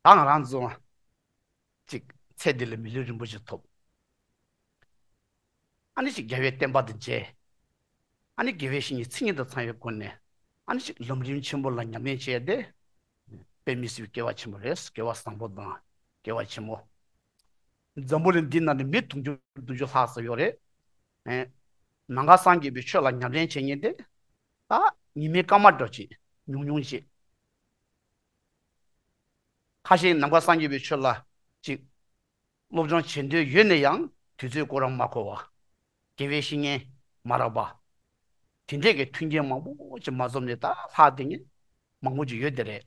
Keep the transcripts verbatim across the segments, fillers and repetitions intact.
ད་ང་རང་ཚོ་ཅིག་ཚེ་འདི་ལ་མི་ལུས་རིན་པོ་ཆེ་ཐོབ། ཨ་ནི་ཅིག་རྒྱལ་བའི་བསྟན་པ་དང་མཇལ། ཨ་ནི་དགེ་བའི་བཤེས་གཉེན་མཚན་ཉིད་དང་ཚང་བའི་སྒོ་ནས། ཨ་ནི་ཅིག་ལམ་རིམ་ཆེན་པོ་ལ་ཉམས་ལེན་བྱས་ཏེ། དཔེ་མི་སྲིད་པའི་སྐལ་བ་ཆེན་པོ་རེད། སྐལ་བ་བཟང་པོ་དང་སྐལ་བ་ཆེན་པོ། འཛམ་བུ་གླིང་འདི་ནང་ནས་མི་དུང་ཕྱུར་བདུན་ཅུ་ལྷག་ཙམ་ཡོད་རེད། ཨེ། ནམ་མཁའ་སངས་རྒྱས་པའི་ཆོས་ལ་ཉམས་ལེན་བྱེད་མཁན་དེ། ད་ཉི་མའི་སྐར་མ་འདྲ་ཅིག་ཉུང་ཉུང་ཅིག་ཁ་ཤས་ནམ་མཁའ་སངས་རྒྱས་པའི་ཆོས་ལ་ཅིག་སློབ་སྦྱོང་བྱེད་འདོད་ཡོད་ན་ཡང་དུས་ཚོད་ཁོ་རང་མ་འཁོར་བ། དགེ་བའི་བཤེས་གཉེན་མ་རག་པ། དེ་འདྲས་ཀྱི་མཐུན་རྐྱེན་མང་པོ་ཅིག་མ་འཛོམས་ནས་ད་ལྷག་བསྡད་མཁན་མང་པོ་ཅིག་ཡོད་དེ་རེད།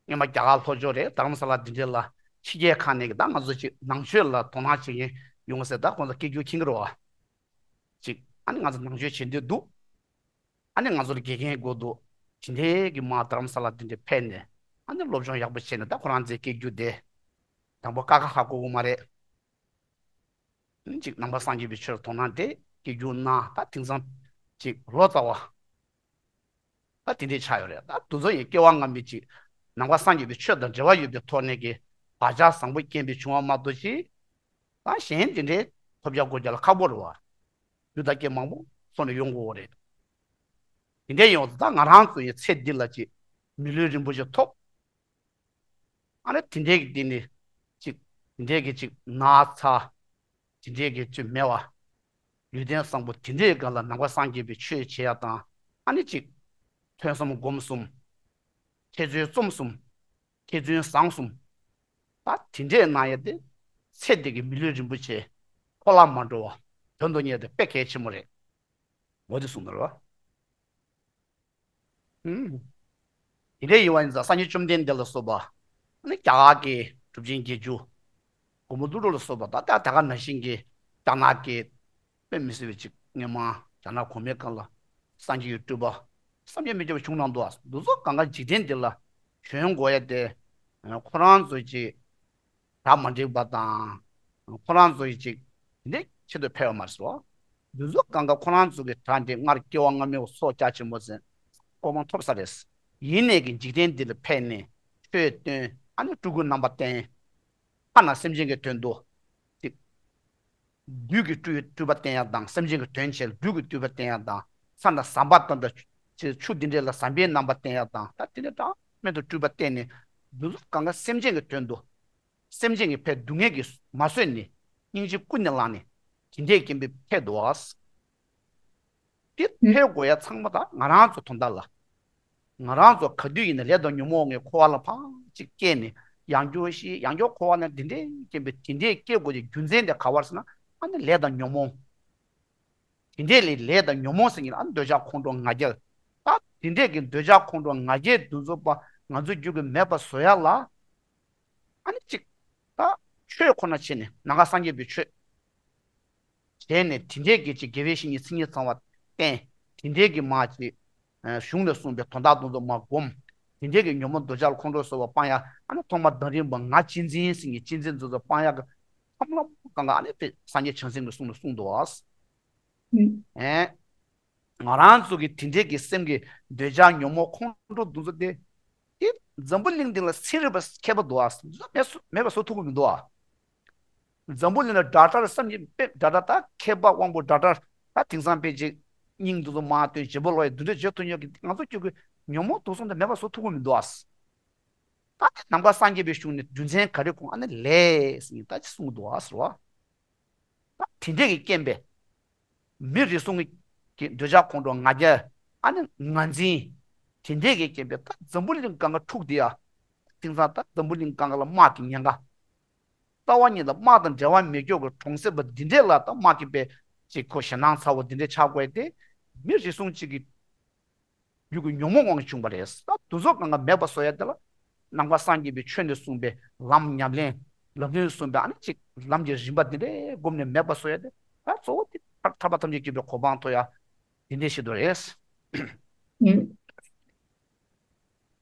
སྔོན་མ་རྒྱ་གར་ལྷོ་ཕྱོགས་རེད། རྡ་རམ་ས་ལ་འདི་འདྲས་ལ་ཕྱི་རྒྱལ་ཁག་ནས་ཀྱི་ད་ང་ཚོ་ཅིག་ནང་ཆོས་ལ་དོ་སྣང་བྱེད་མཁན་ཡོང་ཟེར་ད་ཁོང་ཚོ་སྐད་སྒྱུར་མཁྱེན་གྱི་རེད་བ། ཅིག་ཨ་ནི་ང་ཚོ་ནང་ཆོས་བྱེད་འདོད་འདུག་ཨ་ནི་ང་ཚོར་དགེ་རྒན་དགོས་འདུག་དེ་འདྲའི་གི་མ་རྡ་རམ་ས་ལ་དེ་འདྲའི་ཕེབས་ནས། ཨ་ནི་སློབ་སྦྱོང་ཡག་པོ་བྱས་ནས་ད་ཁོ་རང་ཚོའི་སྐད་སྒྱུར་དེ། དང་པོ་ཀ་ཁ་ཧ་གོ་གི་མ་རེད། ཅིག་ནང་པ་སངས་རྒྱས་པའི་ཆོས་ལ་དོ་སྣང་དེ་སྐད་སྒྱུར་གནང་། ད་དེང་སང་ཅིག་ལོ་ཙཱ་བ། ད་དེ་འདྲའི་ཆགས་ཡོད་རེད། ད་དེ་ཚོ་ཡི་སྐྱེ་བ་སྔ་མའི་ཅིག་ནང་པ་སངས་རྒྱས་པའི་ཆོས་དང་འབྲེལ་བ་ཡོད་པའི་ཐོག་ནས་ཀྱི་བག་ཆགས་བཟང་པོ་སྐྱེས་པའི་བྱུང་བ་མ་གཏོགས་ཅིག་ད་གཞན་དེ་འདྲའི་ཐོབ་རྒྱ་དགོས་རྒྱ་ལ་ཁག་པོ་རེད་བ། རྒྱུ་དང་རྐྱེན་མང་པོ་སོང་ནས་ཡོང་དགོས་རེད། དེ་འདྲའི་ཡོང་ཙང་ད་ང་རང་ཚོ་ཡི་ཚེ་འདི་ལ་ཅིག་མི་ལུས་རིན་པོ་ཆེ་ཐོབ། ཨ་ནི་དེ་འདྲའི་གི་དེ་ནི་ཅིག་དེ་འདྲའི་གི་ཅིག་ན་ཚ་དེ་འདྲའི་གི་ཅིག་མེད་པ། ལུས་རྟེན་བཟང་པོ་དེ་འདྲའི་སྒང་ལ་ནང་པ་སངས་རྒྱས་པའི་ཆོས་བྱེད་ཡ་དང་། ཨ་ནི་ཅིག་ཐོས་བསམ་སྒོམ་གསུམ། འཁྲིད་རྩོད་རྩོམ་གསུམ། འཁྲིད་རྩོད་བཟང་གསུམ། ད་དེ་འདྲས་གནང་ཡ་དེ་ཚེ་འདི་གི་མི་ལུས་རིན་པོ་ཆེ་འཕྲོ་བརླག་མ་འགྲོ་བ་དོན་དུ་གཉེར་དེ་དཔེ་གལ་ཆེན་པོ་རེད། འོ་དེ་གསུངས་འདུག་རོ། ཨུམ། དེ་འདྲས་ཡིན་པ་ཡིན་ཙང་སངས་རྒྱས་བཅོམ་ལྡན་འདས་ལ་སོགས་པ། ཨ་ནི་རྒྱ་གར་གྱི་གྲུབ་ཆེན་བརྒྱད་ཅུ། མགོན་པོ་ཀླུ་སྒྲུབ་ལ་སོགས་པ་ད་ལྟ་ད་ག་ནང་བཞིན་གྱི་རྒྱ་ནག་གི་དཔེ་མི་སྲིད་པའི་ཅིག་སྔོན་མ་རྒྱ་ནག་གོང་མའི་སྐབས་ལ་སངས་རྒྱས་ཀྱི་སྤྲུལ་པ་བསམ་གྱིས་མི་ཁྱབ་པ་བྱུང་གནང་འདུག་འདི་ཚོ་གང་ག་འཇིག་རྟེན་འདི་ལ་བྱོན་དགོས་ཡ་དེ། ཁོ་རང་ཚོ་ཅིག་གྲ་མ་འགྲིག་པ་དང་། ཁོ་རང་ཚོ་ཡི་ཅིག་དེ་འདྲའི་ཆེད་དུ་ཕེབས་པ་མ་རེད་བ། འདི་ཚོ་གང་ག་ཁོ་རང་ཚོ་གི་གྲ་འགྲིག་སྔར་སྐྱེ་བ་སྔ་མའི་ཚོགས་རྒྱ་ཆེན་པོ་ཟེར་གོ་འཕང་ཐོབ་ས་རེད། ཡིན་ནས་ཀྱི་འཇིག་རྟེན་འདི་ལ་ཕེབས་ནས་ཆོས་སྟོན། ཨ་ནི་སྤྲུལ་སྐུའི་རྣམ་པ་བསྟན། ཕར་ན་སེམས་ཅན་གྱི་དོན་དུ་ཅིག་བདུད་ཀྱི་སྤྲུལ་སྤྲུལ་པ་བསྟན་ཡ་དང་། སེམས་ཅན་གྱི་དོན་བྱེད་བདུད་ཀྱི་སྤྲུལ་པ་བསྟན་ཡ་དང་། ས་དང་ཟམ་པ་དང་དང་ཆུ་འདི་འདྲས་ལ་ཟམ་པའི་རྣམ་པ་བསྟན་ཡ་དང་། ད་དེ་འདྲ་འདྲ་མིན་དུ་སྤྲུལ་པ་བསྟན་ནས་འདི་ཚོ་གང་ག་སེམས་ཅན་གྱི་དོན་དུ། སེམས་ཅན་གྱི་ཕའི་སྡུག་བསྔལ་གྱིས་མ་བཟོད་ནས་སྙིང་རྗེ་ཀུན་ནས་བསླངས་ནས་དེ་འདྲས་སྐྱེ་བའི་ཕེབས་འདུག་བ། དེ་ཕེབས་དགོས་ཡ་ཚང་མ་ད་ང་རང་ཚོ་དོན་དག་ལ། ང་རང་ཚོ་ག་དུས་ཡིན་ན་ལས་དང་ཉོན་མོངས་ངའི་འཁོར་བ་ལ་ཕར་ཅིག་སྐྱེས་ནས་ཡང་སྐྱར་ཤི། ཡང་སྐྱར་འཁོར་བ་ལ་འདི་འདྲས་སྐྱེ་བའི་དེ་འདྲས་སྐྱེ་དགོས་ཀྱི་རྒྱུ་མཚན་དེ་ག་བར་ཟེར་ན། ཨ་ནི་ལས་དང་ཉོན་མོངས། དེ་འདྲས་ལས་ལས་དང་ཉོན་མོངས་ཟེར་མཁན་ཨ་ནི་འདོད་ཆགས་ཁོང་ཁྲོ་ང་རྒྱལ། ད་དེ་འདྲས་ཀྱི་འདོད་ཆགས་ཁོང་ཁྲོ་ང་རྒྱལ་འདི་ཚོ་པ་ང་ཚོ་རྒྱུད་ཀྱི་མེད་པ་བཟོ་ཡ་ལ། ཨ་ནི་གཅིག་ད་ཆོས་ཁོ་ན་བྱས་ནས་ནམ་མཁའ་སངས་རྒྱས་པའི་ཆོས་བྱས་ནས། དེ་འདྲས་ཀྱི་ཅིག་དགེ་བའི་བཤེས་གཉེན་མཚན་ཉིད་ཚང་བ་བསྟེན། དེ་འདྲས་ཀྱི་མ་ཅིག་གཞུང་ནས་གསུངས་པའི་དོན་དག་དེ་ཚོ་མ་བསྒོམ། དེ་འདྲས་ཀྱི་ཉོན་མོངས་འདོད་ཆགས་ཁོང་ཁྲོ་ཟེར་བ་སྤང་ཡ། ཨ་ནི་ཐོག་མ་དང་རིང་པ་ང་གཅེས་འཛིན་ཟེར་མཁན་གཅེས་འཛིན་དེ་ཚོ་སྤང་ཡ་གི་ཐབས་ལམ་གང་ག་ཨ་ནི་དཔེ་སངས་རྒྱས་བྱང་སེམས་ཀྱི་གསུང་ནས་གསུངས་འདུག་བ། ཨེ། ང་རང་ཚོ་གི་དེ་འདྲས་ཀྱི་སེམས་ཀྱི་འདོད་ཆགས་ཉོན་མོངས་ཁོང་ཁྲོ་འདུ་འཛི་དེ། དེ་འཛམ་བུ་གླིང་འདི་ལ་ཚན་རིག་པ་མཁས་པ་འདུག་ཨ། མེད་སུ་མེད་པ་བཟོ་ཐུབ་ཀྱི་མི་འདུག་ཨ། འཛམ་བུ་གླིང་ལ་ཌོག་ཊར་བསམ་གྱིས་དཔེ་ཌོག་ཊར་ད་མཁས་པ་དབང་པོ་ཌོག་ཊར་ད་དེང་སང་དཔེ་ཅིག་སྙིང་འདུ་འཛི་མ་སྟོན་བྱེད་པོ་ལོ་ཡ་འདི་འདྲ་བྱེད་ཐུབ་མཁན་གྱི་ང་ཚོ་ཁྱོད་ཀྱི་ཉོན་མོངས་དུག་གསུམ་དེ་མེད་པ་བཟོ་ཐུབ་ཀྱི་མི་འདུག་ཨ། ད་དེ་ནང་པ་སངས་རྒྱས་པའི་གཞུང་ནས་རྒྱུ་མཚན་ག་རེ་ཁུངས་ཨ་ནི་ལས་ཟེར་ད་ཅི་གསུངས་འདུག་ཨ་ཟེར་བ། ད་དེ་འདྲས་ཀྱི་རྐྱེན་པས། མི་རེ་ཟུང་གི་འདོད་ཆགས་ཁོང་ཁྲོ་ང་རྒྱལ། ཨ་ནི་ངར་འཛིན། དེ་འདྲས་ཀྱི་རྐྱེན་པས་ད་འཛམ་བུ་གླིང་སྒང་ག་འཁྲུག་དེ་ཡ། དེང་སང་ད་འཛམ་བུ་གླིང་སྒང་ག་ལ་དམག་གི་ཉེན་ཁ། རྩ་བ་ཉིད་ལ་དམག་དང་འབྲེལ་བ་མེད་སྐྱོ་གི་གྲོང་གསེབ་པ་འདི་འདྲས་ལ་ད་དམག་གི་དཔེ་ཅིག་ཁོ་ཞེད་སྣང་ཚ་བོ་འདི་འདྲས་ཆགས་དགོས་ཏེ། མི་རེ་ཟུང་གཅིག་གི་རྒྱུད་ཀྱི་ཉོན་མོངས་དབང་གིས་བྱུང་བ་རེད། ད་དེ་ཚོ་གང་ག་མེད་པ་བཟོ་ཡ་དེ་ལ་ནང་པ་སངས་རྒྱས་པའི་ཆོས་ནས་གསུངས་པའི་ལམ་ཉམས་ལེན། ལམ་རིམ་གསུངས་པའི་ཨ་ནི་ཅིག་ལམ་གྱི་རིམ་པ་འདི་འདྲའི་བསྒོམས་ནས་མེད་པ་བཟོ་ཡ་དེ། ད་གཙོ་བོ་དེ་ཐར་ཐར་པ་ཐམས་ཅད་མཁྱེན་པའི་གོ་འཕང་ཐོབ་ཡ་དེ་འདྲའི་ཆེད་དུ་རེད། ཨུམ།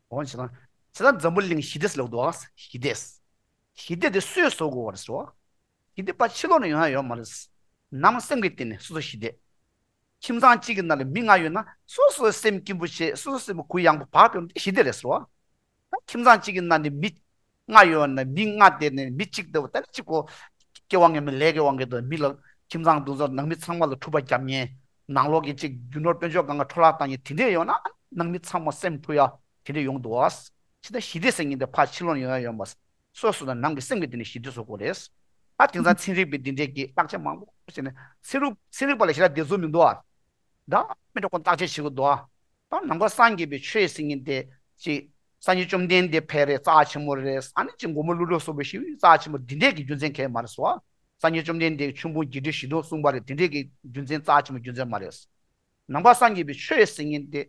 འོ་བྱས་ཙང་། བྱས་ཙང་འཛམ་བུ་གླིང་ཞི་བདེ་ཟེར་ལབ་འདུག་ཨ། ཞི་བདེ། ཞི་བདེ་དེ་སུས་བཟོ་དགོས་པ་རེད་ཟེར་བ། ཞི་བདེ་པ་ཕྱི་ལོགས་ནས་ཡོང་ཡ་ཡོད་མ་རེད། ནང་སེམས་ཀྱི་སྟེང་ནས་སོ་སོ་ཞི་བདེ། ཁྱིམ་ཚང་གཅིག་གི་ནང་ལ་མི་ལྔ་ཡོད་ན་སོ་སོའི་སེམས་སྐྱིད་པོ་བྱེད། སོ་སོའི་སེམས་གུ་ཡངས་པོ་བག་ཕེབས་ན་དེ་ཞི་བདེ་རེད་ཟེར་བ། ད་ཁྱིམ་ཚང་གཅིག་གི་ནང་ནས་མི་ ལྔ་ཡོད་ན་མི་ལྔ་དེ་ནས་མི་གཅིག་དེ་བ་ད་ནི་གཅིག་གོ། སྐྱེ་བ་སྔོན་མའི་ལས་ཀྱི་དབང་གིས་དང་མི་ལ་ཁྱིམ་ཚང་འདུ་འཛོམས་ནང་མི་ཚང་མ་ལ་འཁྲུག་པ་རྒྱབ་མཁན། ནང་ལོགས་ཀྱི་གཅིག་རྒྱུ་ནོར་དཔལ་འབྱོར་སྒང་ག་འཕྲོ་བརླག་བཏང་མཁན་དེ་འདྲས་ཡོད་ན་ནང་མི་ཚང་མ་སེམས་འཁྲུག་ཡ་དེ་འདྲས་ཡོང་འདུག་བ། ཕྱི་ད་ཞི་བདེ་ཟེར་མཁན་དེ་ཕར་ཕྱི་ལོགས་ཡོང་ཡ་ཡོད་མ་རེད། སོ་སོ་དང་ནང་གི་སེམས་ཀྱི་དེ་ནས་ཞི་བདེ་བཟོ་དགོས་རེད། ད་དེང་སང་ཚན་རིག་པའི་འདི་འདྲས་ཀྱི་བརྟག་དཔྱད་མང་པོ་བྱས་ནས་ཚན་རིག་ཚན་རིག་པ་ལ་ཞེ་དྲག་བདེ་ཚོར་མི་འདུག་ཨ། ད་མི་འདྲ་ཁོ་བརྟག་དཔྱད་བྱེད་དགོས་འདུག་ཨ། ད་ནང་པ་སངས་རྒྱས་པའི་ཆོས་ཟེར་མཁན་དེ་ཅིག་སངས་རྒྱས་བཅོམ་ལྡན་འདས་ཕེབས་རེད་རྩ་ཆེན་མོ་རེད། ཨ་ནི་ཅིག་མགོན་པོ་ཀླུ་སྒྲུབ་སོགས་པའི་ཞིག་རྩ་ཆེན་མོ་འདི་འདྲས་ཀྱི་རྒྱུ་མཚན་གང་ཡང་མ་རེད་སོ། སངས་རྒྱས་བཅོམ་ལྡན་འདས་ཀྱིས་ཆོས་ཕུང་བརྒྱད་ཁྲི་བཞི་སྟོང་གསུངས་པ་རེད། དེ་འདྲས་ཀྱི་རྒྱུ་མཚན་རྩ་ཆེན་མོ་རྒྱུ་མཚན་མ་རེད། ནང་པ་སངས་རྒྱས་པའི་ཆོས་ཟེར་མཁན་དེ་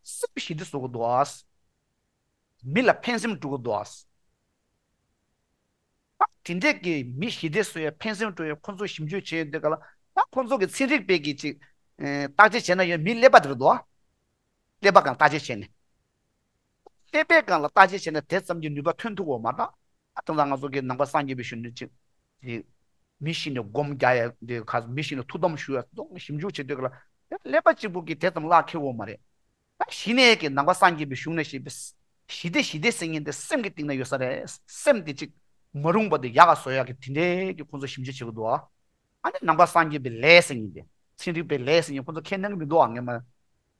སེམས་ཞི་བདེ་བཟོ་དགོས་འདུག་ཨ། མི་ལ་ཕན་སེམས་སྤྲོད་དགོས་འདུག་ཨ། ད་དེ་འདྲས་ཀྱི་མི་ཞི་བདེ་བཟོ་ཡ་ཕན་སེམས་སྤྲོད་ཡ་ཁོ་ཚོ་ཞིབ་འཇུག་བྱས་ཡོད་དུས་ག་ལ་ད་ཁོ་ཚོ་གི་ཚན་རིག་པས་ཀྱི་ཅིག་ཨེ་བརྟག་དཔྱད་བྱས་ན་ཡང་མི་ཀླད་པ་དེ་རེད་འདུག་ཨ། ཀླད་པ་སྒང་བརྟག་དཔྱད་བྱས་ནས། ཀླད་པའི་སྒང་ལ་བརྟག་དཔྱད་བྱས་ན་དེ་ཙམ་གྱི་ནུས་པ་ཐོན་ཐུབ་ཀྱི་ཡོད་མ་རེད། ད་དེང་སང་ང་ཚོ་གི་ནང་པ་སངས་རྒྱས་པའི་གཞུང་ནས་ཅིག་ཅིག་མི་ཤི་ནས་སྒོམ་རྒྱག་ཡ་དེ་ག་མི་ཤི་ནས་ཐུགས་དམ་བཞུགས་ཡ་ཏོག་ཞིབ་འཇུག་བྱེད་དུས་ག་ལ་ཀླད་པ་གཅིག་པུ་གིས་དེ་ཙམ་གླགས་ཁེལ་ཡོད་མ་རེད། ད་གཞི་ནས་ཀྱི་ནང་པ་སངས་རྒྱས་པའི་གཞུང་ནས་བཤད་པའི་ཞི་བདེ་ཞི་བདེ་ཟེར་མཁན་དེ་སེམས་ཀྱི་སྟེང་ན་ཡོད་ས་རེད། སེམས་དེ་ཅིག་མ་རུངས་པ་དེ་ཡག་ག་བཟོ་ཡག་གི་དེ་འདྲའི་གི་ཁོང་ཚོ་ཞིབ་འཇུག་བྱེད་ཀྱི་འདུག་ཨ། ཨ་ནི་ནང་པ་སངས་རྒྱས་པའི་ལས་ཟེར་མཁན་དེ་ཚན་རིག་པའི་ལས་ཟེར་མཁན་ཁོང་ཚོ་ཁས་ལེན་གྱི་མི་འདུག་ཨ། ངས་མ་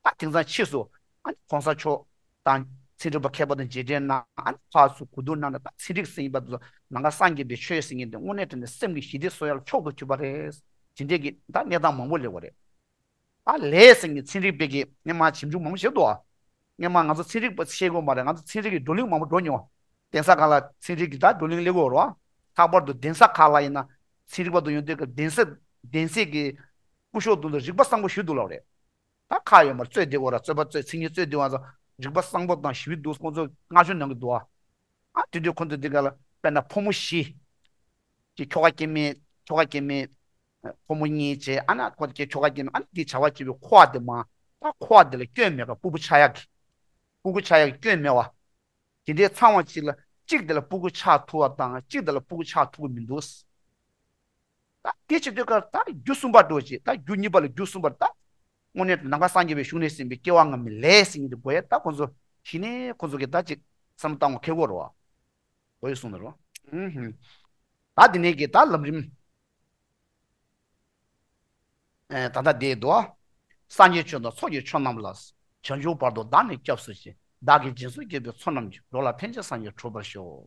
ད་དེང་སང་ཕྱིས་སུ་ཨ་ནི་གོང་ས་མཆོག་དང་ཚན་རིག་པ་མཁས་པ་དང་མཇལ་འཕྲད་གནང་ཨ་ནི་ཕར་ཚུར་གོ་བསྡུར་གནང་ན་ད་ཚན་རིག་ཟེར་མཁན་པ་དེ་ཚོ་ནང་པ་སངས་རྒྱས་པའི་ཆོས་ཟེར་མཁན་དེ་དངོས་གནས་དྲང་གནས་སེམས་ཀྱི་ཞི་བདེ་བཟོ་ཡག་ལ་མཆོག་ཏུ་གྱུར་པ་རེད། དེ་འདྲས་ཀྱི་ད་གནས་སྟངས་མང་པོ་སླེབས་པ་རེད། ད་ལས་ཟེར་མཁན་ཚན་རིག་པའི་གི་སྔོན་མ་ཞིབ་འཇུག་མང་པོ་བྱེད་འདུག་ཨ། སྔོན་མ་ང་ཚོ་ཚན་རིག་པ་བཤད་དགོས་མ་རེད། ང་ཚོ་ཚན་རིག་གི་བགྲོ་གླེང་མང་པོ་འགྲོ་མྱོང་། གདན་ས་ཁག་ལ་ཚན་རིག་གི་ད་བགྲོ་གླེང་སླེབས་ཀྱི་ཡོད་རེད་བ། ལྷག་པར་དུ་གདན་ས་ཁག་ལ་ཡིན་ན་ཚན་རིག་པ་དང་ཡོང་དུས་ཀྱི་གདན་ས་གདན་སའི་གི་སྐུ་ཞབས་དུ་ལ་རིག་པ་གཙང་པོ་ཞུ་འདུག་ལབ་རེད། ད་ཁག་ཡོད་མ་རེད། རྩོད་བདེ་བོ་ར་རྩོད་པ་རྩོད་མཚན་ཉིད་རྩོད་བདེ་བ་ཚོ་རིག་པ་གཙང་པོ་དང་ཞི་བའི་འདུག་ཁོང་ཚོ་བསྔགས་བརྗོད་གནང་གི་འདུག་ཨ། ཨ་དེ་དུས་ཁོང་ཚོ་འདི་ག་ལ་དཔེར་ན་ཕོ་མོ་བཞི། ཀྱི་ཁྱོ་ག་སྐྱེ་མེད་ཁྱོ་ག་སྐྱེ་མེད། ཕོ་མོ་གཉིས་བྱས་ཨ་ན་ཁོ་ཀྱི་ཁྱོ་ག་སྐྱེ་མེད་ཨ་ན་འདི་བྱ་བ་བྱེད་པའི་ཁུ་བ་དེ་མ། ད་ཁུ་བ་དེ་ལ་སྐྱོན་མེད་པ་སྤུ་གུ་ཆགས་ཡག་གི་སྤུ་གུ་ཆགས་ཡག་གི་སྐྱོན་མེད་པ། དེ་འདྲའི་ཚང་བ་གཅིག་ལ་གཅིག་དེ་ལ་སྤུ་གུ་ཆགས་ཐུབ་པ་དང་གཅིག་དེ་ལ་སྤུ་གུ་ཆགས་ཐུབ་ཀྱི་མི་འདུག་ད་དེ་བྱེད་དུས་ཀར་ད་རྒྱུ་གསུམ་པ་འགྲོ་ཅིག་ད་རྒྱུ་གཉིས་པ་ལ་རྒྱུ་གསུམ་པར་ད་དངོས་གནས་ནང་པ་སངས་རྒྱས་པའི་གཞུང་ནས་ཟིན་པའི་སྐྱེ་བ་སྔ་མའི་ལས་ཟིན་གྱི་དགོས་ཡ་ད་ཁོང་ཚོ་གཞི་ནས་ཁོང་ཚོ་གི་ད་ཅིག་བསམ་བློ་བཏང་བ་ཁེལ་གོ་རོ། གོ་ཡི་གསུང་ནི་རོ། ད་དེ་ནས་ཀྱི་ད་ལམ་རིམ། ད་ལྟ་དེའི་དུ། སངས་རྒྱས་ཆོས་དང་ཚོགས་ཀྱི་མཆོག་རྣམས་ལ། བྱང་ཆུབ་བར་དུ་བདག་ནི་སྐྱབས་སུ་མཆི། བདག་གིས་སྦྱིན་སོགས་བགྱིས་པའི་ཚོགས་རྣམས་ཀྱིས། འགྲོ་ལ་ཕན་ཕྱིར་སངས་རྒྱས་འགྲུབ་པར་ཤོག་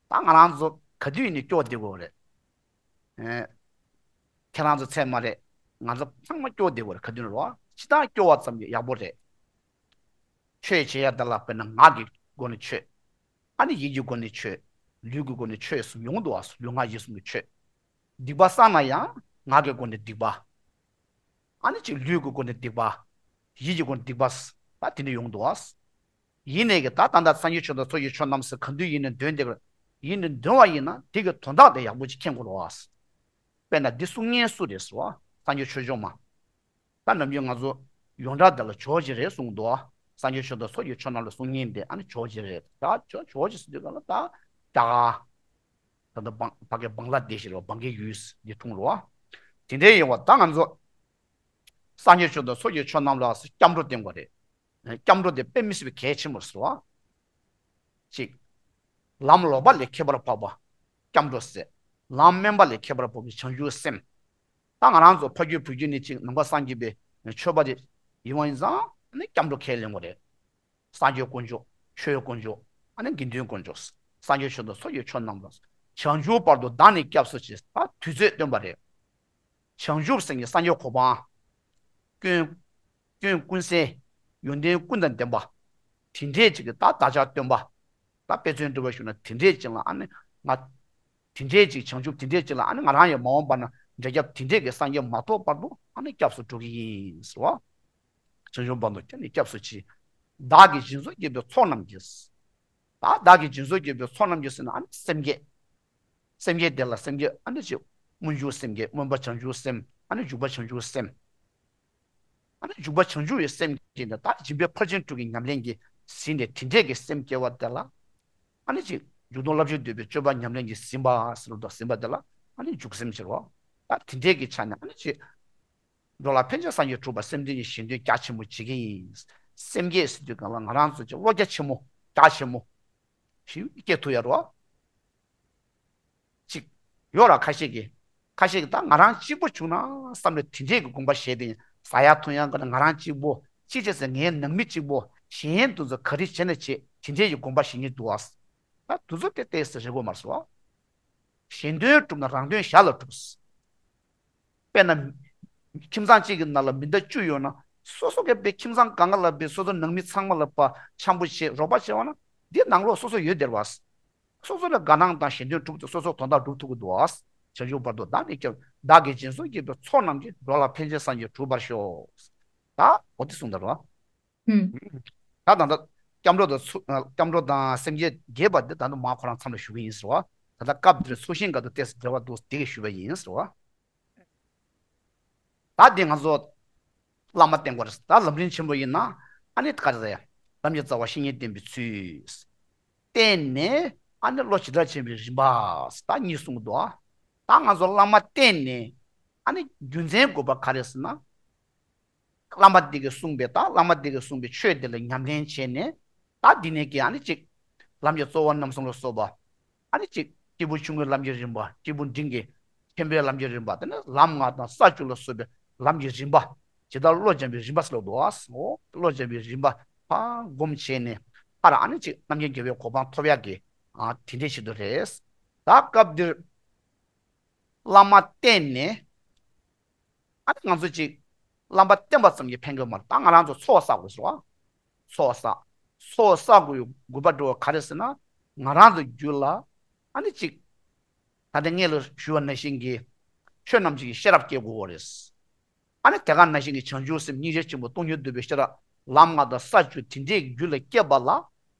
ད་ང་རང་ཚོ་ག་དུས་ཡིན་ནའི་སྐྱོ་བདེ་དགོས་རེད། ཁྱེད་རང་ཚོ་ཚད་མ་རེད། ང་ཚོ་ཚང་མ་སྐྱོ་བདེ་དགོས་རེད་ག་དུས་ནས་རོ། ཅི་ལྟར་སྐྱོ་བ་ཙམ་གྱིས་ཡག་པོ་རེད། ཆོས་བྱེད་ཡ་དེ་ལ་དཔེར་ན་ངག་གི་སྒོ་ནས་ཆོས། ཨ་ནི་ཡིད་ཀྱི་སྒོ་ནས་ཆོས། ལུས་ཀྱི་སྒོ་ནས་ཆོས་གསུམ་ཡོང་འདུག་བ། ལུས་ངག་ཡིད་གསུམ་གྱི་ཆོས། སྡིག་པ་བསགས་ན་ཡང་ངག་གི་སྒོ་ནས་སྡིག་པ། ཨ་ནི་ཅིག་ལུས་ཀྱི་སྒོ་ནས་སྡིག་པ། ཡིད་ཀྱི་སྒོ་ནས་སྡིག་པ། ད་དེ་འདྲ་ཡོང་འདུག་བ། ཡིན་ནའི་གི་ད་ད་ལྟ་སངས་རྒྱས་ཆོས་དང་ཚོགས་ཀྱི་མཆོག་རྣམས་ཟེར་ག་དུས་ཡིན་ནའི་འདོན་དེ་ཡིན་ནའི་འདོན་བ་ཡིན་ན་དེ་གི་དོན་དག་དེ་ཡག་པོ་ཅིག་མཁྱེན་དགོས་རེད་བ། དཔེར་ན་འདི་གསུང་མཁན་སུ་རེད་ཟེར་བ། སངས་རྒྱས་ཆོས་སྐྱོང་མ། ད་ནམ་རྒྱུན་ང་ཚོ་ཡོངས་གྲགས་དེ་ལ་ཇོ་བོ་རྗེ་རེད་གསུངས་འདུག་བ། སངས་རྒྱས་ཆོས་དང་ཚོགས་ཀྱི་མཆོག་རྣམས་ལ་གསུང་མཁན་དེ་ཨ་ནི་ཇོ་བོ་རྗེ་རེད། ད་ཇོ་ཇོ་བོ་རྗེ་ཟེར་དུས་ག་ལ་ད་རྒྱ་གར། ད་ལྟ་བང་ཕ་གི་བང་ལ་དེ་ཤི་རོ་བང་གི་ཡུལ་འདི་འཁྲུངས་རོ། དེ་འདྲའི་ཡོང་བ་ད་ང་ཚོ་སངས་རྒྱས་ཆོས་དང་ཚོགས་ཀྱི་མཆོག་རྣམས་ལ་སྐྱབས་འགྲོ་བསྟེན་དགོས་རེད། སྐྱབས་འགྲོ་དེ་དཔེ་མི་སྲིད་པའི་གལ་ཆེན་པོ་རེད་ཟེར་བ། གཅིག་ལམ་ལོག་པ་ལས་ཁྱད་པར་འཕགས་པ། སྐྱབས་འགྲོ་ཟེར། ལམ་དམན་པ་ལས་ཁྱད་པར་འཕགས་པའི་བྱང་ཆུབ་སེམས། ད་ང་རང་ཚོ་ཕ་རྒྱུད་བུ་རྒྱུད་ནས་གཅིག་ནང་པ་སངས་རྒྱས་པའི་ཆོས་པ་དེ་ཡིན་བ་ཡིན་ཙང་ནི་སྐྱབས་འགྲོ་ཁས་ལེན་དགོས་རེད། སངས་རྒྱས་དཀོན་མཆོག་ཆོས་དཀོན་མཆོག་ཨ་ནི་དགེ་འདུན་དཀོན་མཆོག་སངས་རྒྱས་ཆོས་དང་ཚོགས་ཀྱི་མཆོག་རྣམས་ལ། བྱང་ཆུབ་བར་དུ་བདག་ནི་སྐྱབས་སུ་མཆི། ད་དུས་ཚོད་སྟོན་པ་རེད། བྱང་ཆུབ་སེམས་ཀྱི་སངས་རྒྱས་གོ་འཕང་། སྐྱོན། སྐྱོན་ཀུན་ཟད། ཡོན་ཏན་ཀུན་དང་ལྡན་པ། དེ་འདྲས་ཅིག་གི་ད་བདག་ཅག་སྟོན་པ། ད་དཔེ་མཚོན་བསྒྲུབ་པ་ཞུ་ན་དེ་འདྲས་ཅིག་ལ་ཨ་ནི་ང་། དེ་འདྲས་ཅིག་བྱང་ཆུབ་དེ་འདྲས་ཅིག་ལ་ཨ་ནི་ང་རང་ཡང་མ་འོངས་པ་ན་འབྲས་སྐྱབས་དེ་འདྲས་ཀྱི་སངས་རྒྱས་མ་ཐོབ་བར་དུ་ཨ་ནི་སྐྱབས་སུ་འགྲོ་གི་ཡིན་ཟེར་བ། བྱང་ཆུབ་བར་དུ་ཁྱེད་ནི་སྐྱབས་སུ་མཆི། བདག་གིས་སྦྱིན་སོགས་བགྱིས་པའི་ཚོགས་རྣམས་ཀྱིས། ད་བདག་གིས་སྦྱིན་སོགས་བགྱིས་པའི་ཚོགས་རྣམས་ཀྱིས་ཟེར་ན་ཨ་ནི་སེམས་བསྐྱེད། སེམས་བསྐྱེད་དེ་ལ་སེམས་བསྐྱེད་ཨ་ནི་ཅིག་སྨོན་འཇུག་སེམས་བསྐྱེད་སྨོན་པ་བྱང་ཆུབ་སེམས་ཨ་ནི་འཇུག་པ་བྱང་ཆུབ་སེམས། ཨ་ནི་འཇུག་པ་བྱང་ཆུབ་ཡི་སེམས་བསྐྱེད་ནས་ད་སྦྱིན་པའི་ཕར་ཕྱིན་དྲུག་གི་ཉམས་ལེན་གྱིས་ཟིན་ནས་དེ་འདྲས་ཀྱི་སེམས་སྐྱེ་བ་དེ་ལ། ཨ་ནི་ཅིག་འཇུག་ལྡོག་བསླབ་བྱའི་འདོད་པའི་སྤྱོད་པ་ཉམས་ལེན་གྱིས་ཟིན་པ་ཟེར་བ་དང་ཟིན་པ་དེ་ལ་ཨ་ནི་འཇུག་སེམས་ཟེར་བ། ད་དེ་འདྲས་ཀྱི་ཆ་ནས་ཨ་ནི་ཅིག་འགྲོ་ལ་ཕན་ཕྱིར་སངས་རྒྱས་འགྲུབ་པ་སེམས་ཅན་གྱི་གཞན་དོན་རྒྱ་ཆེན་པོ་བྱེད་ཀྱི་ཡིན། སེམས་བསྐྱེད་ཟེར་དུས་གང་ལ་ང་རང་ཚོ་ཅིག་བློ་རྒྱ་ཆེན་མོ་རྒྱ་ཆེན་མོ་ཞིག་སྐྱེ་ཐུབ་ཡ་རོ། ཡོད་ར་ཁ་ཤས་ཀྱིས། ཁ་ཤས་ཀྱིས་ད་ང་རང་གཅིག་པོ་བྱུང་ན་བསམ་ནས་དེ་འདྲས་ཀྱི་དགོངས་པ་བཞེས་ཏེ། ཟ་ཡ་འཐུང་ཡ་ག་ན་ང་རང་གཅིག་པོ། གཅིག་བྱས་ཟེར་ངའི་ནང་མི་གཅིག་པོ། གཞན་དུ་ཚོ་ག་རེ་བྱས་ན་བྱེད། དེ་འདྲས་ཀྱི་དགོངས་པ་བཞེས་ཉེན་འདུག་ཨ། ད་དུ་ཚོ་དེ་ཏོག་ཙམ་རེད་གོ་མ་སོང་། གཞན་དོན་སྒྲུབ་ན་རང་དོན་གཞན་ལ་སྒྲུབ། དཔེར་ན། ཁྱིམ་ཚང་གཅིག་གི་ནང་ལ་མི་ཟླ་བཅུ་ཡོད་ན། སོ་སོ་གི་པའི་ཁྱིམ་ཚང་སྒང་ག་ལ་པའི་སོ་སོ་ནང་མི་ཚང་མ་ལ་པ་འཆམ་པོ་བྱེད་རོགས་པ་བྱེད་པ་ན། འདི་ནང་ལོགས་སོ་སོ་ཡོད་བསྡད་པ། སོ་སོ་ལ་དགའ་སྣང་དང་གཞན་དོན་སྒྲུབ་སྟེ་སོ་སོ་དོན་དག་སྒྲུབ་ཐུབ་ཀྱི་འདུག་ཨ། བྱང་ཆུབ་བར་དུ་བདག་ནི་སྐྱབས། བདག་གིས་སྦྱིན་སོགས་བགྱིས་པའི་ཚོགས་རྣམས་ཀྱིས། འགྲོ་ལ་ཕན་ཕྱིར་སངས་རྒྱས་གྲུབ་པར་ཤོག། ད་འོ་དེ་གསུངས་ད་རོ། ཧུམ། ད་ད་ལྟ་སྐྱབས་འགྲོ་དང་ཚུ་སྐྱབས་འགྲོ་དང་སེམས་བསྐྱེད་རྒྱས་པ་འདི་ད་དུང་མ་ཁོ་རང་མཚམས་ལ་ཞུ་གི་ཡིན་ཟེར་བ། ད་ལྟ་སྐབས་འདིར་ཚུལ་ཤིང་འགའ་དང་ཏོག་ཙམ་འབྲེལ་བ་འདུག་དེ་གི་ཞུ་བ་ཡིན་ཟེར་བ། ད་འདི་ང་ཚོ་བླ་མ་བསྟེན་དགོས་རེད། ད་ལམ་རིམ་ཆེན་པོ་ཡིན་ན་ཨ་ནི་ག་རེ་ཟེར་ཡ། ལམ་གྱི་རྩ་བ་བཤེས་གཉེན་བསྟེན་པའི་ཚུལ། བསྟེན་ནས་ཨ་ནི་བློ་ཇི་ལྟར་བྱེད་པའི་རིམ་པ། ད་གཉིས་གསུངས་འདུག་ད་ང་ཚོ་བླ་མ་བསྟེན་ནས་ཨ་ནི་རྒྱུ་མཚན་དགོས་པ་ག་རེ་ཟེར་ན། བླ་མ་དེ་གིས་གསུངས་པའི་ད་བླ་མ་དེ་གིས་གསུངས་པའི་ཆོས་དེ་ལ་ཉམས་ལེན་བྱས་ནས། ད་འདི་ནས་ཀྱི་ཨ་ནི་གཅིག་ལམ་གྱི་གཙོ་བོ་རྣམ་གསུམ་ལ་སོགས་པ། ཨ་ནི་གཅིག་སྐྱེས་བུ་ཆུང་ངུའི་ལམ་གྱི་རིམ་པ། སྐྱེས་བུ་འབྲིང་གི་ཆེན་པོའི་ལམ་གྱི་རིམ་པ། དེ་ནས་ལམ་ལྔ་དང་ས་བཅུ་ལ་སོགས་པའི་ལམ་གྱི་རིམ་པ། ཇི་ལྟར་བློ་སྦྱང་བའི་རིམ་པ་ཟེར་ལབ་འདུག་ཨ། འོ་བློ་སྦྱང་བའི་རིམ་པ་ཕར་སྒོམ་བྱས་ནས་ཕར་ཨ་ནི་གཅིག་རྣམ་མཁྱེན་རྒྱལ་བའི་གོ་འཕང་ཐོབ་ཡག་གི་ཨ་དེ་འདྲའི་ཆེད་དུ་རེད། ད་སྐབས་འདིར་བླ་མ་བསྟེན་ནས། ཨ་ནི་ང་ཚོ་གཅིག་བླ་མ་བསྟེན་པ་ཙམ་གྱིས་ཕན་གྱི་མ་རེད། ད་ང་རང་ཚོ་ཚོགས་བསགས་དགོས་ཟེར་བ། ཚོགས་བསགས། ཚོགས་བསགས་དགོས་དགོས་པ་འགྲོ་བ་ག་རེ་ཟེར་ན། ང་རང་ཚོ་རྒྱུད་ལ་ཨ་ནི་གཅིག་ད་ལྟ་སྔོན་ལ་ཞུས་པ་ནང་བཞིན་གྱི་ཆོས་རྣམས་ཀྱི་ཤེས་རབ་སྐྱེ་དགོས་པ་རེད། ཨ་ནི་དེ་ག་ནང་བཞིན་གྱི་བྱང་ཆུབ་སེམས་སྙིང་རྗེ་ཆེན་པོ་སྟོང་ཉིད་རྟོགས་པའི་ཤེས་རབ་ལམ་ལྔ་དང་ས་བཅུ་དེ་འདྲའི་རྒྱུད་ལ་སྐྱེས་པ་ལ།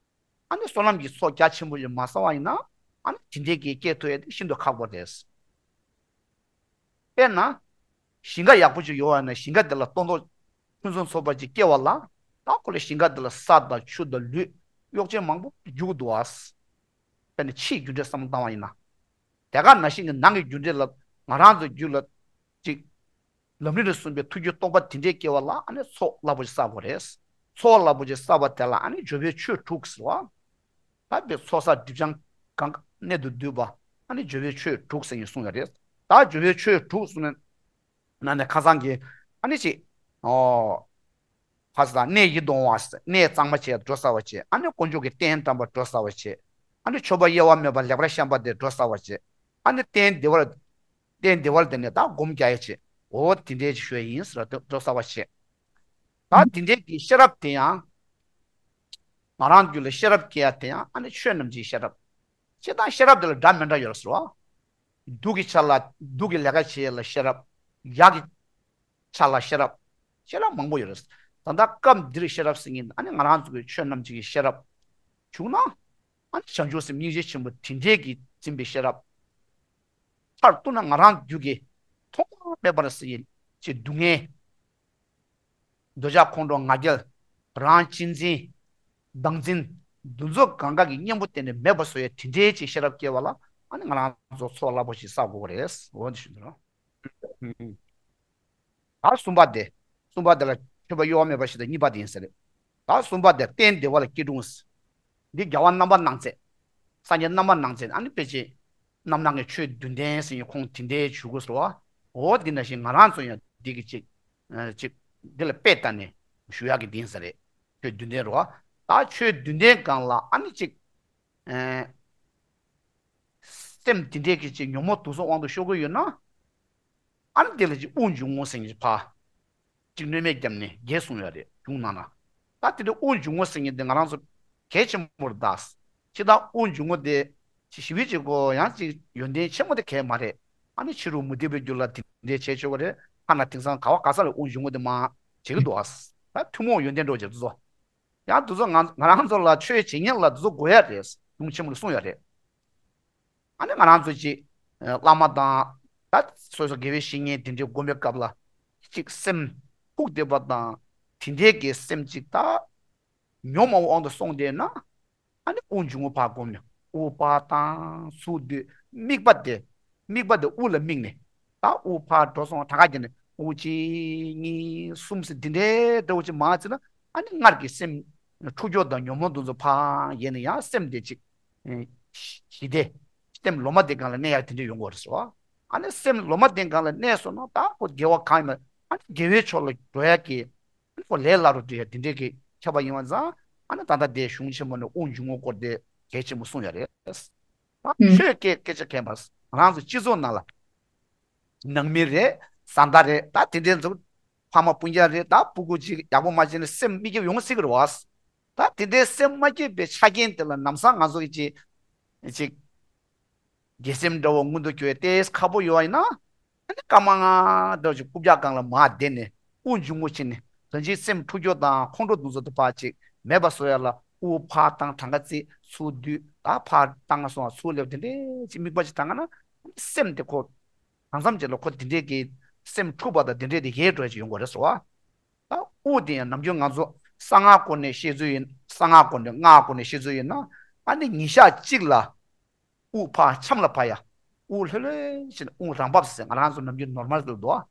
ཨ་ནི་བསོད་ནམས་ཀྱི་ཚོགས་རྒྱ་ཆེན་པོ་ཞིག་མ་བསགས་པ་ཡིན་ན། ཨ་ནི་དེ་འདྲའི་གི་སྐྱེ་ཐུབ་ཡ་དེ་ཤིན་ཏུ་ཁག་པོ་རེད། དཔེར་ན། ཞིང་ཁ་ཡག་པོ་ཅིག་ཡོད་པ་ན་ཞིང་ཁ་དེ་ལ་སྟོང་ཐོག་ཕུན་སུམ་ཚོགས་པ་ཅིག་སྐྱེ་བ་ལ། ད་ཁོ་ལ་ཞིང་ཁ་དེ་ལ་ས་དང་ཆུ་དང་ལུད་གཡོག་བྱེད་མང་པོ་རྒྱུག་འདུག་ཨ། དཔེར་ན་ཕྱིའི་རྒྱུ་འབྲས་བསམ་བློ་བཏང་བ་ཡིན་ན། དེ་ག་ནང་བཞིན་གྱི་ནང་གི་རྒྱུ་འབྲས་ལ་ང་རང་ཚོའི་རྒྱུད་ལ་ཅིག་ལམ་རིམ་ནས་གསུངས་པའི་ཐུགས་རྒྱུད་རྟོགས་པ་དེ་འདྲའི་སྐྱེ་བ་ལ་ཨ་ནི་ཚོགས་རླབས་པོ་ཅིག་བསགས་དགོས་རེད། ཚོགས་རླབས་པོ་ཅིག་བསགས་པ་དེ་ལ་ཨ་ནི་འབྱོར་པའི་ཆོས་དྲུག་ཟེར་བ། ད་དཔེ་ཚོགས་བསགས་སྒྲིབ་སྦྱང་གང་གནད་དུ་བསྡུས་པ། ཨ་ནི་འབྱོར་པའི་ཆོས་དྲུག་ཟེར་ནས་གསུངས་ཡོད་རེད། ད་འབྱོར་པའི་ཆོས་དྲུག་གསུངས་ནས་ནང་ནས་ཁ་སང་གི་ཨ་ནི་ཅིག་ཨོ། ཁ་སང་གནས་ཡིད་དུ་འོང་བ་ཟེར། གནས་གཙང་མ་བྱས་འགྲོ་ཟ་བ་བྱས། ཨ་ནི་དཀོན་མཆོག་གི་རྟེན་བཀྲམ་པ་འགྲོ་ཟ་བ་བྱས། ཨ་ནི་མཆོད་པ་གཡེལ་བ་མེད་པ་ལེགས་པར་བཤམས་པ་དེ་འགྲོ་ཟ་བ་བྱས། ཨ་ནི་རྟེན་བདེ་བར། རྟེན་བདེ་བར་དེ་ནས་ད་སྒོམ་རྒྱག་ཡ་བྱས། འོ་དེ་འདྲའི་ཞུ་ཡ་ཡིན་ཟེར་བ་དེ་འགྲོ་ཟ་བ་བྱས། ད་དེ་འདྲའི་གི་ཤེས་རབ་དེ་ཡང་། ང་རང་རྒྱུད་ལ་ཤེས་རབ་སྐྱེ་ཡ་དེ་ཡང་ཨ་ནི་ཆོས་རྣམས་ཀྱི་ཤེས་རབ། སྤྱིར་བཏང་ཤེས་རབ་དེ་ལ་འདྲ་མི་འདྲ་ཡོད་རེད་ཟེར་བ། སྡུག་གི་ཆ་ལ་སྡུག་གི་ལས་ཀ་བྱེད་ཡ་ལ་ཤེས་རབ། ཡག་གི་ཆ་ལ་ཤེས་རབ། ཤེས་རབ་མང་པོ་ཡོད་རེད། ད་ལྟ་སྐབས་འདིར་ཤེས་རབ་ཟེར་མཁན་ཨ་ནི་ང་རང་ཚོ་གི་ཆོས་རྣམས་ཀྱི་ཤེས་རབ། བྱུང་ན། ཨ་ནི་བྱང་ཆུབ་སེམས་སྙིང་རྗེ་ཆེན་པོ་དེ་འདྲའི་གིས་འཛིན་པའི་ཤེས་རབ། མཐར་གཏུགས་ན་ང་རང་རྒྱུད་ཀྱི་ཐོག་མ་མེད་པར་སྲིད་ཀྱི་སྡུག་བསྔལ། འདོད་ཆགས་ཁོང་ཁྲོ་ང་རྒྱལ། རང་གཅེས་འཛིན། བདག་འཛིན། འདི་ཚོ་གང་ག་གི་གཉེན་པོ་གཏན་ནས་མེད་པ་བཟོ་ཡ་དེ་འདྲའི་ཅིག་ཤེས་རབ་སྐྱེ་བ་ལ་ཨ་ནི་ང་རང་ཚོ་ཚོགས་རླབས་པོ་ཞིག་བསགས་དགོས་པ་རེད། འོ་འདི་ཞུ་འདི་རོ། ད་གསུམ་པ་དེ། གསུམ་པ་དེ་ལ་མཆོད་པ་གཡོ་བ་མེད་པ་ཞིག་དང་གཉིས་པ་དེ་ཡིན་ཟེར། ད་གསུམ་པ་དེ་རྟེན་བདེ་བ་ལ་སྐྱིལ་ཀྲུང་། འདི་རྒྱལ་བ་རྣམ་པར་སྣང་མཛད། སངས་རྒྱས་རྣམ་པར་སྣང་མཛད་ཨ་ནི་དཔེ་ཆེ། རྣམ་སྣང་གི་ཆོས་བདུན་ལྡན་ཟེར་ཡིན་ཁོང་དེ་འདྲའི་ཞུ་དགོས་སོ། འོ་འདི་ནང་བཞིན་ང་རང་ཚོ་ཡང་འདི་གི་ཅིག་ཅིག་འདི་ལ་དཔེ་བལྟས་ནས་ཞུ་ཡག་གི་དེ་ཡིན་ས་རེད། ཆོས་བདུན་ལྡན་རོ། ད་ཆོས་བདུན་ལྡན་སྒང་ལ་ཨ་ནི་ཅིག་སེམས་དེ་འདྲས་ཀྱི་ཅིག་ཉོན་མོངས་དུག་གསུམ་དབང་དུ་ཤོར་གྱི་ཡོད་ན། ཨ་ནི་དེ་ལ་ཅིག་དབུགས་འབྱུང་རྔུབ་ཟེར་མཁན་ཅིག་ཕར། ཅིག་གནོད་མེད་བརྒྱབ་ནས་རྒྱས་གསུངས་ཡོད་རེད་གཞུང་ནང་ན། ད་དེ་འདྲ་དབུགས་འབྱུང་རྔུབ་ཟེར་མཁན་དེ་ང་རང་ཚོ་གལ་ཆེན་པོ་རེད་ད། ཅི་ད་དབུགས་འབྱུང་རྔུབ་དེ་ཅིག་ཞི་བའི་ཅིག་གོ་ཡང་ཅིག་ཡོན་ཏན་ཆེན་པོ་དེ་གལ་མ་རེད། ཨ་ནི་ཕྱི་རོལ་མུ་སྟེགས་པའི་རྒྱུད་ལ་དེ་འདྲས་བྱས་ཆོག་གི་རེད། ཐ་ན་དེང་སང་ག་བ་ག་ས་ལ་དབུགས་འབྱུང་རྔུབ་དེ་མ་བྱེད་ཀྱི་འདུག་ཨ། ད་ཐུན་མོང་ཡོན་ཏན་འགྲོ་བྱེད་དུ་ཚོ། ཡང་དེ་ཚོ་ང་ང་རང་ཚོ་ལ་ཆོས་བྱེད་མཁན་ལ་དེ་ཚོ་དགོས་ཡ་རེད། གཞུང་ཆེན་མོ་ལ་གསུངས་ཡོད་རེད། ཨ་ནི་ང་རང་ཚོ་ཅིག་བླ་མ་དང་ད་སོ་སོ་དགེ་བའི་བཤེས་གཉེན་དེ་འདྲའི་སྒོམ་པའི་སྐབས་ལ་ཅིག་སེམས་ཁུག་བསྡད་པ་དང་དེ་འདྲའི་གི་སེམས་ཅིག་ད་ཉོན་མོངས་དབང་དུ་སོང་བསྡད་ན། ཨ་ནི་དབུགས་འབྱུང་རྔུབ་ཕར་བསྒོམ་ནས་དབུགས་ཕར་བཏང་ཚུར་སྡོད། དམིགས་པ་དེ། དམིགས་པ་དེ་དབུགས་ལ་དམིགས་ནས། ད་དབུགས་ཕར་འགྲོ་སོང་གྲངས་ཀ་བརྒྱབ་ནས་དབུགས་གཅིག་གཉིས་གསུམ་ཟེར་འདི་འདྲའི་འདྲ་བོ་ཅིག་མར་བརྩིས་ན། ཨ་ནི་སྔར་གྱི་སེམས་འཁྲུག་སྐྱོ་དང་ཉོན་མོངས་དེ་ཚོ་ཕར་ཡལ་ནས་ཡང་སེམས་དེ་ཅིག་ཞི་བདེ་ སེམས་ལོ་མ་དེ་སྒང་ལ་གནས་ཡག་དེ་འདྲ་ཡོང་གི་རེད་ཟེར་བ། ཨ་ནི་སེམས་ལོ་མ་དེ་སྒང་ལ་གནས་སོང་ན་ད་ཁོ་དགེ་བ་གང་ཡིན་མ་ཨ་ནི་དགེ་བའི་ཕྱོགས་ལ་འགྲོ་ཡག་གི་ཨ་ནི་ཁོ་ལས་སླ་རུ་འགྲོ་ཡག་དེ་འདྲའི་གི་ཁྱབ་པ་ཡིན་པ་ཙང་ཨ་ནི་ད་ལྟ་དེ་གཞུང་ཆེན་མོ་ནས་དབུགས་འབྱུང་བའི་སྐོར་དེ་གལ་ཆེན་པོ་གསུངས་ཡོད་རེད། ད་ཆོས་སྐད་སྐད་ཆ་གན་པ་ང་རང་ཚོ་སྤྱི་ཚོགས་ནང་ལ་ནང་མི་རེད། བཟའ་ཟླ་རེད། ད་དེ་འདྲའི་ཚོ་ཕ་མ་སྤུན་ཀྱག་རེད། ད་སྤུ་གུ་ཅིག་ཡག་པོ་མ་བྱས་ན་སེམས་མི་སྐྱིད་ཡོང་སྲིད་ཀྱི་རེད་བ། ད་དེ་འདྲའི་སེམས་མ་སྐྱིད་པའི་ཆ་རྐྱེན་དེ་ལ་ལམ་སང་ང་ཚོ་གི་ཅིག་ཅིག་དགེ་སེམས་འདྲ་བོ་མངོན་དུ་གྱུར་ཏེ་ཁག་པོ་ཡོད་ཡིན་ན་ཨ་ནི་སྐར་མ་ལྔ་འདྲ་ཅིག་རྐུབ་བཀྱག་སྒང་ལ་མར་བསྡད་ནས་དབུགས་འབྱུང་བ་བྱས་ནས་ད་ཅིག་སེམས་འཁྲུག་རྒྱུ་དང་ཁོང་ཁྲོ་དེ་ཚོ་དེ་ཕར་ཅིག་མེད་པ་བཟོ་ཡ་ལ་དབུགས་ཕར་བཏང་གྲངས་ཀ་རྩིས་ཚུར་བསྡུས་ད་ཕར་བཏང་སོང་ཚུར་སླེབས་དེ་འདྲའི་ཅིག་དམིགས་པ་ཅིག་བཏང་ན་སེམས་དེ་ཁོ། གང་འཚམ་ཅིག་ལ་ཁོ་དེ་འདྲས་ཀྱི་སེམས་འཁྲུགས་པ་དང་དེ་འདྲས་དེ་ཡལ་འགྲོ་ཡ་ཅིག་ཡོང་གི་རེད་ཟེར་བ། ད་དབུགས་དེ་ཡང་ནམ་རྒྱུན་ང་ཚོ་གསང་སྔགས་སྐོར་ནས་བཤད་ཚུལ་ཡིན། གསང་སྔགས་སྐོར་ནས་སྔགས་སྐོར་ནས་བཤད་ཚུལ་ཡིན་ན་ཨ་ནི་ཉིན་ཞག་གཅིག་ལ་དབུགས་ཕར་ཆམ་ལ་ཕར་ཡ། དབུགས་ལྷོད་ལྷོད་བྱས་ནས་དབུགས་རང་བབས་ཟེར་ང་རང་ཚོ་ནམ་རྒྱུན་ནོར་མལ་དུ་འདུག་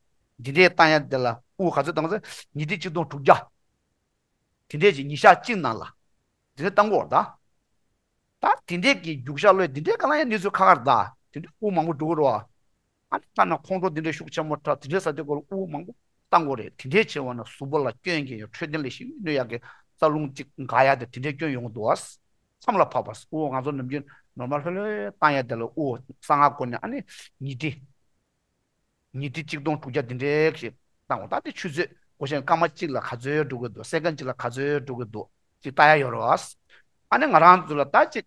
འདི་འདྲས་བཏང་ཡ་དེ་ལ་དབུགས་ག་ཚོད་བཏང་ཚེ་ཉི་ཁྲི་གཅིག་སྟོང་དྲུག་བརྒྱ། དེ་འདྲས་ཀྱི་ཉིན་ཞག་གཅིག་ནང་ལ་དེ་འདྲས་བཏང་གི་ཡོད་རེད་ད། ད་དེ་འདྲས་ཀྱི་རྒྱུག་ཤར་ལོས་དེ་འདྲས་ག་ལ་ཡང་གནས་ཚུལ་ཁག་ཁག་རེད་ད། དེ་འདྲས་དབུགས་མང་པོ་འགྲོ་གི་རེད་བ། ཨ་ནི་ཐ་ན་ཁོང་ཁྲོ་དེ་འདྲས་ཤུགས་ཆེན་པོ་འཕྲད་དེ་འདྲས་ས་དེ་སྐོར་དབུགས་མང་པོ་བཏང་དགོས་རེད། དེ་འདྲས་བྱས་པ་ན་གཟུགས་པོ་ལ་སྐྱོན་གྱི་ཡོད་འཕྲོད་བསྟེན་ལ་ཞིག་གནོད་ཡག་གི་རྩ་རླུང་གཅིག་འགག་ཡག་དེ་དེ་འདྲས་སྐྱོན་ཡོང་གི་འདུག་བ། མཚམས་ལ་བབས་པ་དབུགས་ང་ཚོ་ནམ་རྒྱུན་ནོར་མལ་ལྷོད་ལྷོད་བཏང་ཡག་དེ་ལ་དབུགས་གསང་སྔགས་སྐོར་ནས་ཨ་ནི་ཉི་ཁྲི། ཉི་ཁྲི་གཅིག་སྟོང་དྲུག་བརྒྱ་འདི་འདྲའི་ཞིག་བཏང་བ། ད་དེ་ཆུ་ཚོད་འགོར་ཞིང་སྐར་མ་གཅིག་ལ་ག་ཚོད་འགྲོ་གི་འདུག་སེ་ཀན་གཅིག་ལ་ག་ཚོད་འགྲོ་གི་འདུག་ཅིག་ལྟ་ཡ་ཡོད་རེད་བ། ཨ་ནི་ང་རང་ཚོ་ལ་ད་ཅིག་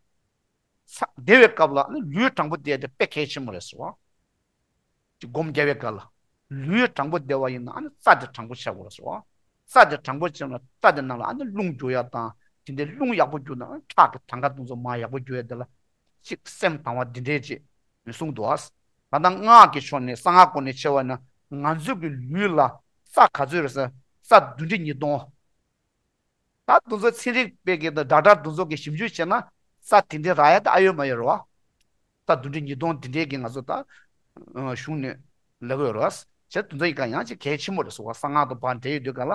ས་བདེ་བའི་སྐབས་ལ་ཨ་ནི་ལུས་དྲང་པོ་བསྡད་དེ་དཔེ་གལ་ཆེན་པོ་རེད་ཟེར་བ། ཅིག་སྒོམ་རྒྱག་པའི་སྐབས་ལ་ལུས་དྲང་པོ་བསྡད་པ་ཡིན་ན་ཨ་ནི་རྩ་དེ་དྲང་པོ་ཆགས་དགོས་རེད་ཟེར་བ། རྩ་དེ་དྲང་པོ་བྱས་ན་རྩ་དེ་ནང་ལ་ཨ་ནི་རླུང་རྒྱུག་ཡ་དང་དེ་འདྲའི་རླུང་ཡག་པོ་རྒྱུག་ན་ཨ་ནི་ཁྲག་གི་གྲངས་ཀ་དེ་ཚོ་མར་ཡག་པོ་རྒྱུག་ཡ་དེ་ལ་ཅིག་སེམས་དང་བ་འདི་འདྲའི་ཅིག་གསུངས་འདུག་ཨ། ད་ལྟ་སྔགས་ཀྱི་ཕྱོགས་ནས་གསང་སྔགས་སྐོར་ནས་ཕྱེ་བ་ན་ང་ཚོ་གི་ལུས་ལ་རྩ་ག་ཚོད་རེད་ཟེར་རྩ་བདུན་ཁྲི་ཉིས་སྟོང་། ད་དུ་ཚོ་ཚན་རིག་པའི་གི་ད་ཌག་ཊར་དུ་ཚོ་གི་ཞིབ་འཇུག་བྱས་ན་རྩ་དེ་འདྲའི་རག་ཡ་ད་ཨ་ཡོད་མ་ཡོད་རེད་བ། རྩ་བདུན་ཁྲི་ཉིས་སྟོང་དེ་འདྲའི་གི་ང་ཚོ་ད་གཞུང་ནས་ལབ་ཡོད་རེད་བ། བྱས་དུ་ཚོ་ཡི་ག་ཡང་ཅིག་གལ་ཆེན་པོ་རེད་ཟེར་བ། གསང་སྔགས་དང་བར་འབྲེལ་ཡོད་དུས་ག་ལ་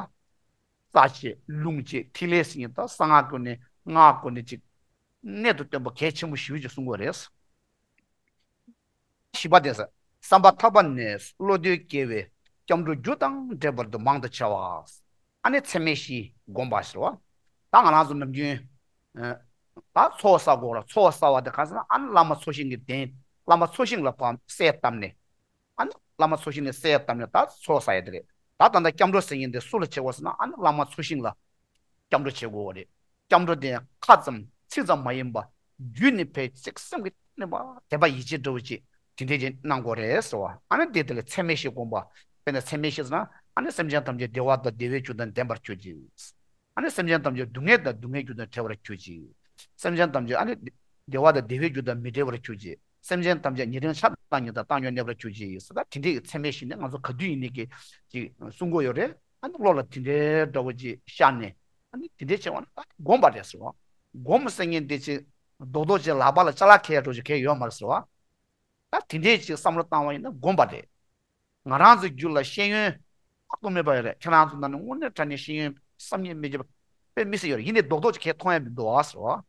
རྩ་བྱས་རླུང་བྱས་ཐིག་ལེ་ཟེར་མཁན་ད་གསང་སྔགས་སྐོར་ནས་སྔགས་སྐོར་ནས་ཅིག་གནད་དུ་བཏོན་པ་གལ་ཆེན་པོ་ཞེ་པོ་ཅིག་གསུང་གི་ཡོད་རེད། བཞི་པ་དེ་ཟེར། བསམ་པ་ཐག་པ་ནས་བློ་འདོད་སྐྱེ་བའི་སྐྱབས་འགྲོ་རྒྱུ་དང་འབྲེལ་བར་དུ་མང་དུ་བྱ་བ། ཨ་ནི་ཚད་མེད་བཞི་བསྒོམ་པ་ཟེར་བ། ད་ང་རང་ཚོ་ནམ་རྒྱུན་ད་ཚོགས་བསགས་དགོས་ར། ཚོགས་བསགས་པ་དེ་ག་ཟེར་ན་ཨ་ནི་བླ་མ་ཚོགས་ཞིང་གི་གདན་བླ་མ་ཚོགས་ཞིང་ལ་ཕར་གསལ་བཏབ་ནས་ཨ་ནི་བླ་མ་ཚོགས་ཞིང་ནས་གསལ་བཏབ་ནས་ད་ཚོགས་བསགས་ཡ་དེ་རེད། ད་ད་ལྟ་སྐྱབས་འགྲོ་ཟེར་མཁན་དེ་སུ་ལ་བྱེད་དགོས་ཟེར་ན་ཨ་ནི་བླ་མ་ཚོགས་ཞིང་ལ། སྐྱབས་འགྲོ་བྱེད་དགོས་པ་རེད། སྐྱབས་འགྲོ་དེ་ཡང་ཁ་ཙམ་ཚིག་ཙམ་མ་ཡིན་པ་རྒྱུད་ནས་ཕར་ཅིག་སེམས་ཀྱི་གཏིང་ནས་པ་དད་པ་ཡིད་ཆེས་འདྲ་བོ་ཅིག་དེ་འདྲས་ཅིག་གནང་དགོས་རེད་ཟེར་བ། ཨ་ནི་དེ་དེ་ལ་ཚད་མེད་བཞི་བསྒོམ་པ། དཔེར་ན་ཚད་མེད་བཞི་ཟེར་ན་ཨ་ནི་སེམས་ཅན་ཐམས་ཅད་བདེ་བ་དང་བདེ་བའི་རྒྱུ་དང་ལྡན་པར་གྱུར་ཅིག་ཨ་ནི་སེམས་ཅན་ཐམས་ཅད་སྡུག་བསྔལ་དང་སྡུག་བསྔལ་རྒྱུ་དང་བྲལ་བར་གྱུར་ཅིག་སེམས་ཅན་ཐམས་ཅད་ཨ་ནི་བདེ་བ་དང་བདེ་བའི་རྒྱུ་དང་མི་འབྲལ་བར་གྱུར་ཅིག་སེམས་ཅན་ཐམས་ཅད་ཉེ་འབྲིང་ཆགས་སྡང་གཉིས་དང་བཏང་སྙོམས་གནས་པར་གྱུར་ཅིག་ཟེར། ད་དེ་འདྲའི་ཚད་མེད་བཞི་ནི་ང་ཚོ་ག་དུས་ཡིན་ནའི་གི་ཅིག་གསུང་གི་ཡོད་རེད། ཨ་ནི་བློ་ལ་དེ་འདྲའི་འདྲ་བོ་ཅིག་ཤར་ནས་ཨ་ནི་དེ་འདྲའི་བྱས་པ་ན་ད་སྒོམ་པ་རེད་ཟེར་བ། སྒོམ་ཟེར་མཁན་དེ་ཅིག་རྡོག་རྡོག་ཅིག་ལག་པ་ལ་ཅ་ལག་འཁྱེར་ཡ་འདྲ་བོ་ཅིག་གང་ཡང་ཡོད་མ་རེད་ཟེར་བ། ད་དེ་འདྲའི་ཅིག་བསམ་བློ་བཏང་བ་ཡིན་ན་སྒོམ་པ་རེད། ང་རང་ཚོའི་རྒྱུད་ལ་ཤེས་ཡོན་དཔག་ཏུ་མེད་པ་ཡོད་རེད། ཁྱེད་རང་ཚོ་ནང་ནས་དངོས་གནས་དྲང་གནས་ཤེས་ཡོན་བསམ་ཡས་མི་འགྱུར་བ་དཔེ་མི་སྲིད་ཡོད་རེད། ཡིན་ནའི་རྡོག་རྡོག་ཅིག་གང་ཡང་མཐོང་ཡ་མི་འདུག་ཨ་ཟེར་བ།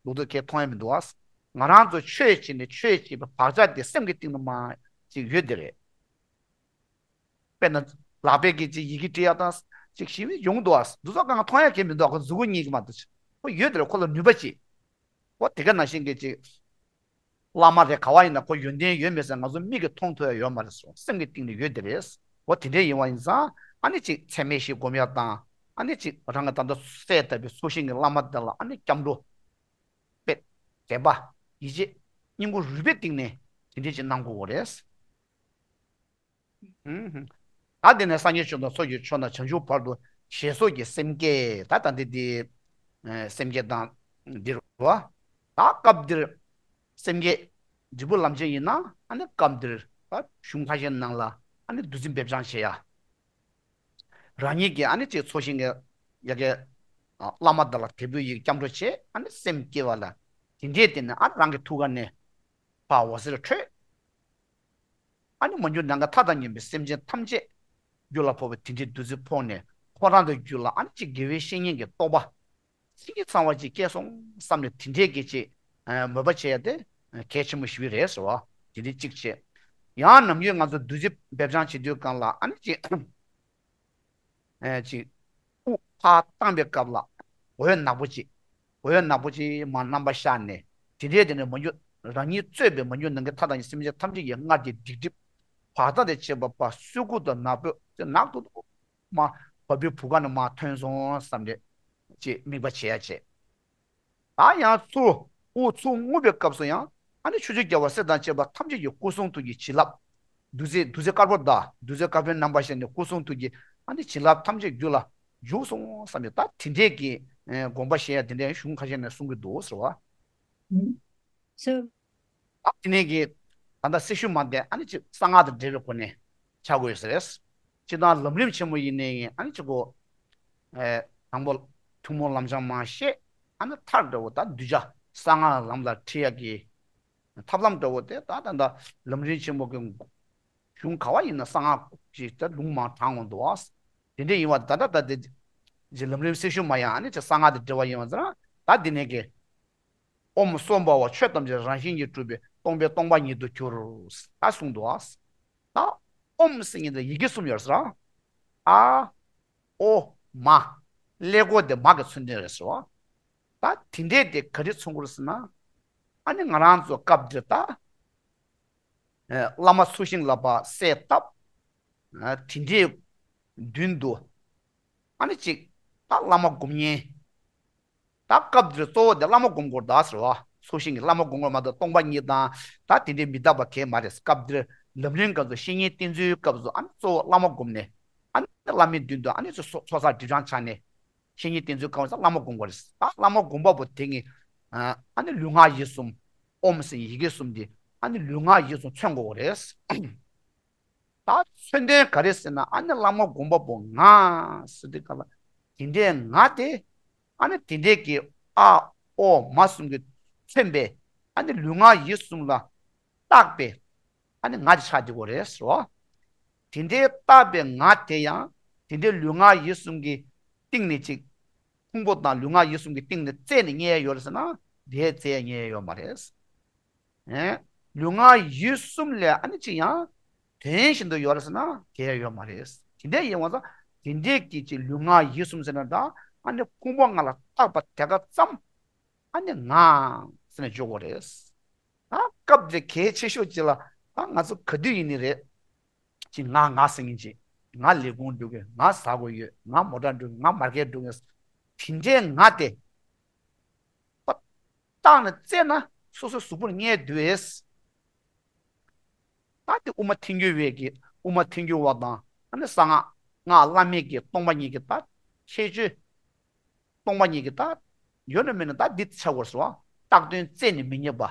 རྡོག་རྡོག་གང་ཡང་མཐོང་ཡ་མི་འདུག་ཨ། ང་རང་ཚོ་ཆོས་བྱེད་ནས་ཆོས་བྱེད་པའི་བག་ཆགས་དེ་སེམས་ཀྱི་གཏིང་དུ་མར་ཅིག་ཡོད་དེ་རེད། དཔེར་ན་ལག་པས་ཀྱི་ཅིག་ཡི་གེ་འབྲི་ཡ་དང་ཅིག་ཞིབ་ཡོང་འདུག་ཨ། འདི་ཚོ་གང་མཐོང་ཡ་གང་མི་འདུག་ཨ། ཁོ་གཟུགས་པོ་གཉིས་ཀྱི་མ་གཏོགས་ཁོ་ཡོད་དེ་རེད། ཁོ་ལ་ནུས་པ་ཅིག་འོ་དེ་ག་ནང་བཞིན་གྱི་ཅིག་བླ་མ་རེད་ག་བ་ཡིན་ན་ཁོ་ཡོན་ཏན་ཡོད་མེད་ཟེར་ང་ཚོ་མིག་གིས་མཐོང་ཐུབ་ཡ་ཡོད་མ་རེད་ཟེར། སེམས་ཀྱི་གཏིང་ནས་ཡོད་དེ་རེད། འོ་དེ་འདྲ་ཡིན་པ་ཡིན་ཙང་ཨ་ནི་ཅིག་ཚད་མེད་བཞི་སྒོམ་ཡ་དང་ཨ་ནི་ཅིག་རང་གི་ད་ལྟ་གསལ་བཏབ་པའི་ཚོགས་ཞིང་གི་བླ་མ་དེ་ལ་ཨ་ནི་སྐྱབས་འགྲོ་དཔེ་དད་པ་ཡིད་ཆེས་སྙིང་པོ་རུས་པའི་གཏིང་ནས་དེ་འདྲ་ཅིག་གནང་དགོས་པ་རེད། ཧུམ་ཧུམ། ད་དེ་ནས་སངས་རྒྱས་བཅོམ་ལྡན་འདས་ཚོགས་ཀྱི་མཆོག་རྣམས་བྱང་ཆུབ་བར་དུ་ཞེས་སོགས་ཀྱི་སེམས་བསྐྱེད་ད་ད་འདི་འདི་སེམས་བསྐྱེད་དང་འདི་རུ་བ། ད་སྐབས་འདིར་སེམས་བསྐྱེད་འབྲས་བུ་ལམ་ཆེན་ཡིན་ན་ཨ་ནི་སྐབས་འདིར་ད་གཞུང་ཁ་ཤས་ནང་ལ་ཨ་ནི་བདུད་རྩི་འབེབས་སྦྱང་བྱེད་ཡ། རང་ཉིད་ཀྱིས་ཨ་ནི་ཅིག་ཚོགས་ཞིང་གི་ཡ་གི་བླ་མ་དེ་ལ་དད་གུས་ཡི་སྐྱབས་འགྲོ་བྱེད། ཨ་ནི་སེམས་བསྐྱེད་པ་ལ་དེ་འདྲས་དེ་ནི་ཨ་ནི་རང་གི་ཐུགས་ཀ་ནས་ཕར་འོད་ཟེར་འཕྲོས། ཨ་ནི་མ་གྱུར་ནམ་མཁའ་མཐའ་དང་མཉམ་པའི་སེམས་ཅན་ཐམས་ཅད་རྒྱུད་ལ་ཕོག་པའི་དེ་འདྲའི་བདུད་རྩི་ཕོག་ནས་ཁོ་རང་ཚོའི་རྒྱུད་ལ་ཨ་ནི་ཅིག་དགེ་བའི་བཤེས་གཉེན་གྱི་རྟོགས་པ་སེང་གེ་ཚང་བ་ཅིག་སྐྱེས་སོང་བསམ་ནས་དེ་འདྲའི་གི་ཅིག་མོས་པ་བྱེད་ཡ་དེ་ གལ་ཆེན་པོ་ཞིག་རེད་ཟེར་བ། དེ་འདྲའི་གཅིག་བྱས། ཡང་ནམ་རྒྱུན་ང་ཚོ་བདུད་རྩི་འབེབས་སྦྱང་བྱེད་དུས་སྒང་ལ་ཨ་ནི་ཅིག་ཨེ་ཅིག་དབུགས་ཕར་བཏང་པའི་སྐབས་ལ་འོད་ནག་པོ་ཅིག་འོད་ནག་པོ་ཅིག་མར་རྣམ་པ་ཤར་ནས། དེ་འདྲའི་དེ་ནས་མ་གྱུར་རང་ཉིད་གཙོས་པའི་མ་གྱུར་ནམ་མཁའི་མཐའ་དང་བཞི་སེམས་ཅན་ཐམས་ཅད་ཀྱི་སྔར་གྱི་སྡིག་སྒྲིབ་བར་དག་དང་བཅས་པ་པ་སོལ་ཁུག་དང་ནག་པོ་ཅིག་ནག་ཏོག་ཏོ་མར་བ་སྤུའི་བུ་ག་ནས་མར་ཐོན་སོང་བསམ་སྟེ་ཅིག་དམིགས་པ་བྱེད་ཡ་བྱེད། ད་ཡང་ཚུར་དབུགས་ཚུར་རྔུབ་པའི་སྐབས་སུ་ཡང་ཨ་ནི་ཆུ་སྐྱོར་རྒྱལ་བ་སྲས་དང་བཅས་པ་ཐམས་ཅད་ཀྱི་སྐུ་གསུང་ཐུགས་ཀྱི་བྱིན་རླབས། བདུད་རྩི་བདུད་རྩི་དཀར་པོ་དང་བདུད་རྩི་དཀར་པོའི་རྣམ་པར་ཤར་ནས་སྐུ་གསུང་ཐུགས་ཀྱི་ཨ་ནི་བྱིན་རླབས་ཐམས་ཅད་རྒྱུད་ལ་འཇུག་སོང་བསམ་ཡོད། ད་དེ་འདྲས་ཀྱི་ཨེ་དགོངས་པ་བཞེས་ཡ་དེ་འདྲའི་གཞུང་ཁ་ཤས་ནས་གསུང་གི་འདུག་ཟེར་བ། So ད་དེ་ནས་ཀྱི་ད་ལྟ་སེར་ཤུལ་མ་དེ་ཨ་ནི་ཅིག་གསང་སྔགས་དང་འབྲེལ་བའི་སྒོ་ནས་ཆགས་དགོས་ཟེར། སྤྱིར་བཏང་ལམ་རིམ་ཆེན་མོ་ཡིན་ནའི་ཨ་ནི་ཅིག་གོ་ཨེ་དང་པོ་ཐུན་མོང་ལམ་སྦྱང་མར་བཤད། ཨ་ནི་མཐར་འདྲ་བོ་ད་གདུལ་བྱ་གསང་སྔགས་ལམ་ལ་ཁྲིད་ཡ་གི་ཐབས་ལམ་འདྲ་བོ་དེ་ད་ད་ད་ལམ་རིམ་ཆེན་མོ་གི་གཞུང་ག་བ་ཡིན་ན་གསང་སྔགས་ཀྱི་ད་ལུང་མར་དྲངས་འོང་འདུག་བ། དེ་འདྲ་ཡིན་བ་ད་ད་ད་དེ་ལམ་རིམ་སེར་ཤུལ་མ་ཡང་ཨ་ནི་ཅིག་གསང་སྔགས་དང་འབྲེལ་བ་ཡིན་བ་ཟེར་ན། ད་དེ་ནས་ཀྱི་ཨོཾ་སྭ་བྷཱ་ཝ་ཆོས་ཐམས་ཅད་རང་བཞིན་གྱིས་གྲུབ་པའི་སྟོང་པའི་སྟོང་པ་ཉིད་དུ་གྱུར། ད་གསུངས་འདུག་ཨ། ད་ཨོཾ་ཟེར་མཁན་དེ་ཡི་གེ་གསུམ་ཡོད་ཟེར། ཨ། ཨོ། མ། ཀླད་ཀོར་དེ་མ་གི་མཚོན་དོན་རེད་ཟེར་བ། ད་དེ་འདྲས་དེ་ག་རེ་མཚོན་གྱི་རེད་ཟེར་ན། ཨ་ནི་ང་རང་ཚོ་སྐབས་འདིར་ད། ཨ། བླ་མ་ཚུལ་ཤིང་ལགས་པ་གསལ་བཏབ། ཨ། དེ་འདྲའི་མདུན་དུ། ཨ་ནི་ཅིག་ད་བླ་མ་སྒོམ་མཁན། ད་སྐབས་འདིར་གཙོ་བོ་དེ་བླ་མ་སྒོམ་དགོས་རེད་ད་ཟེར་བ། ཚུལ་ཤིང་གི་བླ་མ་སྒོམ་དགོས་མ་གཏོགས་སྟོང་པ་ཉིད་དང་ད་དེ་འདྲའི་མི་རྟག་པ་གང་ཡང་མ་རེད། སྐབས་འདིར་ལམ་རིམ་སྐབས་སུ་བཤེས་གཉེན་བསྟེན་ཚུལ་སྐབས་སུ་ཨ་ནི་གཙོ་བོ་བླ་མ་སྒོམ་ནས། ཨ་ནི་བླ་མའི་མདུན་དུ་ཨ་ནི་ཚོགས་ཚོགས་བསགས་སྒྲིབ་སྦྱང་བྱས་ནས་བཤེས་གཉེན་བསྟེན་ཚུལ་སྐབས་སུ་བླ་མ་སྒོམ་དགོས་རེད། ད་བླ་མ་སྒོམ་པ་པོ་དེ་ནི་ཨ་ནི་ལུས་ངག་ཡིད་གསུམ། ཨོཾ་ཟེར་ཡི་གེ་གསུམ་དེ་ཨ་ནི་ལུས་ངག་ཡིད་གསུམ་མཚོན་དགོས་རེད། ད་མཚོན་དོན་ག་རེ་ཟེར་ན། ཨ་ནི་བླ་མ་སྒོམ་པ་པོ་ང་ཟེར་དུས་སྐབས་ལ་དེ་འདྲའི་ང་དེ་ཨ་ནི་དེ་འདྲའི་གི་ཨ་ཨོ་མ་གསུམ་གྱིས་མཚོན་པའི་ཨ་ནི་ལུས་ངག་ཡིད་གསུམ་ལ་བཏགས་པའི་ཨ་ནི་ང་དེ་ཆགས་བསྡད་ཀྱི་ཡོད་རེད་ཟེར་བ། དེ་འདྲའི་བཏགས་པའི་ང་དེ་ཡང་དེ་འདྲའི་ལུས་ངག་ཡིད་གསུམ་གྱི་སྟེང་ནས་ཅིག་ཕུང་པོ་དང་ལུས་ངག་ཡིད་གསུམ་གྱི་སྟེང་ནས་རྩད་ནས་རྙེད་ཡ་ཡོད་རེད་ཟེར་ན། དེ་རྩད་རྙེད་ཡ་ཡོད་མ་རེད། ཨེ། ལུས་ངག་ཡིད་གསུམ་ལས་ཨ་ནི་ཅི་ཡང་དོན་བཞིན་དུ་ཡོད་རེད་ཟེར་ན་དེ་ཡང་ཡོད་མ་རེད། དེ་འདྲ་ཡིན་བ་ཙང་དེ་འདྲའི་གི་ཅིག་ལུས་ངག་ཡིད་གསུམ་ཟེར་ན་ད་ཨ་ནི་ཕུང་པོ་ལྔ་ལ་བཏགས་པ་དེ་ག་ཙམ་ཨ་ནི་ང་ཟེར་ནས་འཇོག་དགོས་རེད། ད་སྐབས་དེ་གལ་ཆེ་ཤོས་ཅིག་ལ་ད་ང་ཚོ་ག་དུས་ཡིན་ནི་རེད། ཅིག་ང་ང་ཟེར་མཁན་ཅིག་ང་ལས་ཁུངས་འགྲོ་གི། ང་ཟ་དགོས་ཡོད། ང་མོ་ཊ་འགྲོ་གི། ང་མར་ཀེཊ་འགྲོ་གི། དེ་འདྲའི་ང་དེ། པ། བཏང་ནས་བཙལ་ན་སོ་སོའི་གཟུགས་པོར་རྙེད་འདུག་ཨེ། ད་དེ་དབུ་མ་ཐལ་འགྱུར་བའི་གི་དབུ་མ་ཐལ་འགྱུར་བ་དང་ཨ་ནི་གསང་སྔགས་སྔགས་བླ་མེད་ཀྱི་སྟོང་པ་ཉིད་ཀྱི་ད་ཁྱད་ཆོས། སྟོང་པ་ཉིད་ཀྱི་ད་ཡོད་ན་མེད་ན་ད་འདི་ཆགས་དགོས་སོ། བཏགས་དོན་རྩད་ནས་མི་རྙེད་པ།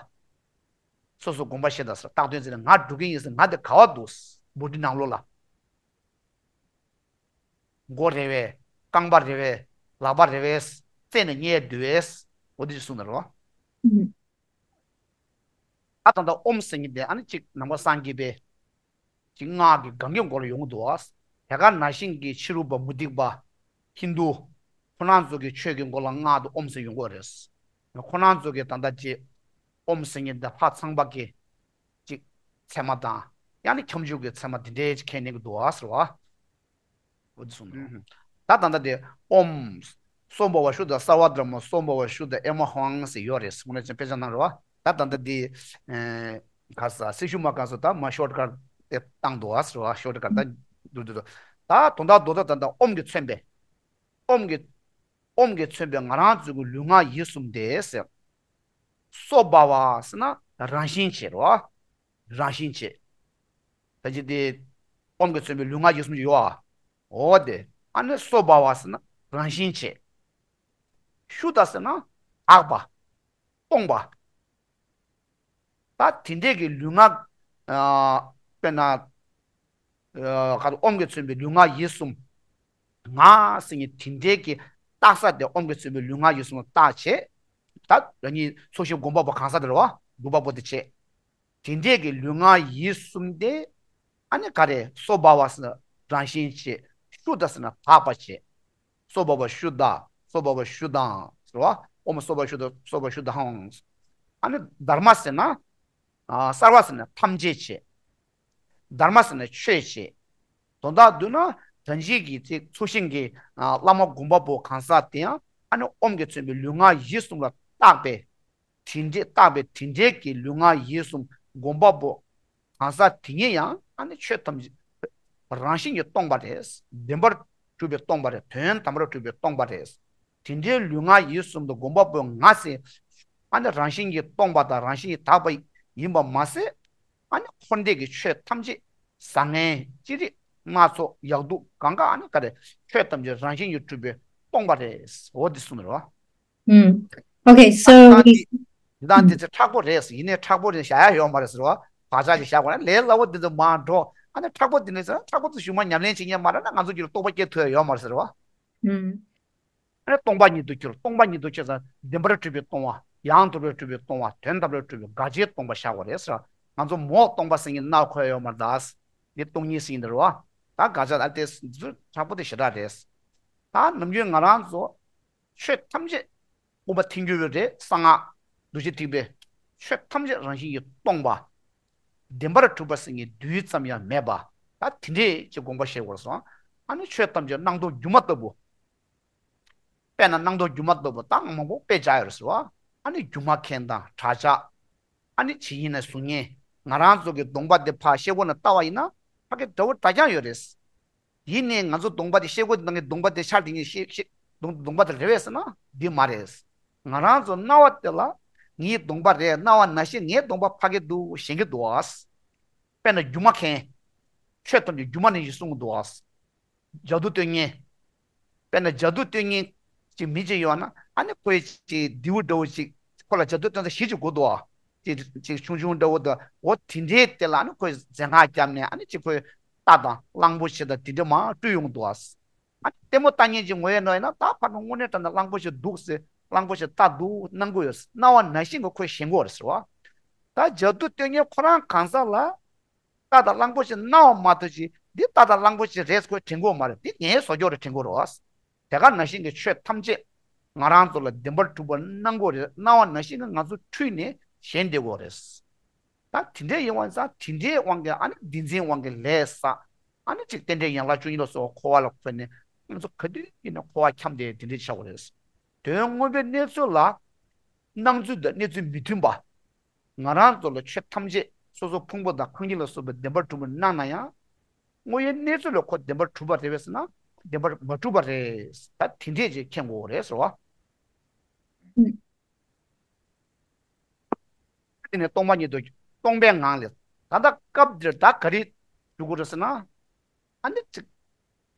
སོ་སོ་སྒོམ་པ་བཤད་ད་ཟེར། བཏགས་དོན་རྩད་ནས་ང་འགྲོ་གི་ཡིན་ཟེར། ང་དེ་ག་བ་འདུག་འབུ་གྲི་ནང་ལོགས་ལ། མགོ་རེད་པས། རྐང་པ་རེད་པས། ལག་པ་རེད་པས། རྩད་ནས་རྙེད་འདུག་པས། འོ་དེ་ཅིག་གསུངས་ནས་རོ། ཨ་ད་ལྟ་ཨོཾ་ཟེར་མཁན་དེ་ཨ་ནི་གཅིག་ནང་པ་སངས་རྒྱས་པའི་གཅིག་སྔགས་ཀྱི་གང་གི་མགོ་ལ་ཡོང་གི་འདུག་བ། དེ་ག་ནང་བཞིན་གྱི་ཕྱི་རོལ་པ་མུ་སྟེགས་པ་ཧིན་དུ་ཁོ་རང་ཚོ་གི་ཆོས་ཀྱི་མགོ་ལ་སྔགས་དང་ཨོཾ་ཟེར་ཡོང་གི་རེད། ཁོ་རང་ཚོ་གི་ད་ལྟ་ཅིག་ཨོཾ་ཟེར་མཁན་དེ་ཕར་ཚངས་པ་གི་གཅིག་མཚན་མ་དང་ཡང་ན་ཁྱབ་འཇུག་གི་མཚན་མ་དེ་འདྲའི་ཅིག་ཁས་ལེན་གྱི་འདུག་བ་ཟེར་བ། འོ་དེ་གསུངས་འདུག་ཨུ་ཧུ། ད་ད་ལྟ་དེ་ཨོཾ་སྭ་བྷཱ་ཝ་ཤུདྡྷ་སརྦ་དྷརྨ་སྭ་བྷཱ་ཝ་ཤུདྡྷ་ཨེ་མ་ཧཱུྃ་ཟེར་ཡོད་རེད། སྔོན་ནས་ཅིག་དཔེ་ཆ་ནང་རེད་བ། ད་ད་ལྟ་དེ་ཨེ་ག་ས་སེར་ཤུལ་མ་ག་ས་ད་མ་ཤོཊ་ཀཊ་དེ་བཏང་འདུག་བ་ཟེར་བ། ཤོཊ་ཀཊ་ད་འདུག་འདུག་འདུག་ད་དོན་དག་མདོར་ད་ད་ད་ཨོཾ་གྱིས་མཚོན་པའི་ཨོཾ་གྱིས་ཨོཾ་གྱིས་མཚོན་པའི་ང་རང་ཚོ་གི་ལུས་ངག་ཡིད་གསུམ་དེ་ཟེར། སྭ་བྷཱ་ཝ་ཟེར་ན་རང་བཞིན་བྱས་རེད་བ། རང་བཞིན་བྱས། ད་ཅི་དེ་ཨོཾ་གྱིས་མཚོན་པའི་ལུས་ངག་ཡིད་གསུམ་ཅིག་ཡོད་ཨ། འོ་དེ་ཨ་ནི་སྭ་བྷཱ་ཝ་ཟེར་ན་རང་བཞིན་བྱས། ཤུདྡྷ་ཟེར་ན་དག་པ། སྟོང་པ། ད་དེ་འདྲས་ཀྱི་ལུས་ངག་ཨ་དཔེར་ན་ཨ་ག་ཨོཾ་གྱིས་མཚོན་པའི་ལུས་ངག་ཡིད་གསུམ་ང་ཟེར་མཁན་དེ་འདྲས་ཀྱི་རྟགས་ས་དེ་ཨོཾ་གྱིས་མཚོན་པའི་ལུས་ངག་ཡིད་གསུམ་ལ་བཏགས་བྱས། ད་རང་ཉིད་ཚོགས་ཞིང་སྒོམ་པ་པོ་གང་ཟག་དེ་རེད་བ། སྒྲུབ་པ་པོ་དེ་བྱས། དེ་འདྲས་ཀྱི་ལུས་ངག་ཡིད་གསུམ་དེ་ཨ་ནི་ག་རེ་སྭ་བྷཱ་ཝ་ཟེར་ན་རང་བཞིན་བྱས། ཤུདྡྷ་ཟེར་ན་དག་པ་བྱས། སྭ་བྷཱ་ཝ་ཤུདྡྷ། སྭ་བྷཱ་ཝ་ཤུདྡྷཾ་ཟེར་བ། ཨོཾ་སྭ་བྷཱ་ཤུདྡྷ་སྭ་བྷཱ་ཤུདྡྷཾ། ཨ་ནི་དྷརྨ་ཟེར་ན་ ཨ་སརྦ་ཟེར་ན་ཐམས་ཅད་བྱས། དྷརྨ་ཟེར་ན་ཆོས་བྱས། དོན་དག་བསྡུས་ན་དྲིན་ཅན་གྱི་ཚེ་ཚོགས་ཞིང་གི་ཨ་བླ་མ་དགོངས་པ་པོ་གང་ཟག་དེ་ཡང་ཨ་ནི་ཨོམ་གྱིས་མཚོན་པའི་ལུས་ངག་ཡིད་གསུམ་ལ་བརྟགས་པའི་དེ་འདྲའི་བརྟགས་པའི་དེ་འདྲའི་གི་ལུས་ངག་ཡིད་གསུམ་སྒོམ་པ་པོ་གང་ཟག་དེ་ཉིད་ཡང་ཨ་ནི་ཆོས་ཐམས་ཅད་རང་བཞིན་གྱིས་སྟོང་པ་རེད། བདེན་པར་གྲུབ་པའི་སྟོང་པ་རེད། དོན་དམ་པར་གྲུབ་པའི་སྟོང་པ་རེད། དེ་འདྲའི་ལུས་ངག་ཡིད་གསུམ་དུ་སྒོམ་པ་པོ་ང་ཟེར་ཨ་ནི་རང་བཞིན་གྱིས་སྟོང་པ་དང་རང་བཞིན་གྱིས་དག་པ་ཡིན་པ་མ་ཟད། ཨ་ནི་འཁོར་འདས་ཀྱི་ཆོས་ཐམས་ཅད་བཟང་ངན་ཅི་རིགས་སྣ་ཚོགས་ཡག་སྡུག་གང་ག་ཨ་ནི་ག་རེ་ཆོས་ཐམས་ཅད་རང་བཞིན་གྱིས་གྲུབ་པའི་སྟོང་པ་རེད། འོ་འདི་གསུངས་རེད་བ། ཨུམ། Okay, so ད we འདི་ད་འདི་ཚེ་མཁྲེགས་པོ་རེད། ཡིན་ནའི་མཁྲེགས་པོ་རེད་བཞག་ཡ་ཡོད་མ་རེད་ཟེར་བ། བག་ཆགས་ཀྱི་བཞག་དགོས་ན་ལས་སླ་བོ་འདི་ཚོ་མར་འགྲོ། ཨ་ནི་མཁྲེགས་པོ་འདི་ནས་ཟེར་ན་མཁྲེགས་པོ་ཚོ་གཞུག་མ་ཉམས་ལེན་བྱེད་མཁན་མ་རེད་ན་ང་ཚོ་རྒྱུད་ལ་རྟོགས་པ་སྐྱེ་ཐུབ་ཡ་ཡོད་མ་རེད་ཟེར་བ། ཨུམ། ཨ་ནི་སྟོང་པ་ཉིད་དུ་གྱུར། སྟོང་པ་ཉིད་དུ་གྱུར་ཟེར་ན་བདེན་པར་གྲུབ་པའི་སྟོང་པ། ཡང་དག་པར་གྲུབ་པའི་སྟོང་པ། དོན་དམ་པར་གྲུབ་པའི་དགག་བྱའི་སྟོང་པ་བཞག་དགོས་རེད་ཟེར། ང་ཚོ་མོ་སྟོང་པ་ཟེར་མཁན་ནང་འཁོད་ཡོད་མ་རེད་ད། འདི་སྟོང་ཉིད་ཟེར་མཁན་འདི་རེད་བ། ད་དགག་བྱ་ད་དེ་མཁྲེགས་པོ་དེ་ཞེ་དྲག་རེད། ད་ནམ་རྒྱུན་ང་རང་ཚོ་ཆོས་ཐམས་ཅད་སྤོབས་པ་ཐལ་འགྱུར་བའི་རེད། གསང་སྔགས་རྡོ་རྗེ་ཐེག་པའི་ཆོས་ཐམས་ཅད་རང་བཞིན་གྱིས་སྟོང་པ། བདེན་པར་གྲུབ་པ་ཟེར་མཁན་རྡུལ་ཙམ་ཡང་མེད་པ། ད་དེ་འདྲས་ཀྱི་དགོངས་པ་བཞེས་དགོས་སོང་། ཨ་ནི་ཆོས་ཐམས་ཅད་སྣང་སྟོང་སྒྱུ་མ་ལྟ་བུ། དཔེར་ན་སྣང་སྟོང་སྒྱུ་མ་ལྟ་བུ་ད་མང་པོ་དཔེ་བྱ་ཡོད་རེད་ཟེར་བ། ཨ་ནི་སྒྱུ་མ་མཁན་དང་གྲྭ་ཆགས། ཨ་ནི་ཇི་ཡིན་ན་གཟུགས་བརྙན། ང་རང་ཚོ་གི་གདོང་པ་དེ་ཕར་ཤེལ་སྒོ་ནས་བལྟ་བ་ཡིན་ན་ཕ་གི་འདྲ་བོ་འདྲ་རྐྱང་ཡོད་རེད། ཡིན་ནའི་ང་ཚོ་གདོང་པ་དེ་ཤེལ་སྒོ་དེ་ནང་གི་གདོང་པ་དེ་ཤར་དེ་ཉིད་ཤེ་ཤེ་གདོང་གདོང་པ་དེ་རེད་པས་ཟེར་ན་འདི་མ་རེད། ང་རང་ཚོ་སྣང་བ་དེ་ལ་ངའི་གདོང་པ་རེད། སྣང་བ་ནང་བཞིན་ངའི་གདོང་པ་ཕ་གི་འདུག་ཞེན་གྱི་འདུག་ཨ། དཔེར་ན་སྒྱུ་མ་མཁན། ཆོས་ཐམས་ཅད་སྒྱུ་མ་ནང་བཞིན་གསུང་གི་འདུག་ཨ། ཇ་དུ་སྟོན་མཁན། དཔེར་ན་ཇ་དུ་སྟོན་མཁན་ཅིག་མི་ཅིག་ཡོད་ན་ཨ་ནི་ཁོའི་ཅིག་རྡེའུ་འདྲ་བོ་ཅིག་ཁོ་ལ་ཇ་དུ་སྟོན་ས་གཞི་ཅིག་དགོས་འདུག་ཨ། ཅིག་ཅིག་ཆུང་ཆུང་འདྲ་བོ་དང་འོ་དེ་འདྲའི་དེ་ལ་ཨ་ནི་ཁོས་འཛེམ་བག་བརྒྱབ་ནས་ཨ་ནི་ཅིག་ཁོས་རྟ་དང་གླང་པོ་ཆེ་དང་དེ་འདྲ་མར་སྤྲུལ་ཡོང་གི་འདུག་ཨ། ཨ་ནི་ལྟད་མོ་ལྟ་མཁན་ཅིག་ངོ་ཡོད་ནོ་ཡིན་ན་ད་ཕར་ནས་དངོས་གནས་དྲང་གནས་གླང་པོ་ཆེ་འདུག་ཟེར། གླང་པོ་ཆེ་རྟ་འདུག་སྣང་གི་ཡོད། སྣང་བ་ནང་བཞིན་གྱི་ཁོས་ཞེན་གྱི་ཡོད་རེད་ཟེར་བ། ད་ཇ་དུ་སྟོན་མཁན་ཁོ་རང་གང་ཟག་ལ། རྟ་དང་གླང་པོ་ཆེ་སྣང་བ་མ་གཏོགས་ཅིག་འདི་རྟ་དང་གླང་པོ་ཆེ་རེད་ཁོས་དྲན་གྱི་ཡོད་མ་རེད། འདི་ངའི་བཟོ་བཅོས་རེད་དྲན་གྱི་ཡོད་རེད་བ། དེ་ག་ནང་བཞིན་གྱི་ཆོས་ཐམས་ཅད་ང་རང་ཚོ་ལ་བདེན་པར་གྲུབ་པར་སྣང་གི་ཡོད་རེད། སྣང་བ་ནང་བཞིན་གྱི་ང་ཚོ་འཁྲུལ་ནས་ཞེན་བསྡད་ཀྱི་ཡོད་རེད། ད་དེ་འདྲའི་ཡིན་པ་ཙང་དེ་འདྲའི་དབང་གིས་ཨ་ནི་བདེན་འཛིན་དབང་གིས་ལས་བསགས། ཨ་ནི་ཅིག་རྟེན་འབྲེལ་ཡན་ལག་བཅུ་གཉིས་ལ་སོགས་འཁོར་བ་ལ་འཁོར་ནས་ང་ཚོ་ག་དུས་ཡིན་ན་འཁོར་བ་འཁྱམས་ཏེ་དེ་འདྲའི་ཆགས་ཀྱི་ཡོད་རེད། དོན་དངོས་པོའི་གནས་ཚུལ་ལ་སྣང་ཚུལ་དང་གནས་ཚུལ་མི་མཐུན་པ། ང་རང་ཚོ་ལ་ཆོས་ཐམས་ཅད་སོ་སོ་ཕུང་པོ་དང་ཁམས་ལ་སོགས་པའི་བདེན་པར་གྲུབ་པར་སྣང་ན་ཡང་། དངོས་ཡོད་གནས་ཚུལ་ལ་ཁོ་བདེན་པར་གྲུབ་པ་རེད་པས་ཟེར་ན་བདེན་པར་མ་གྲུབ་པ་རེད། ད་དེ་འདྲས་ཅིག་མཁྱེན་དགོས་རེད་ཟེར་བ། དེ་ནས་སྟོང་པ་ཉིད་དུ་སྟོང་པའི་ངང་ལས། ད་ལྟ་སྐབས་འདིར་ད་ག་རེ་ཞུ་དགོས་རེད་ཟེར་ན། ཨ་ནི་ཅིག་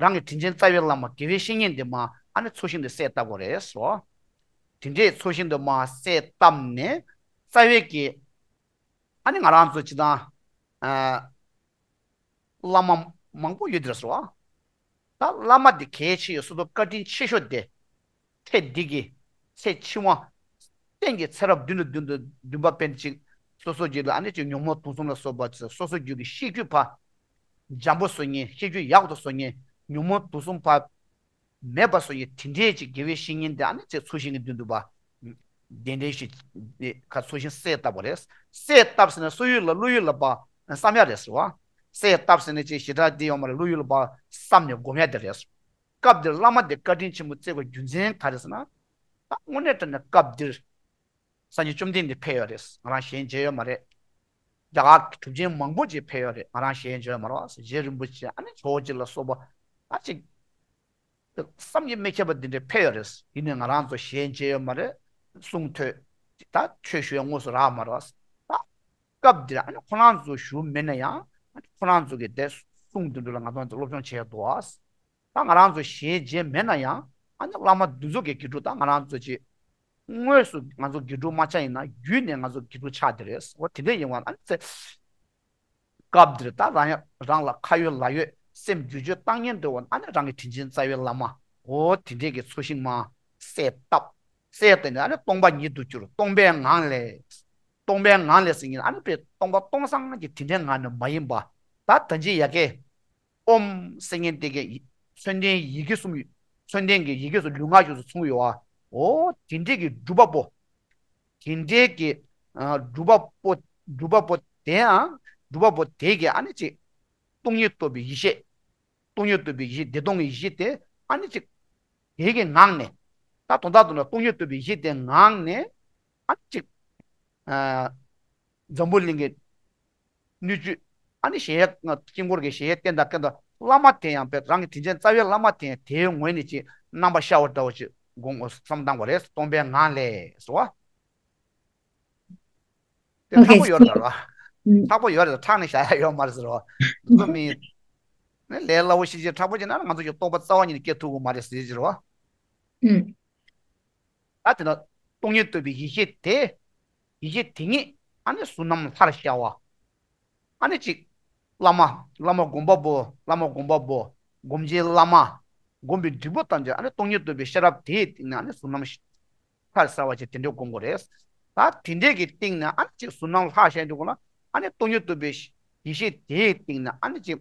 རང་གི་དྲིན་ཅན་རྩ་བའི་བླ་མ་དགེ་བའི་བཤེས་གཉེན་འདི་མ་ཨ་ནི་ཚོགས་ཞིང་འདི་གསལ་བཏབ་དགོས་རེད་ཟེར། དེ་འདྲའི་ཚོགས་ཞིང་འདི་མ་གསལ་བཏབ་ནས་རྩ་བའི་གི་ཨ་ནི་ང་རང་ཚོ་སྤྱིར་བཏང་ཨ་བླ་མ་མང་པོ་ཡོད་དེ་ཟེར་བ། ད་བླ་མ་འདི་གལ་ཆེ་ཡོད་སོ་སོ་བཀའ་དྲིན་ཆེ་ཤོས་དེ། ཚེ་འདི་གི་ཚེ་འཆི་བ། གཏན་གྱི་ཚེ་རབས་བདུན་ནས་བདུན་དུ་བདུན་པ་པཎ་ཅིག་སོ་སོ་རྒྱུད་ལ་ཨ་ནི་ཅིག་ཉོན་མོངས་དུག་གསུམ་ལ་སོགས་པ་སོ་སོ་རྒྱུད་ཀྱི་ཤེས་རྒྱུད་ཕ། འཇམ་པོ་བཟོ་མཁན་ཤེས་རྒྱུད་ཡག་ཏུ་བཟོ་མཁན་ཉོན་མོངས་དུག་གསུམ་ཕ། མེད་པ་བཟོ་མཁན་དེ་འདྲས་ཅིག་དགེ་བའི་བཤེས་གཉེན་དེ་ཨ་ནི་ཅིག་ཚོགས་ཞིང་གི་མདུན་དུ་པ། གདན་འདྲེན་ཞིག་ཁ་ཚོགས་ཞིང་གསལ་བཏབ་པ་རེད། གསལ་བཏབ་ཟེར་ན་སོ་ཡུལ་ལ་བློ་ཡུལ་ལ་པ་བསམ་ཡ་རེད་ཟེར་བ། གསལ་བཏབ་ཟེར་ན་ཅིག་ཞེ་དྲག་འདི་ཡོད་མ་རེད། བློ་ཡུལ་ལ་པ་བསམ་ནས་སྒོམ་ཡ་དེ་རེད་ཟེར། སྐབས་འདིར་བླ་མ་དེ་བཀའ་དྲིན་ཆེན་པོ་བསྩལ་དགོས་རྒྱུ་མཚན་ག་རེ་ཟེར་ན། ད་དངོས་གནས་དྲང་གནས་སྐབས་འདིར་སངས་རྒྱས་བཅོམ་ལྡན་འདས་ཕེབས་ཡོད་རེད། ང་རང་ཞལ་མཇལ་ཡོད་མ་རེད། རྒྱ་གར་གྱི་གྲུབ་ཆེན་མང་པོ་ཅིག་ཕེབས་ཡོད་རེད། ང་རང་ཞལ་མཇལ་ཡོད་མ་རེད་བ། རྗེ་རིན་པོ་ཆེ་ཨ་ནི་ཇོ་བོ་རྗེ་ལ་སོགས་པ་ཨ་ཅིག་བསམ་གྱིས་མི་ཁྱབ་པ་འདི་འདྲ་ཕེབས་ཡོད་རེད། ཡིན་ནའི་ང་རང་ཚོ་ཞལ་མཇལ་ཡོད་མ་རེད། གསུང་ཐོས། ད་ཆོས་ཞུ་ཡ་དངོས་སུ་རག་མ་རེད་བ། ད་སྐབས་འདིར་ཨ་ནི་ཁོ་རང་ཚོ་ཞུ་མེད་ན་ཡང་ཨ་ནི་ཁོ་རང་ཚོ་གི་དེ་གསུང་དེ་འདྲ་ལ་ང་ཚོ་སློབ་སྦྱོང་བྱེད་ཡ་འདུག་བ། ད་ང་རང་ཚོ་ཞལ་མཇལ་མེད་ན་ཡང་ཨ་ནི་བླ་མ་འདི་ཚོ་གི་དགེ་ཕྲུག་ད་ང་རང་ཚོ་ཅིག་དངོས་སུ་ང་ཚོ་དགེ་ཕྲུག་མ་ཆགས་ཡིན་ན་བརྒྱུད་ནས་ང་ཚོ་དགེ་ཕྲུག་ཆགས་དེ་རེད། འོ་དེ་འདྲ་ཡིན་བ་ཨ་ནི་ཚེ་སྐབས་འདིར་ད་རང་ཡ་རང་ལ་ཁ་ཡོད་ལག་ཡོད་སེམས་བསྒྱུར་བཅོས་བཏང་ཉན་འདོད་བ་ཨ་ནི་རང་གི་དྲིན་ཅན་རྩ་བའི་བླ་མ་འོ་དེ་འདྲས་ཀྱི་ཚོགས་ཞིང་མ་གསལ་བཏབ་གསལ་བཏབ་ནས་ཨ་ནི་སྟོང་པ་ཉིད་དུ་གྱུར་སྟོང་པའི་ངང་ལས། སྟོང་པའི་ངང་ལས་ཟེར་མཁན་ཨ་ནི་དཔེ་སྟོང་པ་སྟོང་སང་གི་དེ་འདྲའི་ངང་ནས་མ་ཡིན་པ། ད་ད་ཅི་ཡ་གི་ཨོམ་ཟེར་མཁན་དེ་གི་མཚོན་ལྡན་ཡི་གེ་གསུམ་ཡོད། མཚོན་ལྡན་གྱི་ཡི་གེ་གསུམ་ལུས་ངག་ཡིད་གསུམ་ཚུགས་ཡོད་ཨ། འོ་དེ་འདྲའི་གི་སྒྲུབ་པ་པོ། དེ་འདྲའི་གི་ཨ་སྒྲུབ་པ་པོ་ སྒྲུབ་པ་པོ་དེའང་སྒྲུབ་པ་པོ་དེ་གི་ཨ་ནི་ཅིག་སྟོང་ཉིད་རྟོགས་པའི་ཡེ་ཤེས། སྟོང་ཉིད་རྟོགས་པའི་ཡེ་ཤེས་བདེ་སྟོང་གི་ཡེ་ཤེས་དེ་ཨ་ནི་ཅིག་དེ་གི་ངང་ནས། ད་དོན་དག་ཏུ་ན་སྟོང་ཉིད་རྟོགས་པའི་ཡེ་ཤེས་དེ་ངང་ནས་ཨ་ནི་ཅིག་ཨ། འཛམ་བུ་གླིང་གི་སྣོད་བཅུད་ཨ་ནི་གཞལ་ཡས་དཀྱིལ་འཁོར་གྱི་གཞལ་ཡས་རྟེན་དང་ཀུན་ཏུ་བླ་མ་དེ་ཡང་པས་རང་གི་དྲིན་ཅན་རྩ་བའི་བླ་མ་དེ་ཡང་དེའི་ངོས་ནས་ཅིག་རྣམ་པ་ཤར་བ་འདྲ་བོ་ཅིག་དགོངས་བསམ་བཏང་བ་རེད། སྟོང་པའི་ངང་ལས་སོ། དེ་ཨོ་ཁེ་ཁག་པོ་ཡོད་རེད་བ། ཁག་པོ་ཡོད་རེད། ཁྲག་ནས་བཞག་ཡ་ཡོད་མ་རེད་ཟེར་བ། ཁོ་མི་ནི་ལས་སླ་བོ་ཤེས་བྱེད་ཁག་པོ་བྱས་ན་ང་ཚོ་ཀྱི་རྟོགས་པ་རྩ་བ་ཉིད་ནས་སྐྱེ་ཐུབ་ཀྱི་མ་རེད་ཟེར་གྱི་རེད་བ། ད་དེ་ན་སྟོང་ཉིད་རྟོགས་པའི་ཡེ་ཤེས་དེ། ཡེ་ཤེས་དེ་ཉིད་ཨ་ནི་གཟུགས་རྣམས་ལྷར་ཤར་བ། ཨ་ནི་ཅིག་བླ་མ། བླ་མ་སྒོམ་པ་པོ། བླ་མ་སྒོམ་པ་པོ། སྒོམ་ཆེན་བླ་མ། སྒོམ་པའི་སྒྲིག་པ་ཐམས་ཅད་ཨ་ནི་སྟོང་ཉིད་རྟོགས་པའི་ཤེས་རབ་དེའི་སྟེང་ནས་ཨ་ནི་གཟུགས་རྣམས་ལྷར་གསལ་བ་ཅིག་དེ་འདྲའི་སྒོམ་དགོས་རེད། ད་དེ་འདྲའི་གི་སྟེང་ནས་ཨ་ནི་ཅིག་གཟུགས་རྣམས་ལྷར་ཤར་དུས་ལ་ཨ་ནི་སྟོང་ཉིད་རྟོགས་པའི་ཡེ་ཤེས་དེའི་སྟེང་ནས་ཨ་ནི་ཅིག་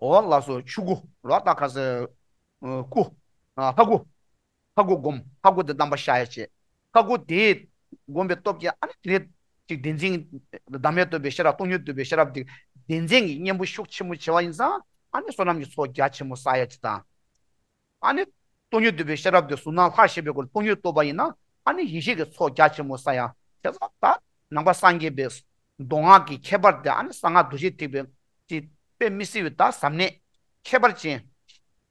འོ་ལགས་སོ། ཆུ་སྐུ་རོ་ད་ག་ཟེ། སྐུ། ལྷ་སྐུ། ལྷ་སྐུ་སྒོམ། ལྷ་སྐུ་དེ་རྣམ་པ་ཤར་ཡ་བྱེད། ལྷ་སྐུ་དེ་སྒོམ་པའི་སྟོབས་ཀྱིས་ཨ་ནི་དེ་ལས་ཅིག་བདེན་འཛིན། བདག་མེད་རྟོགས་པའི་ཤེས་རབ་སྟོང་ཉིད་རྟོགས་པའི་ཤེས་རབ་དེ་བདེན་འཛིན་གྱི་གཉེན་པོ་ཤུགས་ཆེན་པོ་བྱེད་པ་ཡིན་ཙང་ཨ་ནི་བསོད་ནམས་ཀྱི་ཚོགས་རྒྱ་ཆེན་པོ་བསགས་ཡ་བྱེད་དང་། ཨ་ནི་སྟོང་ཉིད་རྟོགས་པའི་ཤེས་རབ་དེ་གཟུགས་སྣང་ལྷར་ཤེས་པའི་སྒོ་ནས་སྟོང་ཉིད་རྟོགས་པ་ཡིན་ན་ཨ་ནི་ཡེ་ཤེས་ཀྱི་ཚོགས་རྒྱ་ཆེན་པོ་བསགས་ཡ། བྱས་ཙང་ད་ནང་པ་སངས་རྒྱས་པའི་མདོ་སྔགས་ཀྱི་ཁྱད་པར་དེ་ཨ་ནི་གསང་སྔགས་འདུ་ཤེས་ཐེག་པའི་ཅིག་དཔེ་མི་སྲིད་པའི་ད་ཟབ་གནད་ཁྱད་པར་ཅན་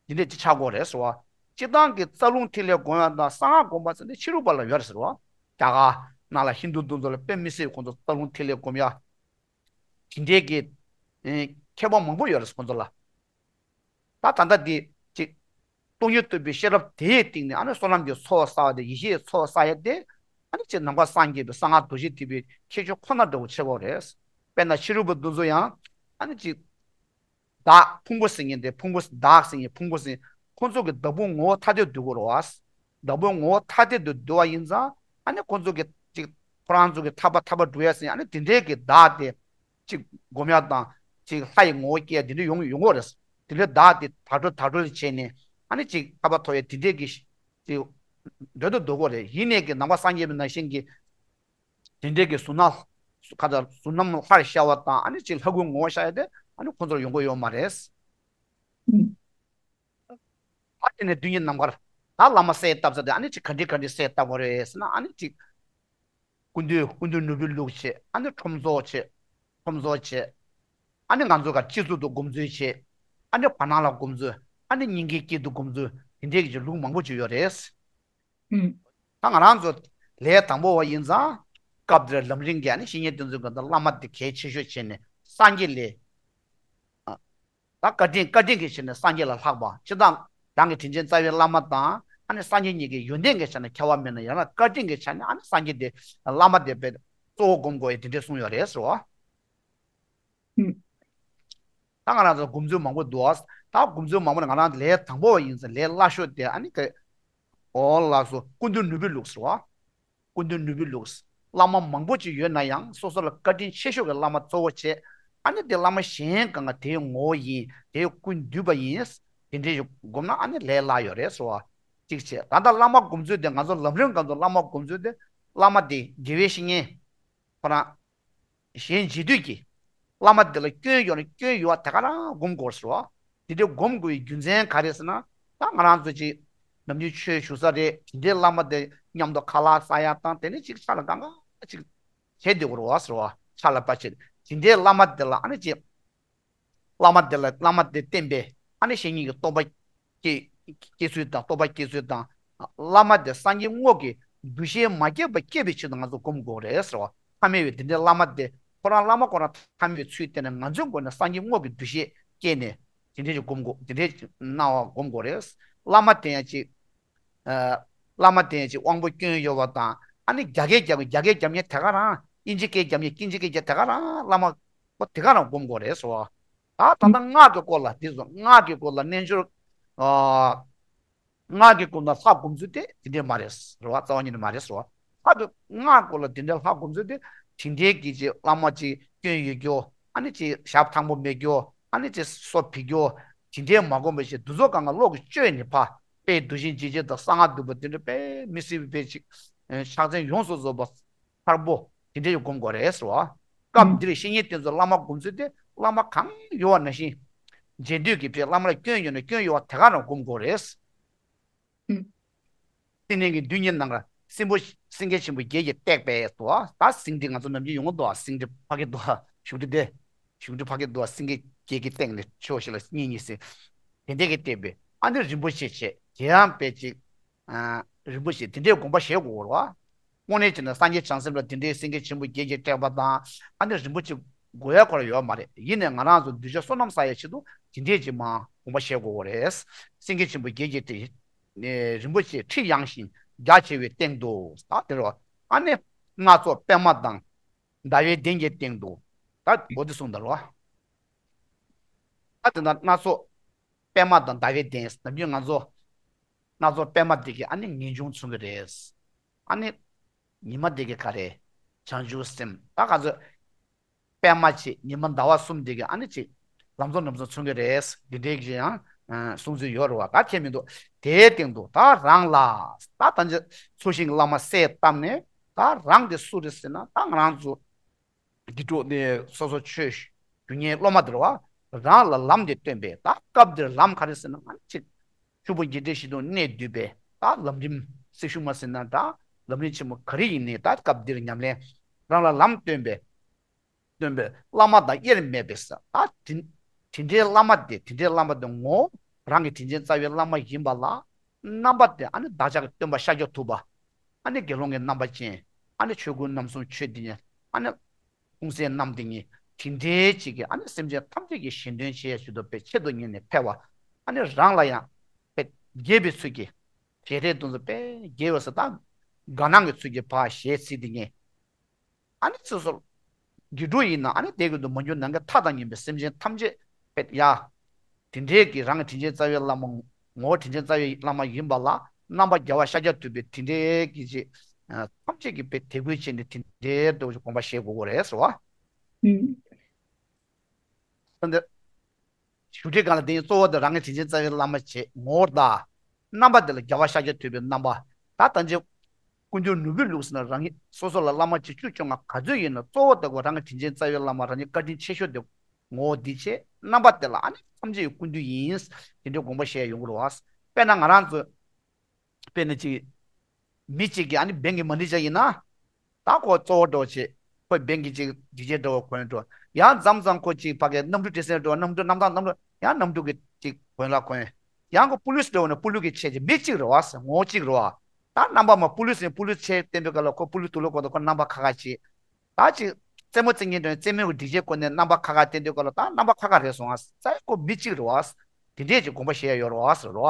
འདི་འདྲས་ཅིག་ཆགས་ཀྱི་ཡོད་རེད་ཟེར་བ། སྤྱིར་བཏང་གི་རྩ་རླུང་ཐིག་ལེ་སྒོམ་ཡ་དང་གསང་སྔགས་སྒོམ་པ་ཟེར་ནས་ཕྱི་རོལ་པ་ལ་ཡོད་རེད་ཟེར་བ། རྒྱ་གར་ནང་ལ་ཧིན་རྡུ་དེ་ཚོ་ལ་དཔེ་མི་སྲིད་པའི་ཁོང་ཚོ་རྩ་རླུང་ཐིག་ལེ་སྒོམ་ཡ། དེ་འདྲའི་གི་ཨེ་མཁས་པ་མང་པོ་ཡོད་རེད་ཁོང་ཚོ་ལ། ད་ད་ལྟ་འདི་ཅིག་སྟོང་ཉིད་རྟོགས་པའི་ཤེས་རབ་དེའི་སྟེང་ནས་ཨ་ནི་བསོད་ནམས་ཀྱི་ཚོགས་བསགས་ཏེ་ཡེ་ཤེས་ཚོགས་བསགས་ཡ་དེ་ཨ་ནི་ཅིག་ནང་པ་སངས་རྒྱས་པའི་གསང་སྔགས་འདུ་ཤེས་ཐེག་པའི་ཁྱད་ཆོས་ཁོ་ན་འདྲ་བོ་ཆེ་བོ་རེད། དཔེར་ན་ཕྱི་རོལ་པ་འདི་ཚོ་ཡང་ཨ་ནི་ཅིག་བདག་ཕུང་པོ་ཟེར་མཁན་དེ་ཕུང་པོ་བདག་ཟེར་མཁན་ཕུང་པོ་ཟེར་ཁོང་ཚོ་གི་བདག་ཕུང་ངོ་བོ་ཐ་དད་འདུལ་དགོས་རེད་བ། བདག་ཕུང་ངོ་བོ་ཐ་དད་དུ་འདུལ་བ་ཡིན་ཙང་ཨ་ནི་ཁོང་ཚོ་གི་ཅིག་ཁོ་རང་ཚོ་གི་ཐར་པ་ཐར་པ་སྒྲུབ་ཡ་ཟེར་ཨ་ནི་དེ་འདྲའི་གི་བདག་དེ་ཅིག་སྒོམ་ཡ་དང་ཅིག་ལྷ་ཡི་ངོ་བོ་སྐྱེ་ཡ་དེ་འདྲ་ཡོང་ཡོང་གི་རེད། དེ་འདྲའི་བདག་དེ་དལ་འགྲོ་དལ་འགྲོ་ལ་བྱས་ནས་ཨ་ནི་ཅིག་ཐར་པ་ཐོབ་ཡ་དེ་འདྲའི་གི་ཅིག་འདོད་དུ་འདོད་གོ་རེད། ཡིན་ནས་གི་ནང་པ་སངས་རྒྱས་པའི་ནང་བཞིན་གི་དེ་འདྲའི་གི་གཟུགས་སྣང་ཁ་ཚ་གཟུགས་རྣམས་ལྷར་ཤར་བ་དང་ཨ་ནི་ཅིག་ལྷ་སྐུའི་ངོ་བོ་ཤར་ཡ་དེ་ཨ་ནི་ཁོང་ཚོར་ཡོང་གི་ཡོད་མ་རེད། ཨ་དེ་ནས་དུས་ཉིད་ནམ་མཁར་ད་བླ་མ་གསལ་བཏབ་ས་དེ་ཨ་ནི་ཅིག་ག་འདྲ་ག་འདྲ་གསལ་བཏབ་པ་རེད་ཟེར་ན་ཨ་ནི་ཅིག་སྐུ་མདུན་སྐུ་མདུན་ནོར་བུའི་ལུགས་བྱེད། ཨ་ནི་ཁྲོམ་ཚོགས་བྱེད། ཁྲོམ་ཚོགས་བྱེད། ཨ་ནི་ང་ཚོ་ག་སྤྱི་གཙུག་ཏུ་སྒོམ་ཚུལ་བྱེད། ཨ་ནི་བར་སྣང་ལ་སྒོམ་ཚུལ། ཨ་ནི་སྙིང་གའི་དཀྱིལ་དུ་སྒོམ་ཚུལ། དེ་འདྲའི་གི་ལུགས་མང་པོ་ཅིག་ཡོད་རེད། ད་ང་རང་ཚོ་ལས་དང་པོ་བ་ཡིན་ཙང་སྐབས་དེར་ལམ་རིམ་གྱི་ཨ་ནི་བཤེས་གཉེན་དེ་ཚོའི་སྒང་དུ་བླ་མ་དེ་གལ་ཆེ་ཤོས་བྱས་ནས་སངས་རྒྱས་ལས། ད་བཀའ་དྲིན་བཀའ་དྲིན་གྱི་ཆེད་ནས་སངས་རྒྱས་ལ་ལྷག་པ་སྤྱིར་བཏང་རང་གི་དྲིན་ཅན་རྩ་བའི་བླ་མ་དང་ཨ་ནི་སངས་རྒྱས་གཉིས་ཀྱི་ཡོན་ཏན་གྱི་ཆ་ནས་ཁྱད་པར་མེད་ན་ཡང་ན་བཀའ་དྲིན་གྱི་ཆ་ནས་ཨ་ནི་སངས་རྒྱས་དེ་བླ་མ་དེ་དཔེ་གཙོ་བོ་སྒོམ་དགོས་ཡ་དེ་འདྲས་གསུངས་ཡོད་རེད་ཟེར་བ། ད་ང་རང་ཚོ་སྒོམ་ཚུལ་མང་པོ་འདུག་ད་སྒོམ་ཚུལ་མང་པོ་ནི་ང་རང་ལས་དང་པོ་བ་ཡིན་ཙང་ལས་སླ་ཤོས་དེ་ཨ་ནི་ག་འོ་ལགས་སོ་སྐུ་མདུན་ནོར་བུའི་ལུགས་ཟེར་བ། སྐུ་མདུན་ནོར་བུའི་ལུགས། བླ་མ་མང་པོ་ཅིག་ཡོད་ན་ཡང་སོ་སོ་ལ་བཀའ་དྲིན་ཆེ་ཤོས་ཀྱི་བླ་མ་གཙོ་བོ་བྱས། ཨ་ནི་དེ་བླ་མ་གཞན་གང་ག་དེའི་ངོ་བོ་ཡིན་དེའི་སྐུ་འདུས་པ་ཡིན། དེ་འདྲའི་ཞིག་སྒོམ་ན་ཨ་ནི་ལས་སླ་ཡོད་རེད་ཟེར་བ། གཅིག་བྱས་ད་ལྟ་བླ་མ་སྒོམ་ཚུལ་དེ་ང་ཚོ་ལམ་རིམ་སྒང་དུ་བླ་མ་སྒོམ་ཚུལ་དེ་བླ་མ་དེ་དགེ་བའི་བཤེས་གཉེན་ཁོ་རང་གཞན་རྗེས་ཟློས་ཀྱིས་བླ་མ་དེ་ལ་སྐྱོན་ཡོད་ན་སྐྱོན་ཡོད་པ་དེ་ག་རང་སྒོམ་དགོས་ཟེར་བ། དེ་འདྲའི་སྒོམ་དགོས་པའི་རྒྱུ་མཚན་ག་རེ་ཟེར་ན། ད་ང་རང་ཚོ་ཅིག་ནམ་རྒྱུན་ཆོས་ཞུ་ས་རེད། དེ་འདྲའི་བླ་མ་དེ་མཉམ་དུ་ཁ་ལག་ཟ་ཡ་དང་དེ་ནས་ཅིག་ཆ་ལ་གང་ག་ཅིག་བྱེད་བསྡད་དགོས་རེད་བ་ཟེར་བ། ཆ་ལ་བ་ཆེ་དེ་འདྲའི་བླ་མ་དེ་ལ་ཨ་ནི་ཅིག་བླ་མ་དེ་ལ་བླ་མ་དེ་བསྟེན་པས་ཨ་ནི་བཤེས་གཉེན་གྱི་སྟོབས་པ་སྐྱེ་སྐྱེ་ཚུལ་དང་སྟོབས་པ་སྐྱེ་ཚུལ་དང་། བླ་མ་དེ་སངས་རྒྱས་དངོས་ཀྱི་འདུ་ཤེས་མ་སྐྱེས་པ་སྐྱེ་བའི་ཆེད་དུ་ང་ཚོ་སྒོམ་དགོས་རེད་ཟེར་བ། ཐ་མལ་བའི་དེ་འདྲའི་བླ་མ་དེ་ཁོ་རང་བླ་མ་ཁོ་རང་ཐ་མལ་བའི་ཚུལ་བསྟན་ནས་ང་ཚོའི་སྒོ་ནས་སངས་རྒྱས་དངོས་ཀྱི་འདུ་ཤེས་སྐྱེས་ནས་དེ་འདྲའི་ཅིག་སྒོམ་དགོས། དེ་འདྲའི་ཅིག་གནང་བ་སྒོམ་དགོས་རེད། བླ་མ་དེ་ཡང་ཅིག་ཨ། བླ་མ་དེ་ཡང་ཅིག་དབང་པོ་སྐྱོན་ཡོད་པ་དང་ཨ་ནི་རྒྱ་སྐད་རྒྱབ་རྒྱ་སྐད་རྒྱབ་མཁན་དེ་ག་རང་ཨིན་ཇི་སྐད་རྒྱབ་མཁན་ཀིན་ཇི་སྐད་རྒྱབ་དེ་ག་རང་བླ་མ་ཁོ་དེ་ག་རང་སྒོམ་དགོས་རེད་ཟེར་བ། ད་ད་ལྟ་སྔགས་ཀྱི་སྐོར་ལ་དེ་ཚོ་སྔགས་ཀྱི་སྐོར་ལ་རྣལ་འབྱོར། ཨ། སྔགས་ཀྱི་སྐོར་ལ་ལྷ་སྒོམ་ཚུལ་དེ་དེ་འདྲས་མ་རེད་ཟེར་བ། རྩ་བ་ཉིད་ནས་མ་རེད་ཟེར་བ། ལྷ་གི་སྔགས་སྐོར་ལ་དེ་འདྲའི་ལྷ་སྒོམ་ཚུལ་དེ་དེ་འདྲའི་གི་ཅིག་བླ་མ་ཅིག་སྐྱོན་ཡོད་རྒྱུ། ཨ་ནི་ཅིག་ཞབས་ཐང་པོ་མེད་རྒྱུ། ཨ་ནི་ཅིག་སོ་ཕི་རྒྱུ། དེ་འདྲའི་མ་སྒོམ་པ་ཞིག་འདུ་ཚོགས་གང་ག་བློ་གི་བཅོས་ནས་ཕ་དཔེ་འདུ་ཤེས་འཇིགས་བྱེད་དང་གསང་སྔགས་འདུས་པ་དེ་འདྲ་དཔེ་མི་སྲིད་པའི་དཔེ་ཅིག་ཕྱག་མཚན་ཡོངས་སུ་རྫོགས་པ་མཐར་པོ། དེ་འདྲ་ཞིག་སྒོམ་དགོས་རེད་ཟེར་བ། སྐབས་འདིར་བཤེས་གཉེན་དེ་ཚོ་བླ་མ་སྒོམ་ཚུལ་དེ་བླ་མ་གང་ཡོད་པ་ནང་བཞིན། རྗེས་ཟློས་ཀྱི་ཕྱིར་བླ་མ་ལ་སྐྱོན་ཡོད་ན་སྐྱོན་ཡོད་པ་དེ་ག་རང་སྒོམ་དགོས་རེད། བསྟི་གནས་ཀྱི་མདུན་གྱི་ནང་ལ་སྲིན་པོ་སེང་གེ་ཆེན་པོ་བརྒྱད་ཀྱིས་བཏེགས་པའི་དུ་བ། ད་སེང་ཁྲི་ང་ཚོ་ནམ་རྒྱུན་ཡོང་གི་འདུག་སེང་ཁྲི་ཕ་གི་འདུག་བཞུགས་ཁྲི་དེ། བཞུགས་ཁྲི་ཕ་གི་འདུག་སེང་གེ་བརྒྱད་ཀྱིས་བཏེགས་ནས་ཕྱོགས་བཞི་ལ་གཉིས་གཉིས་ཟེར། དེ་འདྲས་ཀྱིས་བཏེགས་པའི་ཨ་ནི་རིན་པོ་ཆེ་བྱས་དེ་ཡང་དཔེ་ཅིག་རིན་པོ་ཆེ་དེ་འདྲས་དགོངས་པ་བཞེས་དགོས་རེད་བ། དངོས་གནས་བྱས་ན་སངས་རྒྱས་བྱང་སེམས་ལ་དེ་འདྲའི་སེང་གེ་ཆེན་པོ་བརྒྱད་ཀྱིས་བཏེགས་པ་དང་ཨ་ནི་རིན་པོ་ཆེ་དགོས་ཡ་ཁོ་ར་ཡོད་མ་རེད། ཡིན་ནའི་ང་རང་ཚོ་གདུལ་བྱ་བསོད་ནམས་བསགས་ཡའི་ཆེད་དུ་དེ་འདྲས་ཅིག་མ་དགོངས་པ་བཞེས་དགོས་རེད། སེང་གེ་ཆེན་པོ་བརྒྱད་ཀྱིས་དེ་རིན་པོ་ཆེ་ཁྲི་ཡངས་ཤིང་རྒྱ་ཆེ་བའི་སྟེང་དུ་ད་དེ་རུ་ཨ་ནི་སྣ་ཚོགས་པད་མ་དང་ཟླ་བའི་གདན་གྱི་སྟེང་དུ་ད་འོ་དེ་གསུངས་ད་རོ། ད་དེ་ན་སྣ་ཚོགས་པད་མ་དང་ཟླ་བའི་གདན་ནམ་རྒྱུན་ང་ཚོ་སྣ་ཚོགས་པད་མ་དེ་གི་ཨ་ནི་ངེས་འབྱུང་མཚོན་གི་རེད། ཨ་ནི་ཉི་མ་དེ་གི་ག་རེ་བྱང་ཆུབ་སེམས། ད་ག་ཚོད་པད་མ་ཆེ་ཉི་མ་ཟླ་བ་གསུམ་དེ་གི་ཨ་ནི་ཅིག་ལམ་གཙོ་རྣམ་གསུམ་མཚོན་གི་རེད། འདི་འདྲའི་གི་ཡང་གསུང་ཚུལ་ཡོད་རེད་བ། ད་ཁྱད་མི་འདུག་དེའི་སྟེང་དུ་ད་རང་ལ་ད་ད་ཚུལ་ཤིང་བླ་མ་གསལ་བཏབ་ནས་ད་རང་དེ་སུ་རེད་ཟེར་ན་ད་ང་རང་ཚོ། དགེ་ཕྲུག་ནི་སོ་སོ་ཆོས་ཞུ་མཁན་སློབ་མ་དེ་རེད་བ། རང་ལ་ལམ་དེ་སྟོན་པས། ད་སྐབས་འདིར་ལམ་ག་རེ་ཟེར་ན་ང་གཅིག་ཕྱུག་པོ་དགེ་འབྲས་བཞི་དང་གནས་བསྡུས་པས། ད་ལམ་རིམ་སྲི་ཞུ་མ་ཟེར་ན་ད་ལམ་རིམ་ཆེན་མོ་ག་རེ་ཡིན་ནའི་ད་སྐབས་འདིར་ཉམས་ལེན་རང་ལ་ལམ་སྟོན་པས། སྟོན་པས་བླ་མ་དང་དབྱེར་མེད་པས་ཟེར། ད་དེ་དེ་འདྲའི་བླ་མ་དེ་དེ་འདྲའི་བླ་མ་དེ་ངོ་བོ་རང་གི་དྲིན་ཅན་རྩ་བའི་བླ་མ་ཡིན་པ་ལ་རྣམ་པ་དེ་ཨ་ནི་བདག་ཅག་གི་སྟོན་པ་ཤཱཀྱ་ཐུབ་པ། ཨ་ནི་དགེ་སློང་གི་རྣམ་པ་ཅན། ཨ་ནི་ཆོས་སྐུ་རྣམ་གསུམ་ཆོས་དེ་ཉིད། ཨ་ནི་ལྷུང་བཟེད་རྣམས་དེ་ཉིད་དེ་འདྲའི་ཅིག་གིས་ཨ་ནི་སེམས་ཅན་ཐམས་ཅད་ཀྱི་གཞན་དོན་བྱེད་ཡ་ཆེད་དུ་དཔེ་ཆེད་དུ་གཉེར་ནས་ཕེབས་པ། ཨ་ནི་རང་ལ་ཡང་དཔེ་དགྱེས་པའི་ཚུལ་གྱིས་ཞལ་རས་དུང་སོ་དཔེ་དགྱེས་པ་ཟེར་ད་དགའ་སྣང་གི་ཚུལ་གྱིས་ཕར་ཞལ་ཚིག་དེ་ཉིད། ཨ་ནི་སོ་སོར་དགེ་ཕྲུག་ཡིན་ན་ཨ་ནི་དེ་ཀུན་ཏུ་མ་གྱུར་ནམ་མཁའི་མཐའ་དང་མཉམ་པའི་སེམས་ཅན་ཐམས་ཅད་དཔེ་ཡ། དེ་འདྲའི་གི་རང་གི་དྲིན་ཅན་རྩ་བའི་བླ་མ་ངོ་བོ་དྲིན་ཅན་རྩ་བའི་བླ་མ་ཡིན་པ་ལ་རྣམ་པ་རྒྱལ་བ་ཤཱཀྱ་ཐུབ་པའི་དེ་འདྲའི་གི་ཅིག་ཐམས་ཅད་ཀྱི་དཔེ་དད་གུས་བྱས་ནས་དེ་འདྲའི་འདྲ་བོ་ཞིག་དགོངས་པ་བཞེས་དགོས་ཀྱི་རེད་ཟེར་བ། ཨ་ནི། བཞུགས་ཁྲིའི་སྒང་ལ་དེ་ཡིན་གཙོ་བོ་དེ་རང་གི་དྲིན་ཅན་རྩ་བའི་བླ་མ་བྱེད་ངོ་བོར་གདའ། རྣམ་པ་དེ་ལ་རྒྱལ་བ་ཤཱཀྱ་ཐུབ་པའི་རྣམ་པ། ད་ལྟ་ཅི། ཀུན་འདུས་ནོར་བུའི་ལུགས་ཟེར་ན་རང་ཉིད་སོ་སོ་ལ་བླ་མ་བྱེད་བཅུ་བཅོ་ལྔ་ག་ཚོད་ཡིན་ན་གཙོ་བོ་དེ་ཀོ་རང་གི་དྲིན་ཅན་རྩ་བའི་བླ་མ་རང་ཉིད་བཀའ་དྲིན་ཆེ་ཤོས་དེ་ངོ་བོ་འདི་བྱེད། རྣམ་པ་དེ་ལ་ཨ་ནི་ཐམས་ཅད་ཀྱི་ཀུན་འདུས་ཡིན། དེ་འདྲའི་དགོངས་པ་བཞེས་ཡོང་གི་རེད་བ། དཔེར་ན་ང་རང་ཚོ། དཔེར་ན་ཅིག་མི་གཅིག་གིས་ཨ་ནི་བེང་གི་མ་ཎི་བྱས་ཡིན་ན། ད་ཁོ་གཙོ་བོ་འདྲ་བོ་བྱེད། ཁོས་བེང་གི་ཅིག་སྒྲིག་ཆས་འདྲ་བོ་གོན་འགྲོ། ཡང་མཚམས་མཚམས་ཁོ་ཅིག་ཕ་གིའི་གནམ་གྲུ་སྒྲིག་སའི་འགྲོ་གནམ་གྲུ་གནམ་ཐང་གནམ་གྲུ་ཡང་གནམ་གྲུ་གི་ཅིག་གོན་ལ་གོན། ཡང་ཁོ་པུ་ལིས་འདྲ་བོ་ན་པུ་ལུ་གི་ཆས་ཅིག་མི་གཅིག་རེད་བ། ངོ་བོ་གཅིག་རེད་བ། ད་རྣམ་པ་མ་པུ་ལིས་ཡིན་པུ་ལིས་ཆས་བསྟན་པའི་སྐབས་ལ་ཁོ་པུ་ལིས་དུག་ལོག་གོན་འདུག་ཁོ་རྣམ་པ་ཁ་ཁ་ཅིག་ད་ཅིག་རྩེད་མོ་རྩེ་མཁན་དང་རྩེད་མོའི་སྒྲིག་ཆས་བཀོལ་ནས་རྣམ་པ་ཁ་ཁ་བསྟན་དུས་སྐབས་ལ་ད་རྣམ་པ་ཁ་ཁ་རེད་སོང་ཨ། རྩ་བའི་ཁོ་མི་གཅིག་རེད་བ། དེ་འདྲས་ཀྱི་དགོངས་པ་བཞེས་ཡ་ཡོད་རེད་བ་ཟེར་རོ།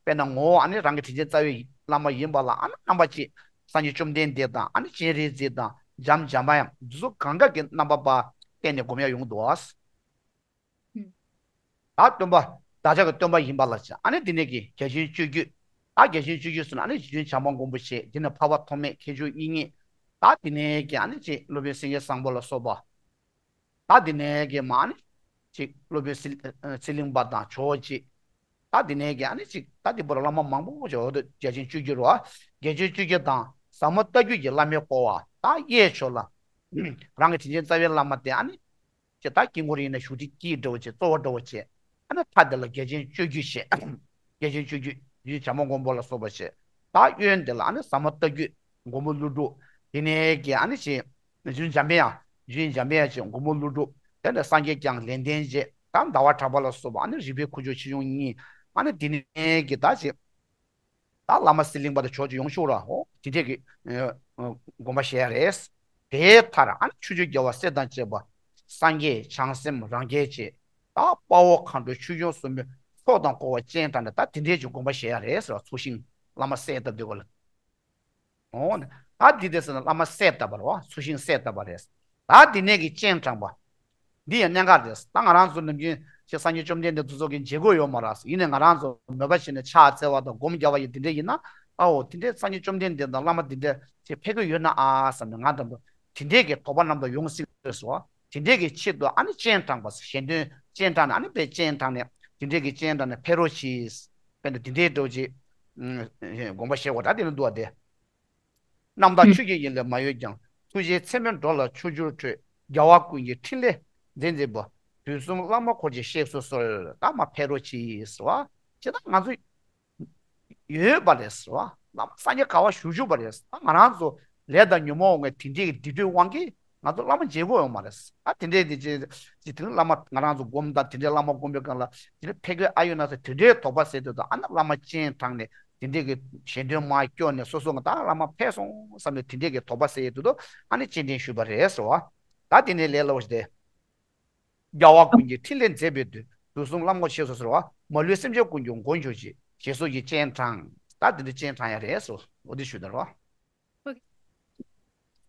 དཔེར་ན་ངོ་བོ་ཨ་ནི་རང་གི་དྲིན་ཅན་རྩ་བའི་བླ་མ་ཡིན་པ་ལ་ཨ་ནི་རྣམ་པ་གཅིག་སངས་རྒྱས་བཅོམ་ལྡན་འདས་དང་ཨ་ནི་སྤྱན་རས་གཟིགས་དང་འཇམ་འཇམ་དབྱངས་འདི་ཚོ་གང་ག་གི་རྣམ་པ་པ་བསྟན་ནས་སྒོམ་ཡ་ཡོང་གི་འདུག་བ། ད་སྟོན་པ། བདག་ཅག་གི་སྟོན་པ་ཡིན་པ་ལ་བྱ། ཨ་ནི་འདི་ནས་ཀྱི་རྒྱ་ཆེན་སྤྱོད་བརྒྱུད། ད་རྒྱ་ཆེན་སྤྱོད་བརྒྱུད་ཟེར་ན་ཨ་ནི་རྗེ་བཙུན་བྱམས་པ་མགོན་པོ་ཞེས་འདི་ནས་འཕགས་པ་ཐོགས་མེད་མཁས་མཆོག་དབྱིག་གཉེན། ད་འདི་ནས་ཀྱི་ཨ་ནི་ཅིག་སློབ་དཔོན་སེང་གེ་བཟང་པོ་ལ་སོགས་པ། ད་འདི་ནས་ཀྱི་མ་ཨ་ནི་ཅིག་སློབ་དཔོན་ཚེ་ཚེ་གླིང་པ་དང་ཇོ་བོ་རྗེ། ད་འདི་ནས་ཀྱི་ཨ་ནི་ཅིག་ད་འདི་བར་བླ་མ་མང་པོ་ཇོ་བོ་རྒྱ་ཆེན་སྤྱོད་བརྒྱུད་རོ། རྒྱ་ཆེན་སྤྱོད་བརྒྱུད་དང་ཟབ་མོ་ལྟ་བརྒྱུད་ཀྱི་བླ་མའི་སྐོར་བ་ད་གཡས་ཕྱོགས་ལ། རང་གི་དྲིན་ཅན་རྩ་བའི་བླ་མ་དེ་ཨ་ནི། ཅེས་ད་དཀྱིལ་འཁོར་ཡིན་ན་བཞུགས་ཁྲི་དཀྱིལ་འདྲ་བོ་བྱས་གཙོ་བོ་འདྲ་བོ་བྱས། ཨ་ནི་མཐའ་དེ་ལ་རྒྱ་ཆེན་སྤྱོད་བརྒྱུད་བྱས། རྒྱ་ཆེན་སྤྱོད་བརྒྱུད་རྗེ་བཙུན་བྱམས་པ་མགོན་པོ་ལ་སོགས་པ་བྱས། ད་གཡོན་དེ་ལ་ཨ་ནི་ཟབ་མོ་ལྟ་བརྒྱུད་མགོན་པོ་ཀླུ་སྒྲུབ་དེ་ནས་ཀྱི་ཨ་ནི་ཅེས་རྗེ་བཙུན་འཇམ་པའི་དབྱངས་རྗེ་བཙུན་འཇམ་པའི་དབྱངས་བྱས་མགོན་པོ་ཀླུ་སྒྲུབ་དེ་ནས་སངས་རྒྱས་བསྐྱངས་ལེགས་ལྡན་འབྱེད་ད་ཟླ་བ་གྲགས་པ་ལ་སོགས་པ་ཨ་ནི་རིག་པའི་ཁུ་བྱུག་ཆོས་འབྱུང་གཉིས་ཨ་ནི་དེ་ནས་ཀྱི་ད་ཅེས། ད་བླ་མ་ཚེ་གླིང་པ་དང་ཇོ་བོ་རྗེ་ཡོང་ཤོག་ར་ཧོ་དེ་འདྲས་ཀྱི་དགོངས་པ་བཞེས་ཡ་རེད། དེའི་མཐར་ཨ་ནི་ཆོས་སྐྱོང་རྒྱལ་བ་སྲས་དང་བཅས་པ་སངས་རྒྱས་བྱང་སེམས་རང་རྒྱལ་བཅས་ད་དཔའ་བོ་མཁའ་འགྲོ་ཆོས་སྐྱོང་སྲུང་མའི་ཚོགས་དང་བསྐོར་བ་སྤྱན་དྲངས་ནས་ད་དེ་འདྲས་ཀྱི་དགོངས་པ་བཞེས་ཡ་རེད་ཟེར་བ་ཚུལ་ཤིང་བླ་མ་གསལ་བཏབ་དུས་གོ་ལ། འོ་ནི་ད་འདི་དེ་ཟེར་ན་བླ་མ་གསལ་བཏབ་པ་རེད་བ་ཚུལ་ཤིང་གསལ་བཏབ་པ་རེད། ད་འདི་ནས་ཀྱི་སྤྱན་དྲངས་པ། འདི་ཡང་གནད་འགག་རེད། ད་ང་རང་ཚོ་ནམ་རྒྱུན་ཞེས་སངས་རྒྱས་བཅོམ་ལྡན་འདས་དེ་ཚོ་གི་མཇལ་དགོས་ཡོད་མ་རེད། ཡིན་ནའི་ང་རང་ཚོ་མོས་པ་བྱས་ནས་ཕྱག་འཚལ་བ་དང་སྒོམ་རྒྱག་པ་ཡི་འདི་འདྲ་ཡིན་ན་ཨའོ་དེ་འདྲའི་སངས་རྒྱས་བཅོམ་ལྡན་འདས་དང་བླ་མ་འདི་འདྲ་ཞིག་ཕེབས་ཀྱི་ཡོད་ན་ཨ་བསམ་ནས་ང་འདམ་དུ་དེ་འདྲའི་གི་དོགས་པ་རྣམ་དག་ཡོང་སྲིད་རེད་སོ། དེ་འདྲའི་གི་ཆེད་དུ་ཨ་ནི་སྤྱན་དྲངས་པ་ཞལ་འདོན་སྤྱན་དྲངས་ནས་ཨ་ནི་དཔེ་སྤྱན་དྲངས་ནས་དེ་འདྲའི་གི་སྤྱན་དྲངས་ནས་ཕེབས་རོགས་གྱིས། དཔེ་འདི་འདི་འདྲའི་འགྲོ་ཅིག་དགོངས་པ་བཞེས་དགོས་ད་དེ་ནི་འདུག་བ་དེ། རྣམ་དག་ཆོས་ཀྱི་ཡིད་ལས་མ་གཡོས་ཀྱང་། ཐུགས་རྗེའི་མཚན་མོའི་འགྲོ་ལ་ཕྱོགས་བཅུར་འཕྲོས། རྒྱལ་བ་ཀུན་གྱི་ཕྲིན་ལས་མཛད་མཛད་པ། དུས་གསུམ་བླ་མ་འཁོར་གྱིས་གཤེགས་སུ་གསོལ། ད་མར་ཕེབས་རོགས་གྱིས་ཟེར་བ། ཇི་ལྟར་ང་ཚོ་ཡོད་པ་རེད་ཟེར་བ། བླ་མ་སངས་རྒྱས་ག་བ་བཞུགས་བཞུགས་པ་རེད། ད་ང་རང་ཚོ་ལས་དང་ཉོན་མོངས་དབང་གིས་དེ་འདྲའི་གི་སྡིག་སྒྲིབ་དབང་གིས་ང་ཚོ་བླ་མ་མཇལ་དགོས་ཡོད་མ་རེད། ད་དེ་འདྲའི་དེ་ཅི་ཅི་དེ་ནི་བླ་མ་ང་རང་ཚོ་སྒོམ་དང་དེ་འདྲའི་བླ་མ་སྒོམ་པའི་སྒང་ལ་དེ་འདྲའི་ཕ་གིར་ཨ་ཡོད་ན་ཚོ་དེ་འདྲའི་དོགས་པ་ཟེར་དུས་ད་ཨ་ནི་བླ་མ་སྤྱན་དྲངས་ནས་དེ་འདྲའི་གི་ཞལ་འདོན་མར་སྐྱོར་ནས་སོ་སོ་ང་ད་བླ་མ་ཕེབས་སོང་བསམ་ནས་དེ་འདྲའི་གི་དོགས་པ་ཟེར་ཡོད་དུས་ཨ་ནི་སྤྱན་འདྲེན་ཞུས་པ་རེད་ཟེར་བ། ད་དེ་ནས་ལས་སླ་བོ་ཞིག་སྟེ། རྒྱལ་བ་ཀུན་གྱི་ཕྲིན་ལས་མཛད་པའི་མཐུས། དུས་གསུམ་བླ་མ་འཁོར་གྱིས་གཤེགས་སུ་གསོལ་བ། མ་ལུས་སེམས་ཅན་ཀུན་གྱི་མགོན་གྱུར་ཅིག། ཞེས་སོགས་ཀྱིས་སྤྱན་དྲངས། ད་འདི་འདྲ་སྤྱན་དྲངས་ཡ་རེད་སོ། འོ་འདི་ཞུ་དར་བ། ཨོ་ཁེ།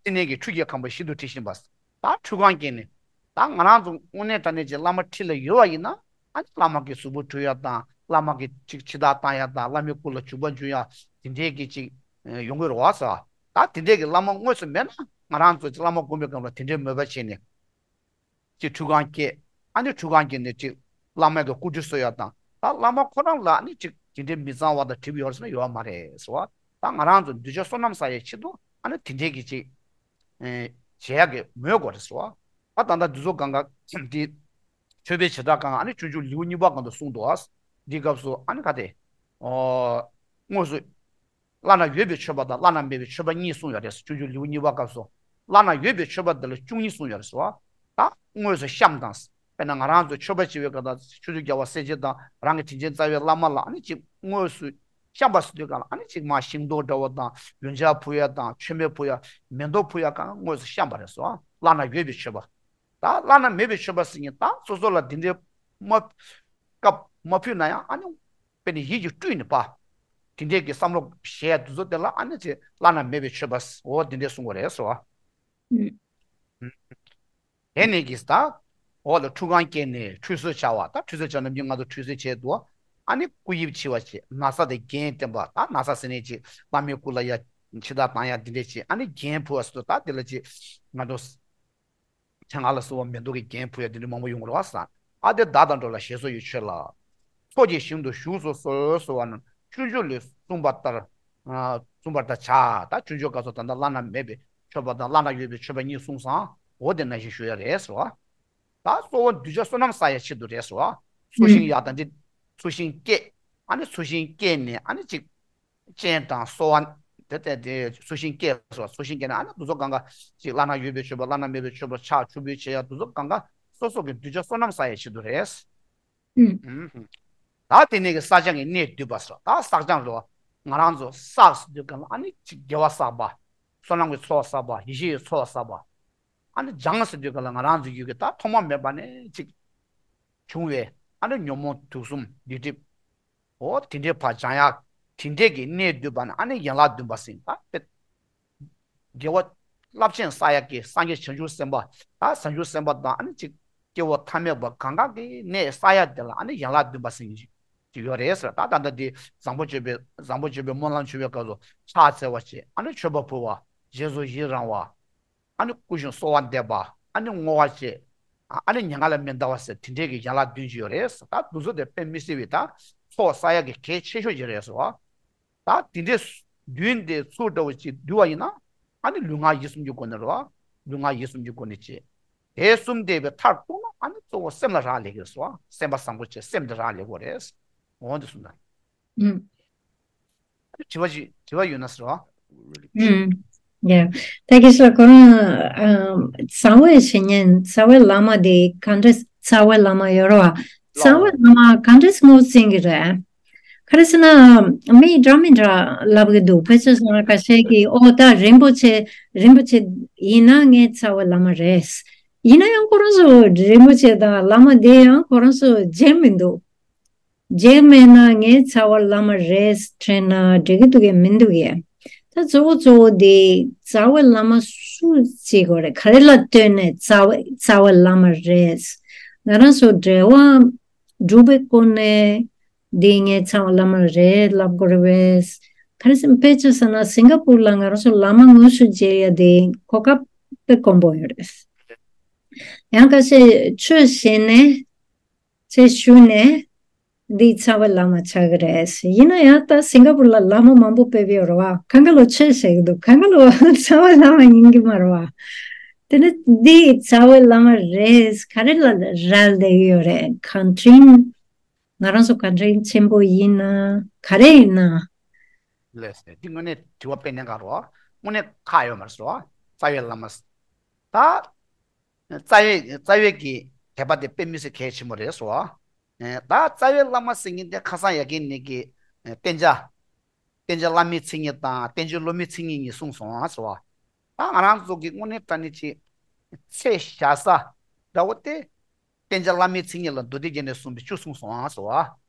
སྲིད་གནས་ཀྱི་ཁྲུས་ཀྱི་ཁང་པ་ཞིག་ཏུ་ཁྲིད་བཞིན་པ། ད་ཁྲུས་ཁང་བསྐྱལ་ནས། ད་ང་རང་ཚོ་དངོས་གནས་དྲང་གནས་ཀྱི་བླ་མ་ཁྲི་ལ་ཡོད་པ་ཡིན་ན། ཨ་ནི་བླ་མ་གི་གཟུགས་པོ་བཀྲུ་ཡ་དང་བླ་མ་གི་ཅིག་ཕྱི་ཐག་བཏང་ཡ་དང་བླ་མའི་སྐུ་ལ་བྱུག་པ་འཇུ་ཡ་དེ་འདྲའི་གི་ཅིག་ཡོང་གི་རེད་བ་ས། ད་དེ་འདྲའི་གི་བླ་མ་དངོས་སུ་མེད་ན་ང་རང་ཚོ་ཅིག་བླ་མ་སྒོམ་པའི་སྐབས་ལ་དེ་འདྲའི་མོས་པ་བྱས་ནས། ཅིག་ཁྲུས་ཁང་བསྐྱལ། ཨ་ནི་ཁྲུས་ཁང་བསྐྱལ་ནས་ཅིག་བླ་མ་གི་སྐུ་ཁྲུས་གསོལ་ཡ་དང་། ད་བླ་མ་ཁོ་རང་ལ་ཨ་ནི་ཅིག་དེ་འདྲའི་མི་གཙང་བ་དང་གྲིབ་ཡོད་ཟེར་ན་ཡོད་མ་རེད་ཟེར་བ། ད་ང་རང་ཚོ་གདུལ་བྱ་བསོད་ནམས་བསགས་ཡའི་ཆེད་དུ་ཨ་ནི་དེ་འདྲའི་གི་ཅིག་ཨེ་བྱེད་ཡ་གི་མོས་དགོས་རེད་ཟེར་བ། ད་ད་ལྟ་འདི་ཚོ་གང་ག་འདི་མཆོད་པའི་བྱེ་བྲག་གང་ག་ཨ་ནི་སྤྱོད་འཇུག་ལེའུ་གཉིས་པ་གང་དུ་གསུངས་འདུག་ཨ། འདི་སྐབས་སུ་ཨ་ནི་ག་དེ། ཨོ། དངོས་སུ། བླ་ན་ཡོད་པའི་མཆོད་པ་དང་བླ་ན་མེད་པའི་མཆོད་པ་གཉིས་གསུངས་ཡོད་རེད། སྤྱོད་འཇུག་ལེའུ་གཉིས་པ་སྐབས་སུ། བླ་ན་ཡོད་པའི་མཆོད་པ་འདི་ལ་བཅུ་གཉིས་གསུངས་ཡོད་རེད་ཟེར་བ། ད་དངོས་སུ་བཤམས་དང་། དཔེར་ན་ང་རང་ཚོ་མཆོད་པ་བྱེད་པའི་སྐབས་དང་ཆོས་རྗེ་རྒྱལ་བ་སྲས་བཅས་དང་རང་གི་དྲིན་ཅན་རྩ་བའི་བླ་མ་ལ་ཨ་ནི་ཅིག་དངོས་སུ་བཤམས་པ་ཟེར་དུས་སྒང་ལ་ཨ་ནི་ཅིག་མར་ཤིང་ཏོག་འདྲ་བོ་དང་ཡོན་ཆབ་ཕུལ་ཡ་དང་མཆོད་མེ་ཕུལ་ཡ་མེ་ཏོག་ཕུལ་ཡ་གང་དངོས་སུ་བཤམས་པ་རེད་ཟེར་བ། བླ་ན་ཡོད་པའི་མཆོད་པ། ད་བླ་ན་མེད་པའི་མཆོད་པ་ཟེར་མཁན་ད་སོ་སོ་ལ་འདི་འདྲའི་མ་སྐབས་མ་ཕུལ་ན་ཡང་ཨ་ནི་དཔེ་ནི་ཡིད་ཀྱིས་སྤྲུལ་ནས་པ། དེ་འདྲའི་གི་བསམ་བློ་བཞེས་དུས་ཚོད་དེ་ལ་ཨ་ནི་ཅེ་བླ་ན་མེད་པའི་མཆོད་པ་འོ་དེ་འདྲའི་གསུང་གི་རེད་ཟེར་བ། ཨུ། དེ་ནས་གིས་ད་འོ་ལ་ཁྲུས་ཁང་བསྐྱལ་ནས་ཁྲུས་གསོལ་བྱ་བ། ད་ཁྲུས་གསོལ་བྱ་ནམ་རྒྱུན་ང་ཚོ་ཁྲུས་གསོལ་བྱས་འདུག་ཨ་ནི་སྐུ་དབྱིབས་ཕྱི་བ་བྱས། ན་བཟའ་དང་རྒྱན་བསྟན་པ། ད་ན་བཟའ་ཟེར་ནས་ཅིག་བླ་མའི་སྐུ་ལ་ཡ་ཕྱི་ཐག་བཏང་ཡ་འདི་འདྲས་ཅིག་ཨ་ནི་རྒྱན་ཕུལ་བ་ཟེར་དུས་ད་དེ་ལ་ཅིག་ང་ཚོ་ཆང་ལ་སོགས་པ་མེ་ཏོག་གི་རྒྱན་ཕུལ་ཡ་དེ་འདྲ་མང་པོ་ཡོང་གི་རེད་བ་ས། ཨ་དེ་བདག་དང་འགྲོགས་ལ་ཞེས་སོགས་ཀྱི་མཆོད་ལ། ཚོགས་ཀྱི་ཞིང་དུ་བཞུགས་སུ་གསོལ་ཟེར་བ་ན་སྤྱོད་འཇུག་ལས་གསུངས་པ་ལྟར། ཨ་གསུངས་པ་ལྟར་བྱ། ད་སྤྱོད་འཇུག་སྐབས་སུ་ད་ལྟ་བླ་ན་མེད་པའི་མཆོད་པ་དང་བླ་ན་ཡོད་པའི་མཆོད་པ་གཉིས་གསུངས་སོང་། འོ་དེ་ནང་བཞིན་ཞུ་ཡ་རེད་ཟེར་བ། ད་གཙོ་བོ་གདུལ་བྱ་བསོད་ནམས་བསགས་ཡ་ཆེད་དུ་རེད་ཟེར་བ། ཚོགས་ཞིང་ཡག་དང་འདི་ཚོགས་ཞིང་བསྐྱེད། ཨ་ནི་ཚོགས་ཞིང་བསྐྱེད་ནས་ཨ་ནི་ཅིག་སྤྱན་དྲངས་གསོལ་བ། དེ་ལྟར་དེ་ཚོགས་ཞིང་བསྐྱེད་སོ། ཚོགས་ཞིང་བསྐྱེད་ནས་ཨ་ནི་འདུ་ཚོགས་གང་ག་ཅིག་བླ་ན་ཡོད་པའི་མཆོད་པ་བླ་ན་མེད་པའི་མཆོད་པ་ཕྱག་མཆོད་འབུལ་བྱེད་ཡ་འདུ་ཚོགས་གང་ག་སོ་སོ་གི་གདུལ་བྱ་བསོད་ནམས་བསགས་ཡའི་ཆེད་དུ་རེད། ཨུ། ཨུ་ཧུ། ད་དེ་ནས་ཀྱི་བསགས་སྦྱང་གི་གནས་བསྡུས་པ་སོ། ད་བསགས་སྦྱང་རེད་བ། ང་རང་ཚོ་བསགས་སུ་འདུས་གང་ལ་ཨ་ནི་ཅིག་དགེ་བ་བསགས་པ། བསོད་ནམས་ཀྱི་ཚོགས་བསགས་པ། ཡེ་ཤེས་ཀྱི་ཚོགས་བསགས་པ། ཨ་ནི་སྦྱང་སུ་འདུས་གང་ལ་ང་རང་ཚོ་ཡུལ་གྱི་ད་ཐོག་མ་མེད་པ་ནས་ཅིག་བྱུང་བའི་ཨ་ནི་ཉོན་མོངས་དུག་གསུམ་སྡིག་སྒྲིབ། འོ་དེ་འདྲའི་བར་སྦྱང་ཡག་དེ་འདྲའི་གི་གནས་བསྡུས་པ་ནི་ཨ་ནི་ཡན་ལག་བདུན་པ་ཟེར་ད་དཔེ། དགེ་བ་རླབས་ཆེན་བསགས་ཡག་གི་སངས་རྒྱས་བྱང་ཆུབ་སེམས་དཔའ། ད་བྱང་ཆུབ་སེམས་དཔའ་དང་ཨ་ནི་ཅིག་སྐྱེ་བོ་ཐ་མལ་པ་གང་ག་གི་གནས་བསགས་ཡག་དེ་ལ་ཨ་ནི་ཡན་ལག་བདུན་པ་ཟེར་གྱི་ཅིག་ཡོད་རེད་ཟེར། ད་ད་ལྟ་འདི་བཟང་པོ་སྤྱོད་པའི་བཟང་པོ་སྤྱོད་པའི་སྨོན་ལམ་མཆོད་པའི་སྐབས་སུ་ཕྱག་འཚལ་བ་བྱས། ཨ་ནི་མཆོད་པ་ཕུལ་བ། རྗེས་སུ་ཡི་རང་བ། ཨ་ནི་སྐུ་གཞུང་གསོལ་བ་འདེབས་པ། ཨ་ནི་བསྔོ་བ་བྱེད། ཨ་ནི་ཉེན་ཁ་ལས་མི་འདའ་བ་ཟེར་དེ་འདྲའི་གི་ཡན་ལག་བདུན་ཅིག་ཡོད་རེད། ད་འདུ་ཚོགས་དེ་དཔེ་མི་སྲིད་པའི་ད་ཚོགས་བསགས་ཡག་གི་གལ་ཆེ་ཤོས་ཅིག་རེད་ཟེར་བ། ད་དེ་འདྲའི་བདུན་དེ་ཚུར་འདྲ་བོ་ཅིག་བསྡུ་བ་ཡིན་ན་ཨ་ནི་ལུས་ངག་ཡིད་གསུམ་གྱི་སྒོ་ནས་རེད་བ། ལུས་ངག་ཡིད་གསུམ་གྱི་སྒོ་ནས་བྱེད། དེ་གསུམ་ལྡན་པའི་མཐར་གཏུགས་ན་ཨ་ནི་གཙོ་བོ་སེམས་ལ་རག་ལས་ཀྱི་རེད་ཟེར་བ། སེམས་པ་བཟང་པོ་བྱེད་སེམས་དེ་རག་ལས་དགོས་རེད། འོ་འདི་གསུམ་ད། ཨུམ། དྲི་བ་ཞིག་དྲི་བ་ཡོད་ན་ཟེར་བ། ཨུམ། ཡ། ད་གི་སོ་ཁོ་རང་ཨམ་རྩ་བའི་བཤེས་གཉེན་རྩ་བའི་བླ་མ་དེ་ག་འདྲ་རྩ་བའི་བླ་མ་ཡོད་རེད་བ། རྩ་བའི་བླ་མ་ག་འདྲ་ངོས་འཛིན་གྱི་རེད། ག་རེ་ཟེར་ན་མི་འདྲ་མི་འདྲ་ལབ་གི་འདུག་ཕལ་ཆེར་སོང་ན་ཁ་ཤས་ཀྱིས་ཨོ་ད་རིན་པོ་ཆེ་རིན་པོ་ཆེ་ཡིན་ན་ངའི་རྩ་བའི་བླ་མ་རེད། ཡིན་ན་ཡང་ཁོ་རང་ཚོ་རིན་པོ་ཆེ་དང་བླ་མ་དེ་ཡང་ཁོ་རང་ཚོ་མཇལ་མི་འདུག་མཇལ་མེད་ན་ངའི་རྩ་བའི་བླ་མ་རེད་དྲན་ན་འགྲིག་གི་འདུག་གས་མི་འདུག་གས། ད་གཙོ་བོ་གཙོ་བོ་དེ་རྩ་བའི་བླ་མ་སུ་གཅིག་གོ་རེད། ག་རེ་ལ་ལྟོས་ནས་རྩ་བའི་རྩ་བའི་བླ་མ་རེད། ང་རང་ཚོ་འབྲེལ་བ་སྒྲུབ་པའི་སྐོར་ནས་དེ་ངའི་རྩ་བའི་བླ་མ་རེད་ལབ་དགོས་རེད་བས། ག་རེ་ཟེར་དཔེ་ཆ་བཞག་ན་སིང་ག་པུར་ལ་ང་རང་ཚོ་བླ་མ་དངོས་སུ་མཇལ་ཡ་དེ་གོ་སྐབས་དཔེ་དཀོན་པོ་ཡོད་རེད། ཡང་ཁ་ཤས་ཆོས་བཤད་ནས། ཅེས་ཞུས་ནས། འདི་རྩ་བའི་བླ་མ་ཆགས་ཀྱི་རེད། ཡིན་ན་ཡང་ད་སིང་ག་པུར་ལ་བླ་མ་མང་པོ་ཕེབས་ཡོད་རེད་བ། གང་ག་ལོ་ཆོས་བཤད་ཀྱི་འདུག་གང་ག་ལོ་རྩ་བའི་བླ་མ་ཡིན་གྱི་མ་རེད་བ། དེ་ནི་འདི་རྩ་བའི་བླ་མ་རེད། ག་རེ་ལ་རག་ལས་ཡོད་རེད། གང་དྲན། ང་རང་ཚོ་གང་དྲན་ཆེན་པོ་ཡིན་ན་ག་རེ་ཡིན་ན། ལགས་སོ། འདི་དངོས་གནས་དྲི་བ་དཔེ་གནད་འགག་རེད་བ། དངོས་གནས་ཁག་ཡོད་མ་རེད་བ། རྩ་བའི་བླ་མ། ད། རྩ་བའི་རྩ་བའི་གི་དད་པ་དེ་དཔེ་མི་སྲིད་གལ་ཆེན་པོ་རེད་ཟེར་བ། ད་རྩ་བའི་བླ་མ་ཟེར་མཁན་དེ་ཁ་སང་ཡ་གི་ནི་གི་བསྟེན་བྱ། བསྟེན་བྱ་བླ་མའི་མཚན་ཉིད་དང་བསྟེན་བྱ་སློབ་མའི་མཚན་ཉིད་གཉིས་གསུངས་སོང་ཟེར་བ། ད་ང་རང་ཚོ་གི་དངོས་གནས་དྲང་གནས་ཀྱི་ཚེ་ཞག་ས་འདྲ་བོ་དེ། བསྟེན་བྱ་བླ་མའི་མཚན་ཉིད་ལ་མདོ་སྡེ་རྒྱན་ནས་གསུངས་པའི་བཅུ་གསུངས་སོང་ཟེར་བ།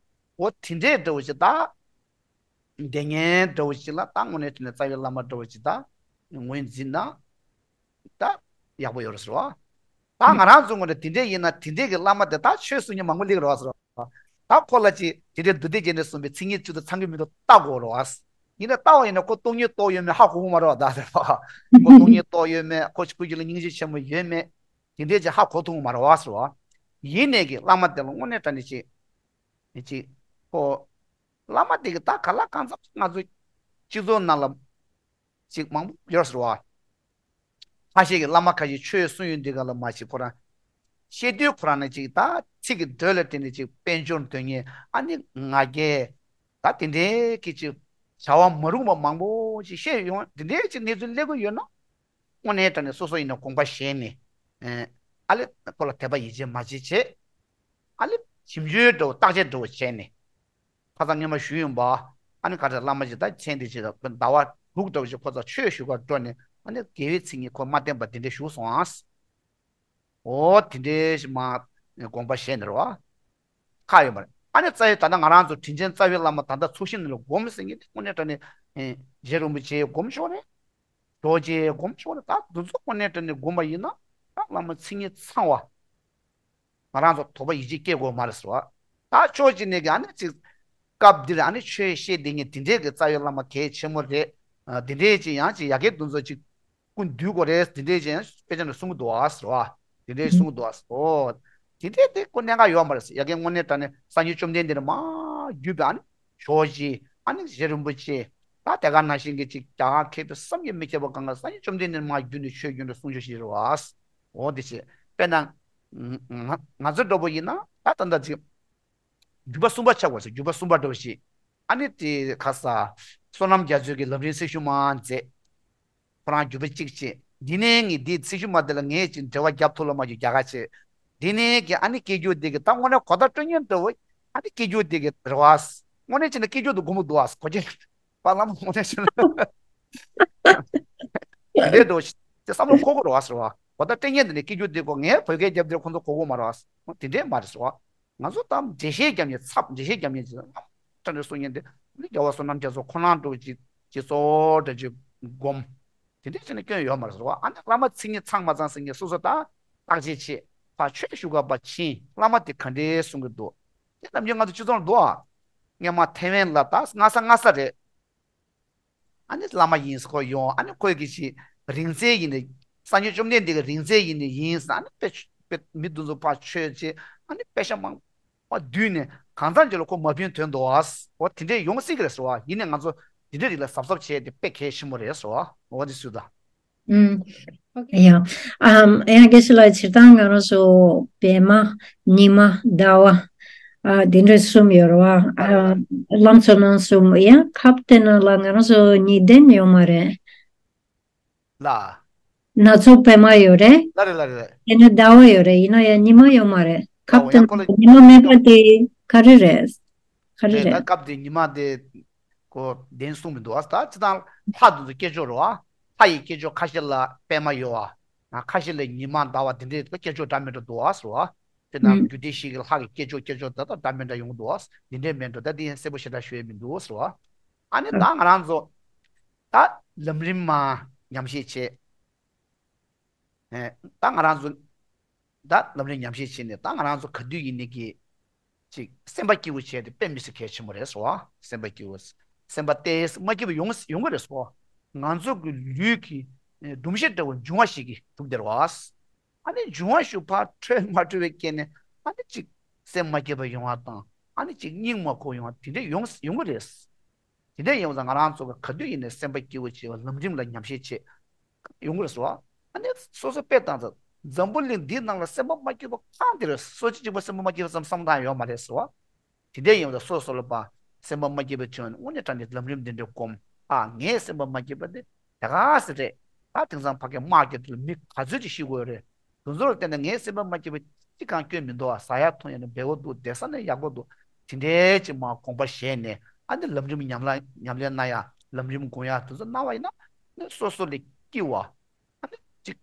འོ་དེ་འདྲའི་འདྲ་བོ་ཞིག་ད། འདོད་ཉན་འདྲ་བོ་ཞིག་ལ་ད་དངོས་གནས་དྲང་གནས་རྩ་བའི་བླ་མ་འདྲ་བོ་ཞིག་ད་ངོས་འཛིན་ན་ད་ཡག་པོ་ཡོད་རེད་ཟེར་བ། ད་ང་རང་ཚོ་ངོས་ནས་དེ་འདྲས་ཡིན་ན་དེ་འདྲས་ཀྱི་བླ་མ་དེ་ད་ཆོས་གསུང་མཁན་མང་པོ་སླེབས་རེད་བ་ཟེར་བ། ད་ཁོ་ལ་ཅིག་དེ་འདྲས་མདོ་སྡེ་རྒྱན་ནས་གསུངས་པའི་མཚན་ཉིད་བཅུ་དེ་ཚང་གི་མི་འདུག་ལྟ་དགོས་རེད་བ། ཡིན་ན་ལྟ་བ་ཡིན་ན་ཁོ་སྟོང་ཉིད་རྟོགས་ཡོད་མེད་ཧ་གོ་གི་མ་རེད་བ། ད་ཟེར་བ། ཁོ་སྟོང་ཉིད་རྟོགས་ཡོད་མེད། ཁོ་ཆོས་སྐུ་རྒྱུད་ལ་སྙིང་རྗེ་ཆེན་པོ་ཡོད་མེད། དེ་འདྲས་ཅིག་ཧ་གོ་ཐུབ་གི་མ་རེད་བ་ཟེར་བ། ཡིན་ནས་ཀྱི་བླ་མ་དེ་ལ་དངོས་གནས་དྲང་གནས་ཅིག་ཅིག་ཁོ། བླ་མ་དེ་གི་ད་ག་ལ་གང་འཚམ་ང་ཚོ་སྤྱི་ཚོགས་ནང་ལ་ཅིག་མང་པོ་ཡོད་ཟེར་བ། ཁ་ཤས་ཀྱི་བླ་མ་ཁ་ཤས་ཆོས་གསུང་ཡོང་དུས་ག་ལ་མ་ཅིག་ཁོ་རང་བཤད་དུས་ཁོ་རང་ནི་ཅིག་ད་ཚིག་གི་འགྲོས་ལ་བརྟེན་ནས་ཅིག་དཔལ་འབྱོར་འདོད་མཁན་ཨ་ནི་ང་རྒྱལ་ད་དེ་འདྲའི་གི་ཅིག་བྱ་བ་མ་རུངས་པ་མང་པོ་ཅིག་བཤད་ཡོང་དེ་འདྲའི་ཅིག་གནས་ཚུལ་སླེབས་ཀྱི་ཡོད་ན། དངོས་གནས་དྲང་གནས་སོ་སོ་ཡིན་ན་དགོངས་པ་བཞེས་ནས། ཨ་ལེ་ཁོ་ལ་དད་པ་ཡིད་ཆེས་མ་བྱེད་བྱེད། ཨ་ལེ་ཞིབ་འཇུག་འདྲ་བོ་བརྟག་དཔྱད་འདྲ་བོ་བྱས་ནས། ཁ་སང་སྔོན་མ་ཞུས་ཡོང་པ། ཨ་ནི་ག་རེ་བླ་མ་ཞིག་ད་མཚན་དེ་ཅིག་ཟླ་བ་དྲུག་འདྲ་བོ་ཞིག་ཁོ་ཚོ་ཆོས་ཞུ་གར་འགྲོ་ནས་ཨ་ནི་དགེ་བའི་མཚན་ཉིད་ཁོ་མ་བསྟན་པ་དེ་འདྲ་ཞུས་སོང་ཨ། འོ་དེ་འདྲའི་ཞིག་མ་དགོངས་པ་བཞེས་ནས་རེད་བ། ཁག་ཡོད་མ་རེད། ཨ་ནི་རྩ་བའི་ད་ལྟ་ང་རང་ཚོ་དྲིན་ཅན་རྩ་བའི་བླ་མ་ད་ལྟ་ཚོགས་ཞིང་ནང་ལ་སྒོམ་ཟེར་མཁན་དེ་དངོས་གནས་དྲང་གནས་རྗེ་རིན་པོ་ཆེ་སྒོམ་ཆོག་རེད། རྡོ་རྗེ་སྒོམ་ཆོག་རེད། ད་འདི་ཚོ་དངོས་གནས་དྲང་གནས་སྒོམ་པ་ཡིན་ན་ད་བླ་མ་མཚན་ཉིད་ཚང་བ། ང་རང་ཚོ་དོགས་པ་ཡིད་ཆེས་སྐྱེ་དགོས་མ་རེད་ཟེར་བ། ད་ཕྱོགས་གཅིག་ནས་ཀྱི་ཨ་ནི་ཅིག་སྐབས་འདིར་ཨ་ནི་ཆོས་བཤད་བསྡད་མཁན་དེ་འདྲས་ཀྱི་རྩ་བའི་བླ་མ་གལ་ཆེན་མོ་རེད། དེ་འདྲས་ཅིག་ཡང་ཅིག་ཡ་གི་འདི་ཚོ་ཅིག་སྐུ་འདུས་དགོས་རེད། དེ་འདྲས་ཅིག་ཡང་དཔེ་ཆ་ནས་གསུང་གི་འདུག་ཨ་ཟེར་བ། དེ་འདྲས་གསུང་གི་འདུག་ཨ་ཟེར། ཨོ། དེ་འདྲས་དེ་ཁོ་གནད་འགག་ཡོད་མ་རེད་ཟེར། ཡ་གི་དངོས་གནས་དྲང་གནས་སངས་རྒྱས་བཅོམ་ལྡན་འདས་ནས་མར་བརྒྱུད་པའི་ཨ་ནི་ཇོ་བོ་རྗེ་ཨ་ནི་རྗེ་རིན་པོ་ཆེ། ད་དེ་ག་ནང་བཞིན་གྱི་ཅིག་རྒྱ་གར་མཁས་པའི་བསམ་གྱིས་མི་ཁྱབ་པ་གང་ག་སངས་རྒྱས་བཅོམ་ལྡན་འདས་ནས་མར་བརྒྱུད་ནས་ཆོས་བརྒྱུད་འདྲ་གསུང་ཆོས་ཞིག་རེད་བ། འོ་དེ་བྱས་དཔེར་ན། ང་ང་ཚོ་འདྲ་པོ་ཡིན་ན་ད་ད་ལྟ་ཅིག་འགྱུར་བ་གསུམ་པ་ཆགས་པ་ཟེར། འགྱུར་བ་གསུམ་པ་འདྲ་པོ་ཞིག་ཨ་ནི་དེ་ག་ས། བསོད་ནམས་རྒྱ་མཚོ་གི་ལམ་རིམ་སེར་ཤུལ་མ་མཛད། ཁོ་རང་འགྱུར་བ་གཅིག་བྱས། འདི་ནས་ངས་འདི་སེར་ཤུལ་མ་དེ་ལ་ངས་ཅིག་འབྲེལ་བ་རྒྱབ་ཐུབ་ལ་མ་རྒྱུ་རྒྱ་གར་བྱས། འདི་ནས་ཀྱི་ཨ་ནི་སྐད་སྒྱུར་དེ་གི་ད་དངོས་གནས་གོ་བརྡ་སྤྲོད་མཁན་འདྲ་བོ། ཨ་ནི་སྐད་སྒྱུར་དེ་གི་རེད་བ། དངོས་གནས་བྱས་ན་སྐད་སྒྱུར་དུ་དགོས་མི་འདུག་ཨ། གོ་རྒྱུ། པ་ལམ་དངོས་གནས་བྱས་ན། དེ་འདྲའི་འདྲ་བོ་ཞིག་དེ་བསམ་བློ་འཁོར་དགོས་རེད་བ་ཟེར་བ། གོ་བརྡ་སྤྲད་མཁན་དེ་ནས་སྐད་སྒྱུར་དེ་གོ་ངས་བོད་སྐད་རྒྱབ་དེ་ཁོང་ཚོ་གོ་དགོས་མ་རེད་བ། དེ་འདྲས་མ་རེད་ཟེར་བ། ང་ཚོ་ད་འགྲེལ་བཤད་རྒྱབ་མཁན་ཚབ་འགྲེལ་བཤད་རྒྱབ་མཁན་ཅིག་ལ་ཁྲ་འདྲ་གསུང་མཁན་དེ་ནི་རྒྱལ་བ་བསོད་ནམས་རྒྱ་མཚོ་ཁོ་རང་འདྲ་བོ་ཅིག་ཅིག་གཙོ་བོ་འདྲ་ཅིག་སྒོམ། དེ་འདྲས་བྱས་ནས་སྐྱོན་ཡོད་མ་རེད་ཟེར་བ། ཨ་ནི་བླ་མ་མཚན་ཉིད་ཚང་མ་ཚང་ཟེར་མཁན་སོ་སོ་ད་བརྟག་དཔྱད་བྱེད་ཕར་ཆོས་ཞུ་ག་པ་ཕྱིན་བླ་མ་དེ་ག་འདྲས་གསུང་གི་འདུག་དེ་ནམ་རྒྱུན་ང་ཚོ་སྤྱི་ཚོགས་ལ་འདུག་ཨ། སྔོན་མ་ཐེ་ཝན་ལ་ད་སྔ་ས་སྔ་ས་རེད། ཨ་ནི་བླ་མ་ཡིན་ཟེར་ཁོ་ཡོང་། ཨ་ནི་ཁོས་གི་ཞིག་རིང་བསྲེལ་ཡིན་ནི། སངས་རྒྱས་བཅོམ་ལྡན་འདས་ཀྱི་རིང་བསྲེལ་ཡིན་ནི་ཡིན་ཟེར། ཨ་ནི་དཔེ་དཔེ་མི་འདི་ཚོ་ཕར་ཆོས་བྱེད། ཨ་ནི་དཔེ་ཆ་མང་པོ་བསྡུས་ནས་གང་ཚང་ཅིག་ལ་ཁོ་མ་ཕན་ཐོན་འདུག་ཨ། འོ་དེ་འདྲས་ཡོང་སྲིད་ཀྱི་རེད་ཟེར་བ། ཡིན་ནའི་ང་ཚོ་དེ་འདྲས་རིགས་ལ་གཟབ་གཟབ་བྱས་ཏེ་དཔེ་གལ་ཆེན་པོ་རེད་ཟེར་བ། འོ་དེ་སུ་ད། ཨུམ། ཡང་། ཨམ། ཡང་དགེ་བཤེས་ལགས་སྤྱིར་བཏང་ང་རང་ཚོ་པད་མ། ཉི་མ། ཟླ་བ། ཨ། འདི་འདྲ་གསུམ་ཡོད་རེད་བ། ཨ། ལམ་གཙོ་རྣམ་གསུམ། ཡང་ཁབ་དེ་ནང་ལ་ང་རང་ཚོ་གཉིས་ལྡན་ཡོད་མ་རེད། ལ། སྣ་ཚོགས་པད་མ་ཡོད་རེད། ལ་རེད་ལ་རེད་ལ། དེ་ནས་ཟླ་བ་ཡོད་རེད། ཡིན་ན་ཡང་ཉི་མ་ཡོད་མ་རེད། ཁབ་དེ་ནང་ལ་ཉི་མ་མེད་པ་དེ་ག་རེ་རེད། ག་རེ་རེད། ད་རེད། སྐབས་དེ་ཉི་མ་དེ། ཁོ་བདེན་གསུངས་མི་འདུག་ཨ། ད་སྤྱི་བཏང་ལྷ་དེ་ཚོ་སྐྱེས་མཆོག་རེད་བ། ལྷ་ཡི་སྐྱེས་མཆོག་ཁ་ཤས་ལ་པད་མ་ཡོད་བ། ཁ་ཤས་ལ་ཉི་མ་ཟླ་བ་དེ་འདྲའི་སྐྱེས་མཆོག་འདྲ་མི་འདྲ་འདུག་ཨ་ཟེར་བ། དེ་ནང་ཨུམ། རྒྱུད་སྡེ་བཞི་གི་ལྷ་གི་སྐྱེས་མཆོག་སྐྱེས་མཆོག་ད་ལྟ་འདྲ་མི་འདྲ་ཡོང་གི་འདུག་ཨ། དེ་འདྲའི་མེད་འགྲོ། ད་དེ་ཡང་གསལ་པོ་ཞེ་དྲག་ཞུ་ཡས་མི་འདུག་ཟེར་བ། ཨ་ནི་ད་ང་རང་ཚོ་ད་ལམ་རིམ་མ་ཉམས་བཞེས་བྱས། ཨེ། ད་ང་རང་ཚོ་ད་ལམ་རིམ་ཉམས་བཞེས་བྱས་ནས་ད་ང་རང་ཚོ་ག་དུས་ཡིན་ནའི་གི་ཅིག་སེམས་པ་སྐྱིད་པོ་བྱས་ཏེ་དཔེ་མི་སྲིད་གལ་ཆེན་པོ་རེད་ཟེར་བ། སེམས་པ་སྐྱིད་པོ། སེམས་པ་ཏོག་ཙམ་མ་སྐྱིད་པོ་ཡོང་ཡོང་གི་རེད་ཟེར་བ། ང་ཚོ་གི་ལུས་ཀྱི་ཨེ་སྒྲོམ་གཞི་འདྲ་བོ་འབྱུང་བ་ཞིག་གིས་གྲུབ་བསྡད་རེད་བ། ཨ་ནི་འབྱུང་བ་ཞིག་ཕར་འཕྲོད་མ་འཕྲོད་པའི་རྐྱེན་ནས་ཨ་ནི་ཅིག་སེམས་མ་སྐྱིད་པ་ཡོང་བ་དང་ ཨ་ནི་ཅིག་སྙིང་མ་ཁོག་ཡོང་བ་དེ་འདྲས་ཡོང་ཡོང་གི་རེད། དེ་འདྲས་ཡོང་བ་ཙང་ང་རང་ཚོ་ག་ག་དུས་ཡིན་ནའི་སེམས་པ་སྐྱིད་པོ་བྱེད་པ་ལམ་རིམ་ལ་ཉམས་ཞིབ་བྱེད་ཡོང་གི་རེད་ཟེར་བ། ཨ་ནི་སོ་སོ་དཔེ་བཏང་ཙང་འཛམ་བུ་གླིང་འདིའི་ནང་ལ་སེམས་པ་མ་སྐྱིད་པ་གང་དེ་རེད། སོ་སོ་གཅིག་པོ་སེམས་པ་མ་སྐྱིད་པ་ཙམ་བསམ་སྟངས་ཡོད་མ་རེད་ཟེར་བ། དེ་འདྲས་ཡིན་པ་སོ་སོ་ལ་པ་སེམས་པ་མ་སྐྱིད་པ་བྱུང་ནས་དངོས་གནས་དྲང་གནས་ལམ་རིམ་འདི་འདྲས་སྒོམ། ཨ། ངའི་སེམས་པ་མ་སྐྱིད་པ་འདི་དེ་ག་ཟེ་རེད། ད་དེང་སང་ཕ་གི་དམག་གི་དུས་ལ་མི་ག་ཚོད་ཅིག་ཤི་དགོས་རེད། དེ་ཚོ་ལ་བརྟེན་ནས་ངའི་སེམས་པ་མ་སྐྱིད་པ་ཅི་གང་སྐྱོན་མི་འདུག་ཨ། ཟ་ཡག་འཐུང་ཡག་ནི་བདེ་པོ་འདུག་བསྡད་ས་ནི་ཡག་པོ་འདུག་དེ་འདྲས་ཅིག་མ་དགོངས་པ་བཞེས་ནས། ཨ་ནི་ལམ་རིམ་ཉམས་ལ་ཉམས་ལེན་གནང་ཡག་ལམ་རིམ་སྒོམ་ཡག་དེ་ཚོ་གནང་བ་ཡིན་ན་ནི་སོ་སོ་ལ་སྐྱིད་པ། ཨ་ནི་ཅིག་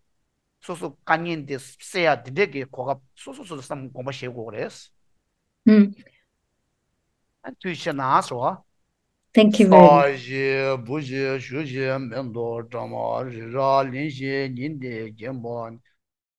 སོ་སོ་དཀའ་ངལ་དེ་སེལ་ཡག་དེ་འདྲས་ཀྱི་གོ་སྐབས་སོ་སོ་སོ་སོ་བསམ་དགོངས་པ་བཞེས་དགོས་རེད། ཨུམ། ཨ། ཐུགས་རྗེ་གནང་ཟེར་བ། Thank you very much. ས་གཞི་བུ་གཞི་གཞུ་ཞིག་མེ་ཏོག་བཀྲ་མ་རི་རབ་གླིང་བཞི་ཉི་ཟླས་བརྒྱན་པ།